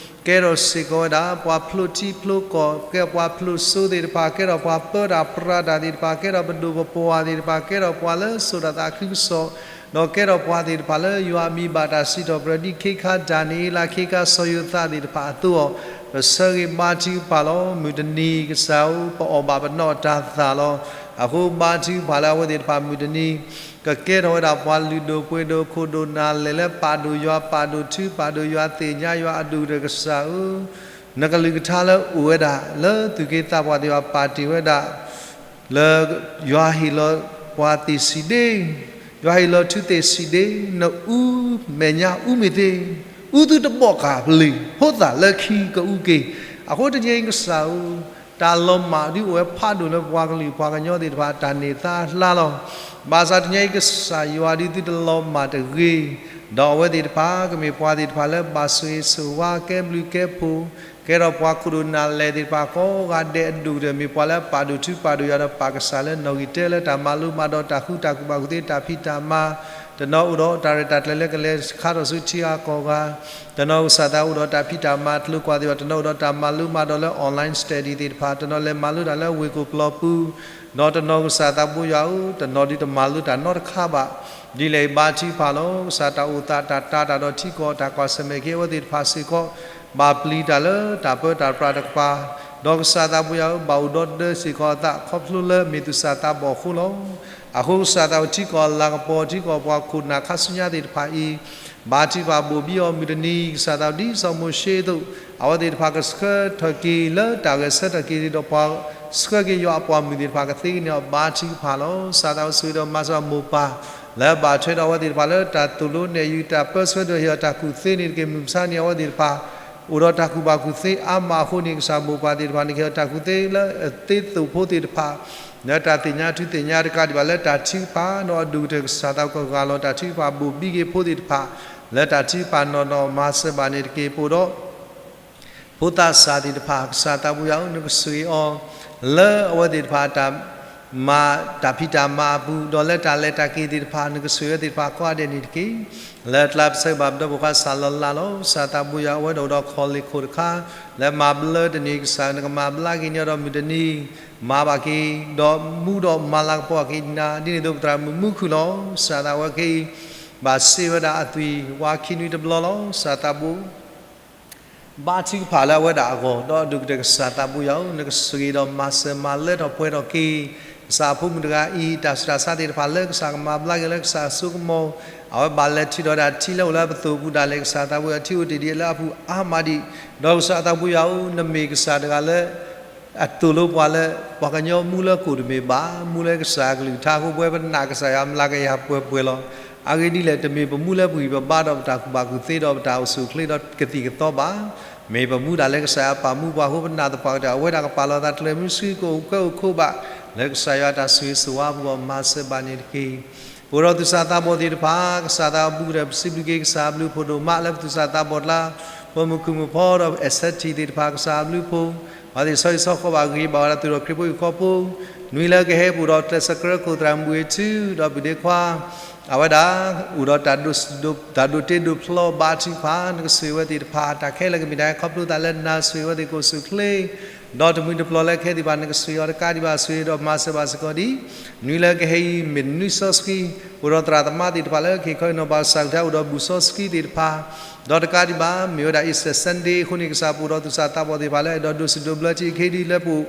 ကဲထီၣ်စ့ၢ်ကီးဝဲဒၣ် ပှၤဖျိထံဖျိကီၢ်, ကဲထီၣ်ပှၤဖျိစိသ့ၣ်တဖၣ်, ကဲထီၣ်ပှၤပၢတၢ်ပြးတၢ်သ့ၣ်တဖၣ်, ကဲထီၣ်ပဒိၣ်ပပှၢ်သ့ၣ်တဖၣ်, ကဲထီၣ်ပှၤလၢစိာ်တၢ်သးခုကစီၣ်, ဒီးကဲထီၣ်ပှၤသ့ၣ်တဖၣ်လၢယွၤအမံၤဘၣ်တၢ်စံးထီၣ်ပတြၢၤ ဒ်ခ့ခါဒၤနံးယ့လး ခ့ခါစီၤယိၤသးသ့ၣ်တဖၣ်အသိးအီၤ, ပဆၢဂ့ၤဘါထုကဖၣ်လီၤ. မုၢ်တနံၤကစၢ်ဧၢ ပအီၣ်ဘၣ်ပနီၣ်တၢ်သၣ်လီၤ. အဃိဘါထုကဖၣ်လၢအဝဲသ့ၣ်တဖၣ်မုၢ်တနံၤ ကကဲထီၣ်ဝဲဒၣ်ပှၤလုၢ်ဒိၣ်ပှ့ၤဒိၣ် ခိၣ်ဒိၣ်နၢ်လဲၢ်လၢပာ်ဒိၣ်ယွၤ ပာ်ဒိၣ်ထု ပာ်ဒိၣ်ယွၤ သ့ၣ်ညါယွၤအဒိၣ်ကတၢၢ်ကစၢ်ဧၢ, နကလုၢ်ကထါလၢအိၣ်ဝဲဒၣ် လၢသူၣ်က့သးပှၢ်သ့ၣ်တဖၣ်ပာ်တ့ၢ်ဝဲဒၣ် လၢ ယွၤဟ့ၣ်လီၤပှၤသ့ၣ်ဆံးဒ့, ယွၤဟ့ၣ်လီၤထုသ့ၣ်ဆံးဒ့, နအူမဲာ်ညါအူမ့ၢ်သ့, အူသုတဘီၣ်ဃာ်ပျုၢ်, ဖိသၣ်လၢခံကအူက့ၤ, အဃိတနံၤအံၤကစၢ်ဧၢ, တၢ်လီၤမၢ်ဒ်အိၣ်ဝဲဖးဒိၣ်လၢပှၤကလုာ်ပှၤကညီသ့ၣ်တဖၣ် တၢ်န့ၢ်သါအကျါလီၤ. ဘၣ်ဆၣ်တနံၤအံၤကစၢ်ယွၤဒ်သုတလီၤမၢ်တဂ့ၤ, ဒီးအဝဲသ့ၣ်တဖၣ်ကမ့ၢ်ပှၤသ့ၣ်တဖၣ်လၢဘၣ်ဆိၣ်ဂ့ၤဆိၣ်ဝါ ကဲဘျုးကဲဖှိၣ် ကဲထီၣ်ပှၤခိၣ်ဒိၣ်နၢ်လဲၢ်သ့ၣ်တဖၣ်ကိးဂၤဒဲးအဒိၣ်ကတၢၢ် မ့ၢ်ပှၤလၢအပာ်ဒိၣ်ထုပာ်ဒိၣ်ယွၤဒီးပာ်ကစၢ်လၢနီၣ်ဂံၢ်တၢလၢတၢ်မၤလိမၤဒိး တၢ်ဃူတၢ်ဖိးဘၣ်ကူၣ်သ့ တၢ်ဖံးတၢ်မၤ, တနီၤအိၣ်ဒီးတၢ်ရဲၣ်တၢ်ကျဲၤလၢကလဲၤခါထီၣ်ဆူထံဂၤကီၢ်ဂၤ, တနီၤကစၢ်သးအိၣ်ဒီးတၢ်ဖံးတၢ်မၤတလိၤကွၢ်သ့ၣ်တဖၣ်, တနီၤအိၣ်ဒီးတၢ်မၤလိမၤဒိးလၢ online study သ့ၣ်တဖၣ်, တနီၤလဲၤမၤလိတၢ်လၢဝ့ၢ်ခိၣ်ပျီပူၤ, ဒီးတနီၤကစၢ်သးဘိယွၤဧၢ, တနီၤဒ်တမၤလိတၢ်နီတခါဘၣ်. ဒ်လဲၣ်အံၤဘါထုကဖၣ်လီၤ. ကစၢ်တၢ်အိၣ်သးတၢ်တာ်တၢ်ဒီးထံကီၢ် တၢ်ကွၢ်ဆၢၣ်မဲာ်က့ၤအဝဲသ့ၣ်တဖၣ်စ့ၢ်ကီး, ဘၣ်ပျံၤတၢ်လၢတၢ်ပၢတၢ်ပြးတကပၤ, ဒီးကစၢ်သးဘိယွၤဧၢ, ဘၣ်အိၣ်ဒီးဒၢစ့ၢ်ကီးအသး ခီဖျိလၢမ့ၢ်သူၣ်စၢ်သးဘီၣ်အဃိလီၤ. အဃိကစၢ်သးအိၣ်ထံကီၢ်လၤကပီၤ ထံကီၢ်ပှၤခိၣ်နၢ်ခါဆူညါသ့ၣ်တဖၣ်အံၤ, ဘါထုကဖၣ်ဘိၣ်ဘံအီၤမုၢ်တနံၤ, ကစၢ်သးဒ်စီၤမိၤၡ့အသိး, အဝဲသ့ၣ်တဖၣ်ကဆှၢထီၣ်က့ၤလၢတၢ်ဂဲၤဆၢထၢၣ်က့ၤဒီးပှၤဆှၢက့ၤယွၤအပှၤမုၣ်သ့ၣ်တဖၣ်ကသ့န့ၢ်အီၤ ဘါထုကဖၣ်လီၤ. ကစၢ်သးအိၣ်ဆိၣ်ဂ့ၤဒီးမၤစၢၤမိၢ်ပၢ် လၢဘၣ်ထွဲဒီးအဝဲသ့ၣ်တဖၣ်လၢတၢ်သိၣ်လိနဲၣ်ယုာ် တၢ်ပၢဆှၢဒီးဟ့ၣ်အီၤတၢ်ကူၣ်သ့န့ၣ်တက့ၢ်. မုၢ်မဆါန့ၣ် အဝဲသ့ၣ်တဖၣ် အိၣ်ဒီးတၢ်ကူၣ်ဘၣ်ကူၣ်သ့အါမးအဃိန့ၣ် ကစၢ်မိၢ်ပၢ်သ့ၣ်တဖၣ်န့ၣ် ကဟ့ၣ်အီၤတၢ်ကူၣ်သ့လၢအသ့သိၣ်ဖိသ့ၣ်တဖၣ် လၢတၢ်သ့ၣ်ညါထုသ့ၣ်ညါတကးဒံးဘၣ် လၢတၢ်ထုကဖၣ်နီၢ်အဒိၣ်ကတၢၢ် ကစၢ်သးကဂၢ်လီၤ တၢ်ထုကဖၣ်ဘိၣ်ဘံက့ၤဖိသ့ၣ်တဖၣ် လၢတၢ်ထုကဖၣ်နီၢ်နီၢ်မၤစၢၤဘၣ်န့ၣ်တက့ၢ်. ပအိၣ်ဒီး ဖိသၣ်စၢ်သ့ၣ်တဖၣ် ကစၢ်သးဘိယွၤဧၢ, နကဆိၣ်ဂ့ၤအီၤ လၢအဝဲသ့ၣ်တဖၣ်တၢ်မၤ တၢ်ဖံးတၢ်မၤအပူၤ, ဒီးလၢတၢ်လဲၤတၢ်က့ၤသ့ၣ်တဖၣ် နကဆိၣ်ဂ့ၤအဝဲသ့ၣ်တဖၣ်ကိးဂၤဒဲးန့ၣ်တက့ၢ်. လၢအကျါပဆၢဘၣ်ပဒီပုၢ်ဝဲၢ်ခွါစၢ်လီၤလးလီၤ. ကစၢ်သးဘိယွၤ အဝဲဒၣ်အိၣ်ဒီးခီၣ်လ့ၢ်ခိၣ်တခါ လၢမၤဘျါတန့ၢ်ကစၢ် နကမၤဘျါက့ၤန့ၢ်အီၤဒီးမုၢ်တနံၤ မၤဘၣ်က့ၤ ဒီးမူဒီးမၤလၤကပီၤက့ၤနၤ ဒ်န့ၣ်အသိးပသရၣ်မုၣ်မူခုၣ်လီၤ. ကစၢ်သးဝဲခဲအံၤ ဘၣ်စံးဝဲဒၣ်အသွံၣ်ဝါခံနွံတဘျီလီၤ. ကစၢ်သးဘိ ဘါထုကဖၣ်လၢအဝဲဒၣ်အဂီၢ် ဒီးအဒိၣ်ကတၢၢ် ကစၢ်သးဘိယွၤဧၢ, နကဆိၣ်ဂ့ၤဒီးမၤစၢၤမၤလၢထီၣ်ပှဲၤထီၣ်က့ၤ ကစၢ်အဖိမုၣ်တဂၤအံၤ တၢ်ဆူးတၢ်ဆါသ့ၣ်တဖၣ်လၢကစၢ်ကမၤဘျါက့ၤလၢကစၢ်အစိကမီၤ, အဝဲဘၣ်လဲၤထုးထီၣ်ဒၣ်ထံလၢအိၣ်လၢအပသိၣ်ပူၤဒၣ်လဲာ် ကစၢ်သးဘိယွၤ ထံအိၣ်တ့ၢ်ဒံးလၢအပူၤအါမးဒံး, ဒီးကစၢ်သးဘိယွၤဧၢ, နမ့ၢ်ကစၢ်တဂၤလၢ အသိၣ်လိပှၤလၢ ပှၤကညီမူလၢကိၣ်တမ့ၢ်ဘၣ်, မူလၢကစၢ်အကလုၢ်ကထါအဃိ ပဝဲပနာ်ကစၢ်ယွၤမျးကယၤပှဲၤပှဲၤလီၤ. အဂ့ၢ်ဒ်လဲၣ် တမ့ၢ်ပမူလၢပဂံၢ်ပဘါဒီးပတၢ်ကူၣ်ဘၣ်ကူၣ်သ့ဒီးပတၢ်အိၣ်ဆူၣ်အိၣ်ချ့ဒီးကသံၣ်ကသီဘၣ်. မ့ၢ်ပမူဒၣ်လၢကစၢ်ယွၤပာ်မူပှၤအဃိ ပနာ်သပှၢ်ကတၢၢ် အဝဲဒၣ်ကပာ်လီၤသးတြဲၤမုဆှံ ကအိၣ်ကၢအိၣ်ခိးဘၣ် လၢကစၢ်ယွၤတၢ်ဆိၣ်ဂ့ၤဆိၣ်ဝါအပူၤအီၤ မၤစၢၤဘၣ်န့ၣ်တက့ၢ်. ပအိၣ်ဒီးသူၣ်စၢ်သးဘီၣ်သ့ၣ်တဖၣ် ကစၢ်သးဘိၣ်ဒီး ပစံးဘျုးက့ၤကစၢ်အဘျုးအဖှိၣ်ဒိၣ်မး လၢပသူၣ်စၢ်သးဘီၣ်ကျါ ပမိၢ်ခုၣ်မိၢ်ဖီဒီး အဲးစဲးထံးသ့ၣ်တဖၣ် ကစၢ်အဘျုးအဖှိၣ် ပှၤသ့ၣ်ဆီဟံၣ်ဆီဃီဘၣ်ဂ့ၤဘၣ်ဝဲဒၣ် သုးဒီးခရံာ်ဖိဟံၣ်ဃီဖိ နွံလၢကဟဲပူၤဒီးကျဲးစၢးကြၢးခိၣ်သရၣ်မုၣ်ဝ့ၢ်ထူ ဒီးပုၢ်ဒ့ခွါ အဝဲဒၣ် အိၣ်ဒီးတၢ်ဒိၣ်တၢ်ဒိၣ်တ့ဒိၣ်ဖျီဘါထုကဖၣ် နကဆိၣ်ဂ့ၤဝဲသ့ၣ်တဖၣ် တၢ်ခဲလၢာ်ကမ့ၢ်တၢ်ဟဲခီဖျိသးလၢနၤ ဆိၣ်ဂ့ၤဝဲသ့ၣ်ကိၣ်ဆူၣ်ချ့ ဒီးတမှံၤတပျီၤလၢကဟဲသ့ၣ်တဖၣ် နကဆိၣ်ဂ့ၤအီၤတကးဒံးဘၣ် ဆိၣ်ဂ့ၤဒီးမၤစၢၤဘၣ်စ့ၢ်ကီးဒံး နွံလၢကဟဲအံၤ မ့ၢ်နွံစီဆှံ ပအိၣ်ဒီးသရၣ်သမါသ့ၣ်တဖၣ်လၢကဟ့ၣ်ခီဟ့ၣ်နီၤပှၤကစၢ်ကလုၢ်ကထါ အိၣ်ဒီးဘူၣ်စီဆှံသ့ၣ်တဖၣ် ဒီးတကးဒံးဘၣ် မ့ၢ်ဝဲဒၣ် Easter Sunday အဃိန့ၣ် ကစၢ်ပအိၣ်ဒီးသူၣ်စၢ်သးဘီၣ်သ့ၣ်တဖၣ်လၢအဲၣ်ဒိးဒိးစံးဒိးဘျၢထံအခ့ဒံးလၢပအိၣ်စရီ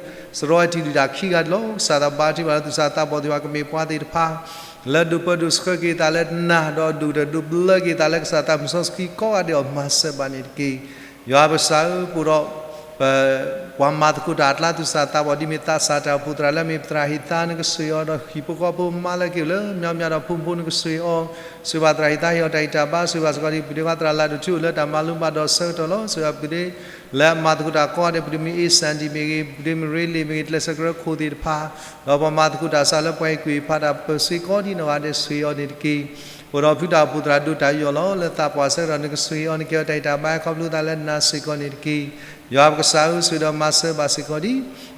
ထံဒုၣ်တၢ်ခံဂၤလီၤ. ကစၢ်သးဘါထုကဖၣ်လၢသူၣ်စၢ်သးဘီၣ်သ့ၣ်တဖၣ် ကမ့ၢ်ပှၤသ့ၣ်တဖၣ် လၢဒိးပၢဒိးဆှၢက့ၤသးလၢနၤ ဒီးဒိၣ်ကတၢၢ်ဒိးဘျၢက့ၤသးလၢကစၢ်သးမုၢ်စီဆှံကိးဂၤဒဲးအီၤ မၤစၢၤဘၣ်န့ၣ်တက့ၢ်. ယွၤပကစၢ်ဧၢ ပအိၣ်ဒီး ပ ပှၤမၤသကိးတၢ်အကျါ သူၣ်စၢ်သးဘီၣ် ဒ်မ့ၢ်သးစၢ်တၢ်အိၣ်ဖှိၣ်သရၣ်လၢအမ့ၢ်ပသရၣ်ဟ့ၣ်သါ နကဆိၣ်ဂ့ၤအီၤဒီးဟံၣ်ဖိဃီဖိမါလၢက့ၤလၢ မၠီမၠီဒီးဖိမုၣ်ဖိ နကဆိၣ်ဂ့ၤအီၤ ဆိၣ်ဂ့ၤဘၣ်သရၣ်ဟ့ၣ်သါ ဟ့ၣ်အီၤတၢ်ဂံၢ်တၢ်ဘါ ဆိၣ်ဂ့ၤဘၣ်စ့ၢ်ကီးဒ် ပုၢ်ဒ့ခွါသရၣ်လၤဒိၣ်ထူ အိၣ်လၢတၢ်မၤလိဘၣ်ဒီးဆၢကတီၢ်လီၤ. ဆိၣ်ဂ့ၤဘၣ်ပုၢ်ဒ့ လၢအမၤသကိးတၢ်ကိးဂၤဒဲး ပုၢ်ဒ့မုၣ်အ့စၣ်ဒံၣ်မ့ၢ်ဂ့ၤ ပုၢ်ဒ့မုၣ်ရ့လ့ၣ်မ့ၢ်ဂ့ၤ ကျဲးစၢးကြၢးခိၣ်သ့ၣ်တဖၣ် ဒီးပှၤမၤသကိးတၢ်စးလၢပှၤဟ့ၣ်ကူၣ်ဟ့ၣ်ဖးတၢ်ပၢၢ်ဆ့ကိးဒ်နီၢ်ဂၤဒဲး ဆိၣ်ဂ့ၤအီၤန့ၣ်တက့ၢ်. ပအိၣ်ဒီးဖုတၢ်အိၣ်ဖှိၣ်သရၣ်ဒိၣ်တၢ်ယူးယီၣ်လီၤ လၢသးပှၢ်ဆၢကတီၢ် နကဆိၣ်ဂ့ၤအီၤ နကဟ့ၣ်အီၤတၢ်ဂံၢ်တၢ်ဘါ ဟဲခီဖျိသးလၢနၤစ့ၢ်ကီးန့ၣ်တက့ၢ်. ယွၤပကစၢ်ဧၢ ဆိၣ်ဂ့ၤဒီးမၤစၢၤဘၣ်စ့ၢ်ကီးဒံး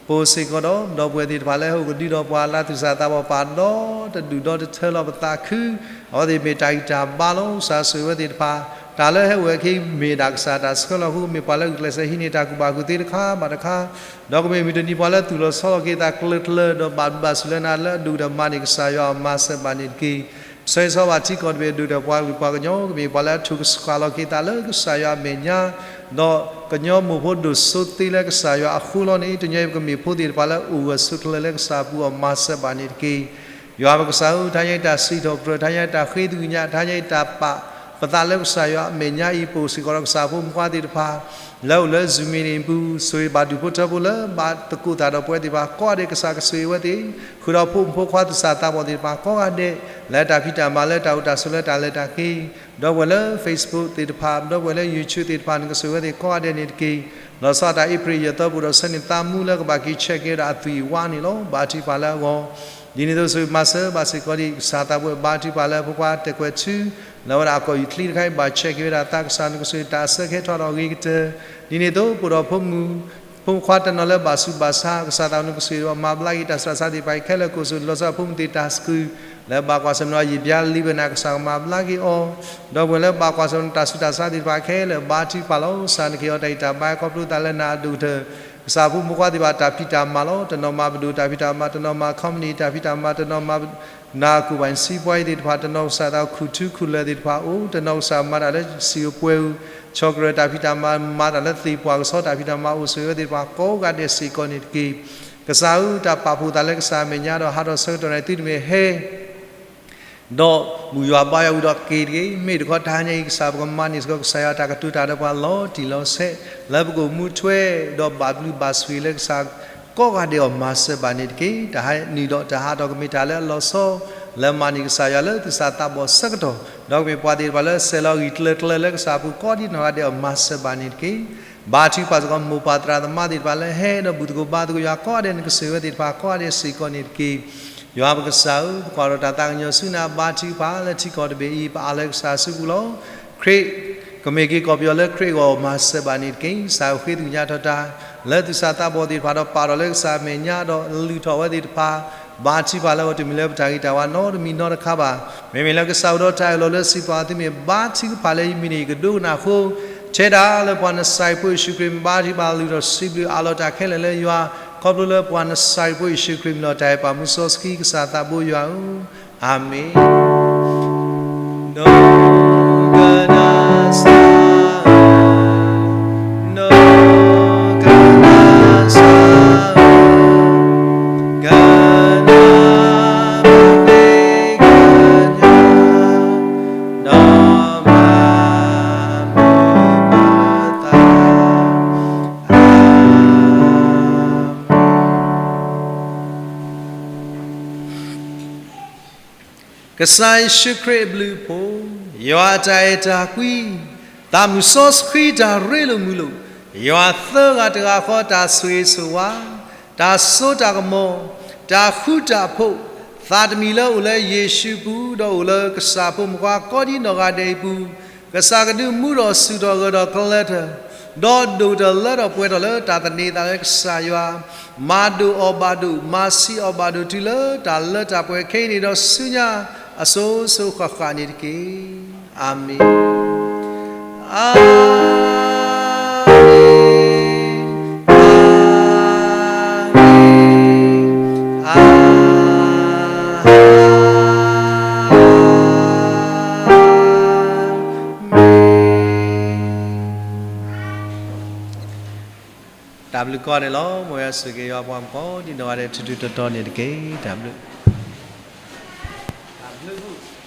ပအိၣ်စ့ၢ်ကီးဒီး ဒီပုၢ်ဝဲၢ်သ့ၣ်တဖၣ်လၢဟဲအိၣ်ကဒုဒီးပှၤအကျါ သူၣ်စၢ်သးဘီၣ်ပာ်ဒီတဒူၣ်ဒီတထၢလီၤ ပသးခု အဝဲသ့ၣ်မ့ၢ်တၢ်ဂံၢ်တၢ်ဘါလီၤ. ကစၢ်ဆိၣ်ဂ့ၤဝဲသ့ၣ်တဖၣ် တၢ်လၢဟဲအိၣ်ဝဲခဲအံၤ မ့ၢ်ဒၣ်ကစၢ်တၢ်ဆှၢလီၤအဃိ မ့ၢ်ပှၤလၢဂုာ်ကျဲးစၢးဟံးန့ၢ်တၢ်ကူၣ်ဘၣ်ကူၣ်သ့တခါဘၣ်တခါ ဒီးကမ့ၢ်မုၢ်တနံၤပှၤလၢသူၣ်လီၤဆီလီၤက့ၤသးကျၢၤကျၢၤ ဒီးဘၣ်ဘျုးဘၣ်ဆိၣ်လၢနၤလၢအဒိၣ်ကတၢၢ်မးန့ၣ် ကစၢ်ယွၤမၤစၢၤဘၣ်န့ၣ်တက့ၢ်. ဆၢဂ့ၤဆၢဝါထံကီၢ်တဘ့ၣ် ဒိၣ်ကတၢၢ်ပှၤဂုၤပှၤကညီ ကမ့ၢ်ပှၤလၢအထုးကဆှၣ်လီၤက့ၤသးလၢကစၢ်ယွၤအမဲာ်ညါ ဒီးကညီမိၢ်ဖိဒိၣ်စိသ့လၢကစၢ်ယွၤအဃိလီၤန့ၣ် တညီအံၤပကမ့ၢ်ဖိသ့ၣ်တဖၣ်လၢအိၣ်ဂၢၢ်ဆိးကျၢၤလၢကစၢ်အပူၤအီၤ မၤစၢၤဘၣ်န့ၣ်တက့ၢ်. ယွၤပကစၢ်ဧၢ တဟါညါအံၤတၢ်စံးထီၣ်ပတြၢၤ တဟါညါအံၤတၢ်ဃ့သကွံာ်ညါ တဟါညါအံၤတၢ်ပာ်ပသးလၢကစၢ်ယွၤအမဲာ်ညါအံၤ ပအိၣ်စ့ၢ်ကီးဒီးကစၢ်ဖိမုၣ်ဖိခွါသ့ၣ်တဖၣ် လၢအိၣ်လၢ Zoom မံၤန့ၣ်အပူၤ ဆိၣ်ဂ့ၤဘၣ်ဒူၣ်ဖိထၢဖိလၢဘၣ်သကိးသးဒီးပဝဲသ့ၣ်တဖၣ်ကိးဂၤဒဲး ကစၢ်ကဆိၣ်ဂ့ၤဝဲသ့ၣ် ဃုာ်ဒီးဖိမုၣ်ဖိခွါသူၣ်စၢ်သးဘီၣ်သ့ၣ်တဖၣ်ကိးဂၤဒဲး လၢတၢ်ဖံးတၢ်မၤလၢတၢ်အိၣ်တၢ်ဆိးလၢတၢ်လဲၤတၢ်က့ၤ ဒီပုၢ်ဝဲၢ်လၢ Facebook သ့ၣ်တဖၣ် ဒီပုၢ်ဝဲၢ်လၢ YouTube သ့ၣ်တဖၣ် နကဆိၣ်ဂ့ၤဝဲသ့ၣ်ကိးဂၤဒဲးန့ၣ်တက့ၢ်. လီၤဆီဒၣ်တၢ်အ့ဖြ့ၣ်ယဲၢ်သီပူၤဒီး ဆၢန့ၢ်သးမူလၢကဘၣ်က့ၤဆဲးက့ၤဝဲဒၣ်အသွံၣ်အဝါန့ၣ်လီၤ. ဘါထုကဖၣ်လၢအဂီၢ် ဒ်န့ၣ်အသိးဆိၣ်ဂ့ၤမၤစၢၤဘၣ်စ့ၢ်ကီးဒံး ကစၢ်သးပှဲၤဘါထုကဖၣ်လၢဖိခွါတဲာ်ကွဲးဆူ လၢအဝဲဒၣ်အကီၢ်အံၤချံတခါအံၤ ဘၣ်ဆဲးက့ၤဝဲဒၣ်သး ကစၢ်နကဆိၣ်ဂ့ၤတၢ်အစၢကဟဲထီၣ်ဒီးအဂ့ၤကတၢၢ် ဒ်န့ၣ်အသိး ပအိၣ်ဒီးဖိမုၣ် ဖိခွါတနီၤလၢဘၣ်ဆူးဘၣ်ဆါ ကစၢ်သးနကဆိၣ်ဂ့ၤဒီးမၤဘျါက့ၤ တၢ်ဆူးတၢ်ဆါသ့ၣ်တဖၣ်ခဲလၢာ် ကိးဆိၣ်လီၤဆီဖိမုၣ်သ့ၣ်တၢ်စကူး လၢဘၣ်ကွၢ်ဆၢၣ်မဲာ်ဒီးယံာ်ဘျါလံဝဲန့ၣ် ကစၢ်ကမၤဘျါက့ၤအီၤ ဒီပုၢ်ဝဲၢ်လၢဘၣ်ကွၢ်ဆၢၣ်မဲာ်တၢ်ဆူးတၢ်ဆါသ့ၣ်တဖၣ်ခဲလၢာ် ဘါထုကဖၣ်လီၤ. ကစၢ်နကဟ့ၣ်အီၤတၢ်ဂံၢ်တၢ်ဘါ ခီဖျိသးလၢနၤအဒိၣ်ကတၢၢ် ကစၢ်ဖိမုၣ်ဖိခွါသ့ၣ်တဖၣ် တၢ်ဖံးတၢ်မၤလီၤ. တနီၤမၤပဒိၣ်တၢ်ဖံးတၢ်မၤ တနီၤမၤ company တၢ်ဖံးတၢ်မၤ တနီၤမၤ နၢ်ကူၣ်ဘၣ်စံးပှၤအံၤသ့ၣ်တဖၣ် တနီၤကစၢ်သးခူၣ်ထူခူၣ်လၢာ်သ့ၣ်တဖၣ်အိၣ် တနီၤကစၢ်မၤတၢ်လၢစံာ်ဧိၤပှဲၤဧိၤ ဆီၣ်ကရၢၢ်တၢ်ဖံးတၢ်မၤ မၤတၢ်လၢသ့ၣ်ပှၢ်ကဆီတၢ်ဖံးတၢ်မၤအိၣ် ဆိၣ်ဂ့ၤဝဲသ့ၣ်တဖၣ်ကိးဂၤဒဲးစ့ၢ်ကီးန့ၣ်တက့ၢ်. ကစၢ်ဧၢ တၢ်ပာ်ဖှိၣ်သးလၢကစၢ်အမဲာ်ညါဒီးဟးထီၣ်ဆၢကတီၢ်န့ၣ် သုတမ့ၢ်ဟဲ ဒီးဘူၣ်ယွၤဘါယွၤဝံၤဒီးက့ၤတဂ့ၤ. မ့ၢ်တခီတဟါညါအံၤ ကစၢ်ပကမၤန့ၢ်စ့ၢ်ကီး ကစၢ်ယွၤတၢ်ကတိၤတၢ်ဒီးပှၤလီၤတံၢ်လီၤဆဲး လၢပကအိၣ်မူထွဲ ဒီးဘၣ်ဘျုးဘၣ်ဆိၣ်ဂ့ၤလၢကစၢ် ကိးဂၤဒဲးအီၤမၤစၢၤဘၣ်န့ၣ်တက့ၢ်. တဟါနံၤဒီးတဟါဒီးကမ့ၢ်တၢ်လၢအလီၤဆီ လၢမၤန့ၢ်ကစၢ်ယွၤလၢသူၣ်စၢ်သးဘီၣ်ဆၢကတီၢ် ဒီးကမ့ၢ်ပှၤသ့ၣ်တဖၣ်လၢဆဲးလီၤဂံၢ်ကျၢၤကျၢၤလၢကစၢ်အပူၤ ကိးဒံနီၢ်ဂၤဒဲးအီၤမၤစၢၤဘၣ်န့ၣ်တက့ၢ်. ဘါထုကဖၣ်စ့ၢ်ကီး မိၢ်ပၢ်သရၣ်သမါသ့ၣ်တဖၣ်လၢဟဲဒီးဘူၣ်သကိးဘါသကိးယွၤကိးဂၤဒဲး နကဆိၣ်ဂ့ၤဝဲသ့ၣ်တဖၣ်ကိးဂၤဒဲးစ့ၢ်ကီးန့ၣ်တက့ၢ်. ယွၤပကစၢ်ဧၢ ပကွၢ်ဒီးတၢ်သးကညီၤဆူနၤ ဘါထုကဖၣ်လၢထံကီၢ်တဘ့ၣ်အံၤ ပအးလၢကစၢ်အစုပူၤလီၤ. ခရံာ် ကမ့ၢ်က့ၤကီၢ်ပယီၤလၢခရံာ်အဂီၢ်မၤစၢၤဘၣ်န့ၣ်တက့ၢ်. ကစၢ်အိၣ်ဃ့သကွံာ်ညါထီၣ်တၢ် လၢသူၣ်စၢ်သးဘီၣ်သ့ၣ်တဖၣ်ဒီး ပာ်ထီၣ်လၢကစၢ်အမဲာ်ညါဒီး လုၢ်ထီၣ်ဝဲသ့ၣ်တဖၣ် ဘါထုကဖၣ်လၢအဝဲတမ့ၢ်လၢပတၢ်ဂံၢ်တၢ်ဘါနီတမံၤနီတခါဘၣ်. မ့မ့ၢ်လၢကစၢ်အိၣ်ဒီးတၢ်အၢၣ်လီၤလၢစံးပာ်သုမ့ၢ်ဘါထုကဖၣ်လၢယမံၤန့ၣ် ယကဒိကနၣ်အဃိ, ထဲဒၣ်လၢပှၤနစၤရ့းဖိယ့ၣ်ၡူးခရံာ် ဘါထုကဖၣ်လုၢ်ထီၣ်စံးဘျုးအးလီၤတၢ်ခဲလၢာ်လၢယွၤ, ခီဖျိလၢပှၤနစၤရ့းဖိယ့ၣ်ၡူးခရံာ်မံၤလီၤ. တၢ်အဲၣ်ပာ်မူစီဆှံကစၢ်သးဘိယွၤဧၢ, အၤမ့ၣ်. ဒိကနၣ်စၢ်ဧၢ, ဒိကနၣ်စၢ်ဧၢ, ကနၣ်မ့ၢ်ဃ့ကညး, ဒီးမၤမုာ်မၤသး, အၤမ့ၣ်. ကစၢ်ယ့ၣ်ၡူးခရံာ်အဘျုးအဖှိၣ်, ယွၤအတၢ်အဲၣ်တၢ်ကွံ, သးမုၢ်စီဆှံတၢ်ရ့လိာ်မုာ်လိာ်, ယွၤသၢဂၤတဂၤဃီတၢ်ဆိၣ်ဂ့ၤဆိၣ်ဝါ, တၢ်စိတၢ်ကမီၤ, တၢ်ဃူတၢ်ဖိး, သးတမံၤလၢအိၣ်လၢယ့ၣ်ၡူးပူၤ ဒီးအိၣ်လၢကစၢ်ဖိမုၣ်ဖိခွါကိးဒံနီၢ်ဂၤဒဲးအံၤပူၤ, ကစၢ်ကဒုးမူထီၣ်စူၢ်ထီၣ်ဂၢၢ်ထီၣ်ကျၢၤထၢၣ်, ဒီးဒိၣ်ထီၣ်လၢထီၣ်ပှဲၤထီၣ်လၢတၢ်သန့ၤသးလၢကစၢ်ယွၤ, မၤဒိၣ်အီၤဘၣ်ဒိၣ်, မၤဆံးအီၤဘၣ်ဒိၣ်တုၤလၢတၢ်လၢတၢ်ပှဲၤခဲအံၤန့ၣ်ဒီးဆူညါအစိၤစိၤဃၣ်ဃၣ်န့ၣ်တက့ၢ်. အၤမ့ၣ်, အၤမ့ၣ်, အၤမ့ၣ်, အၤမ့ၣ်. တၢ်ဘျုးကိးဂၤဒဲးလီၤ. မ်ယွၤဆိၣ်ဂ့ၤက့ၤယွၤပှၤမုၣ်ဖိဒ်နီၢ်ဂၤဒဲး ထူးထူးတီၤတီၤန့ၣ်တက့ၢ်. တၢ်ဘျုး, တၢ်ဘျုး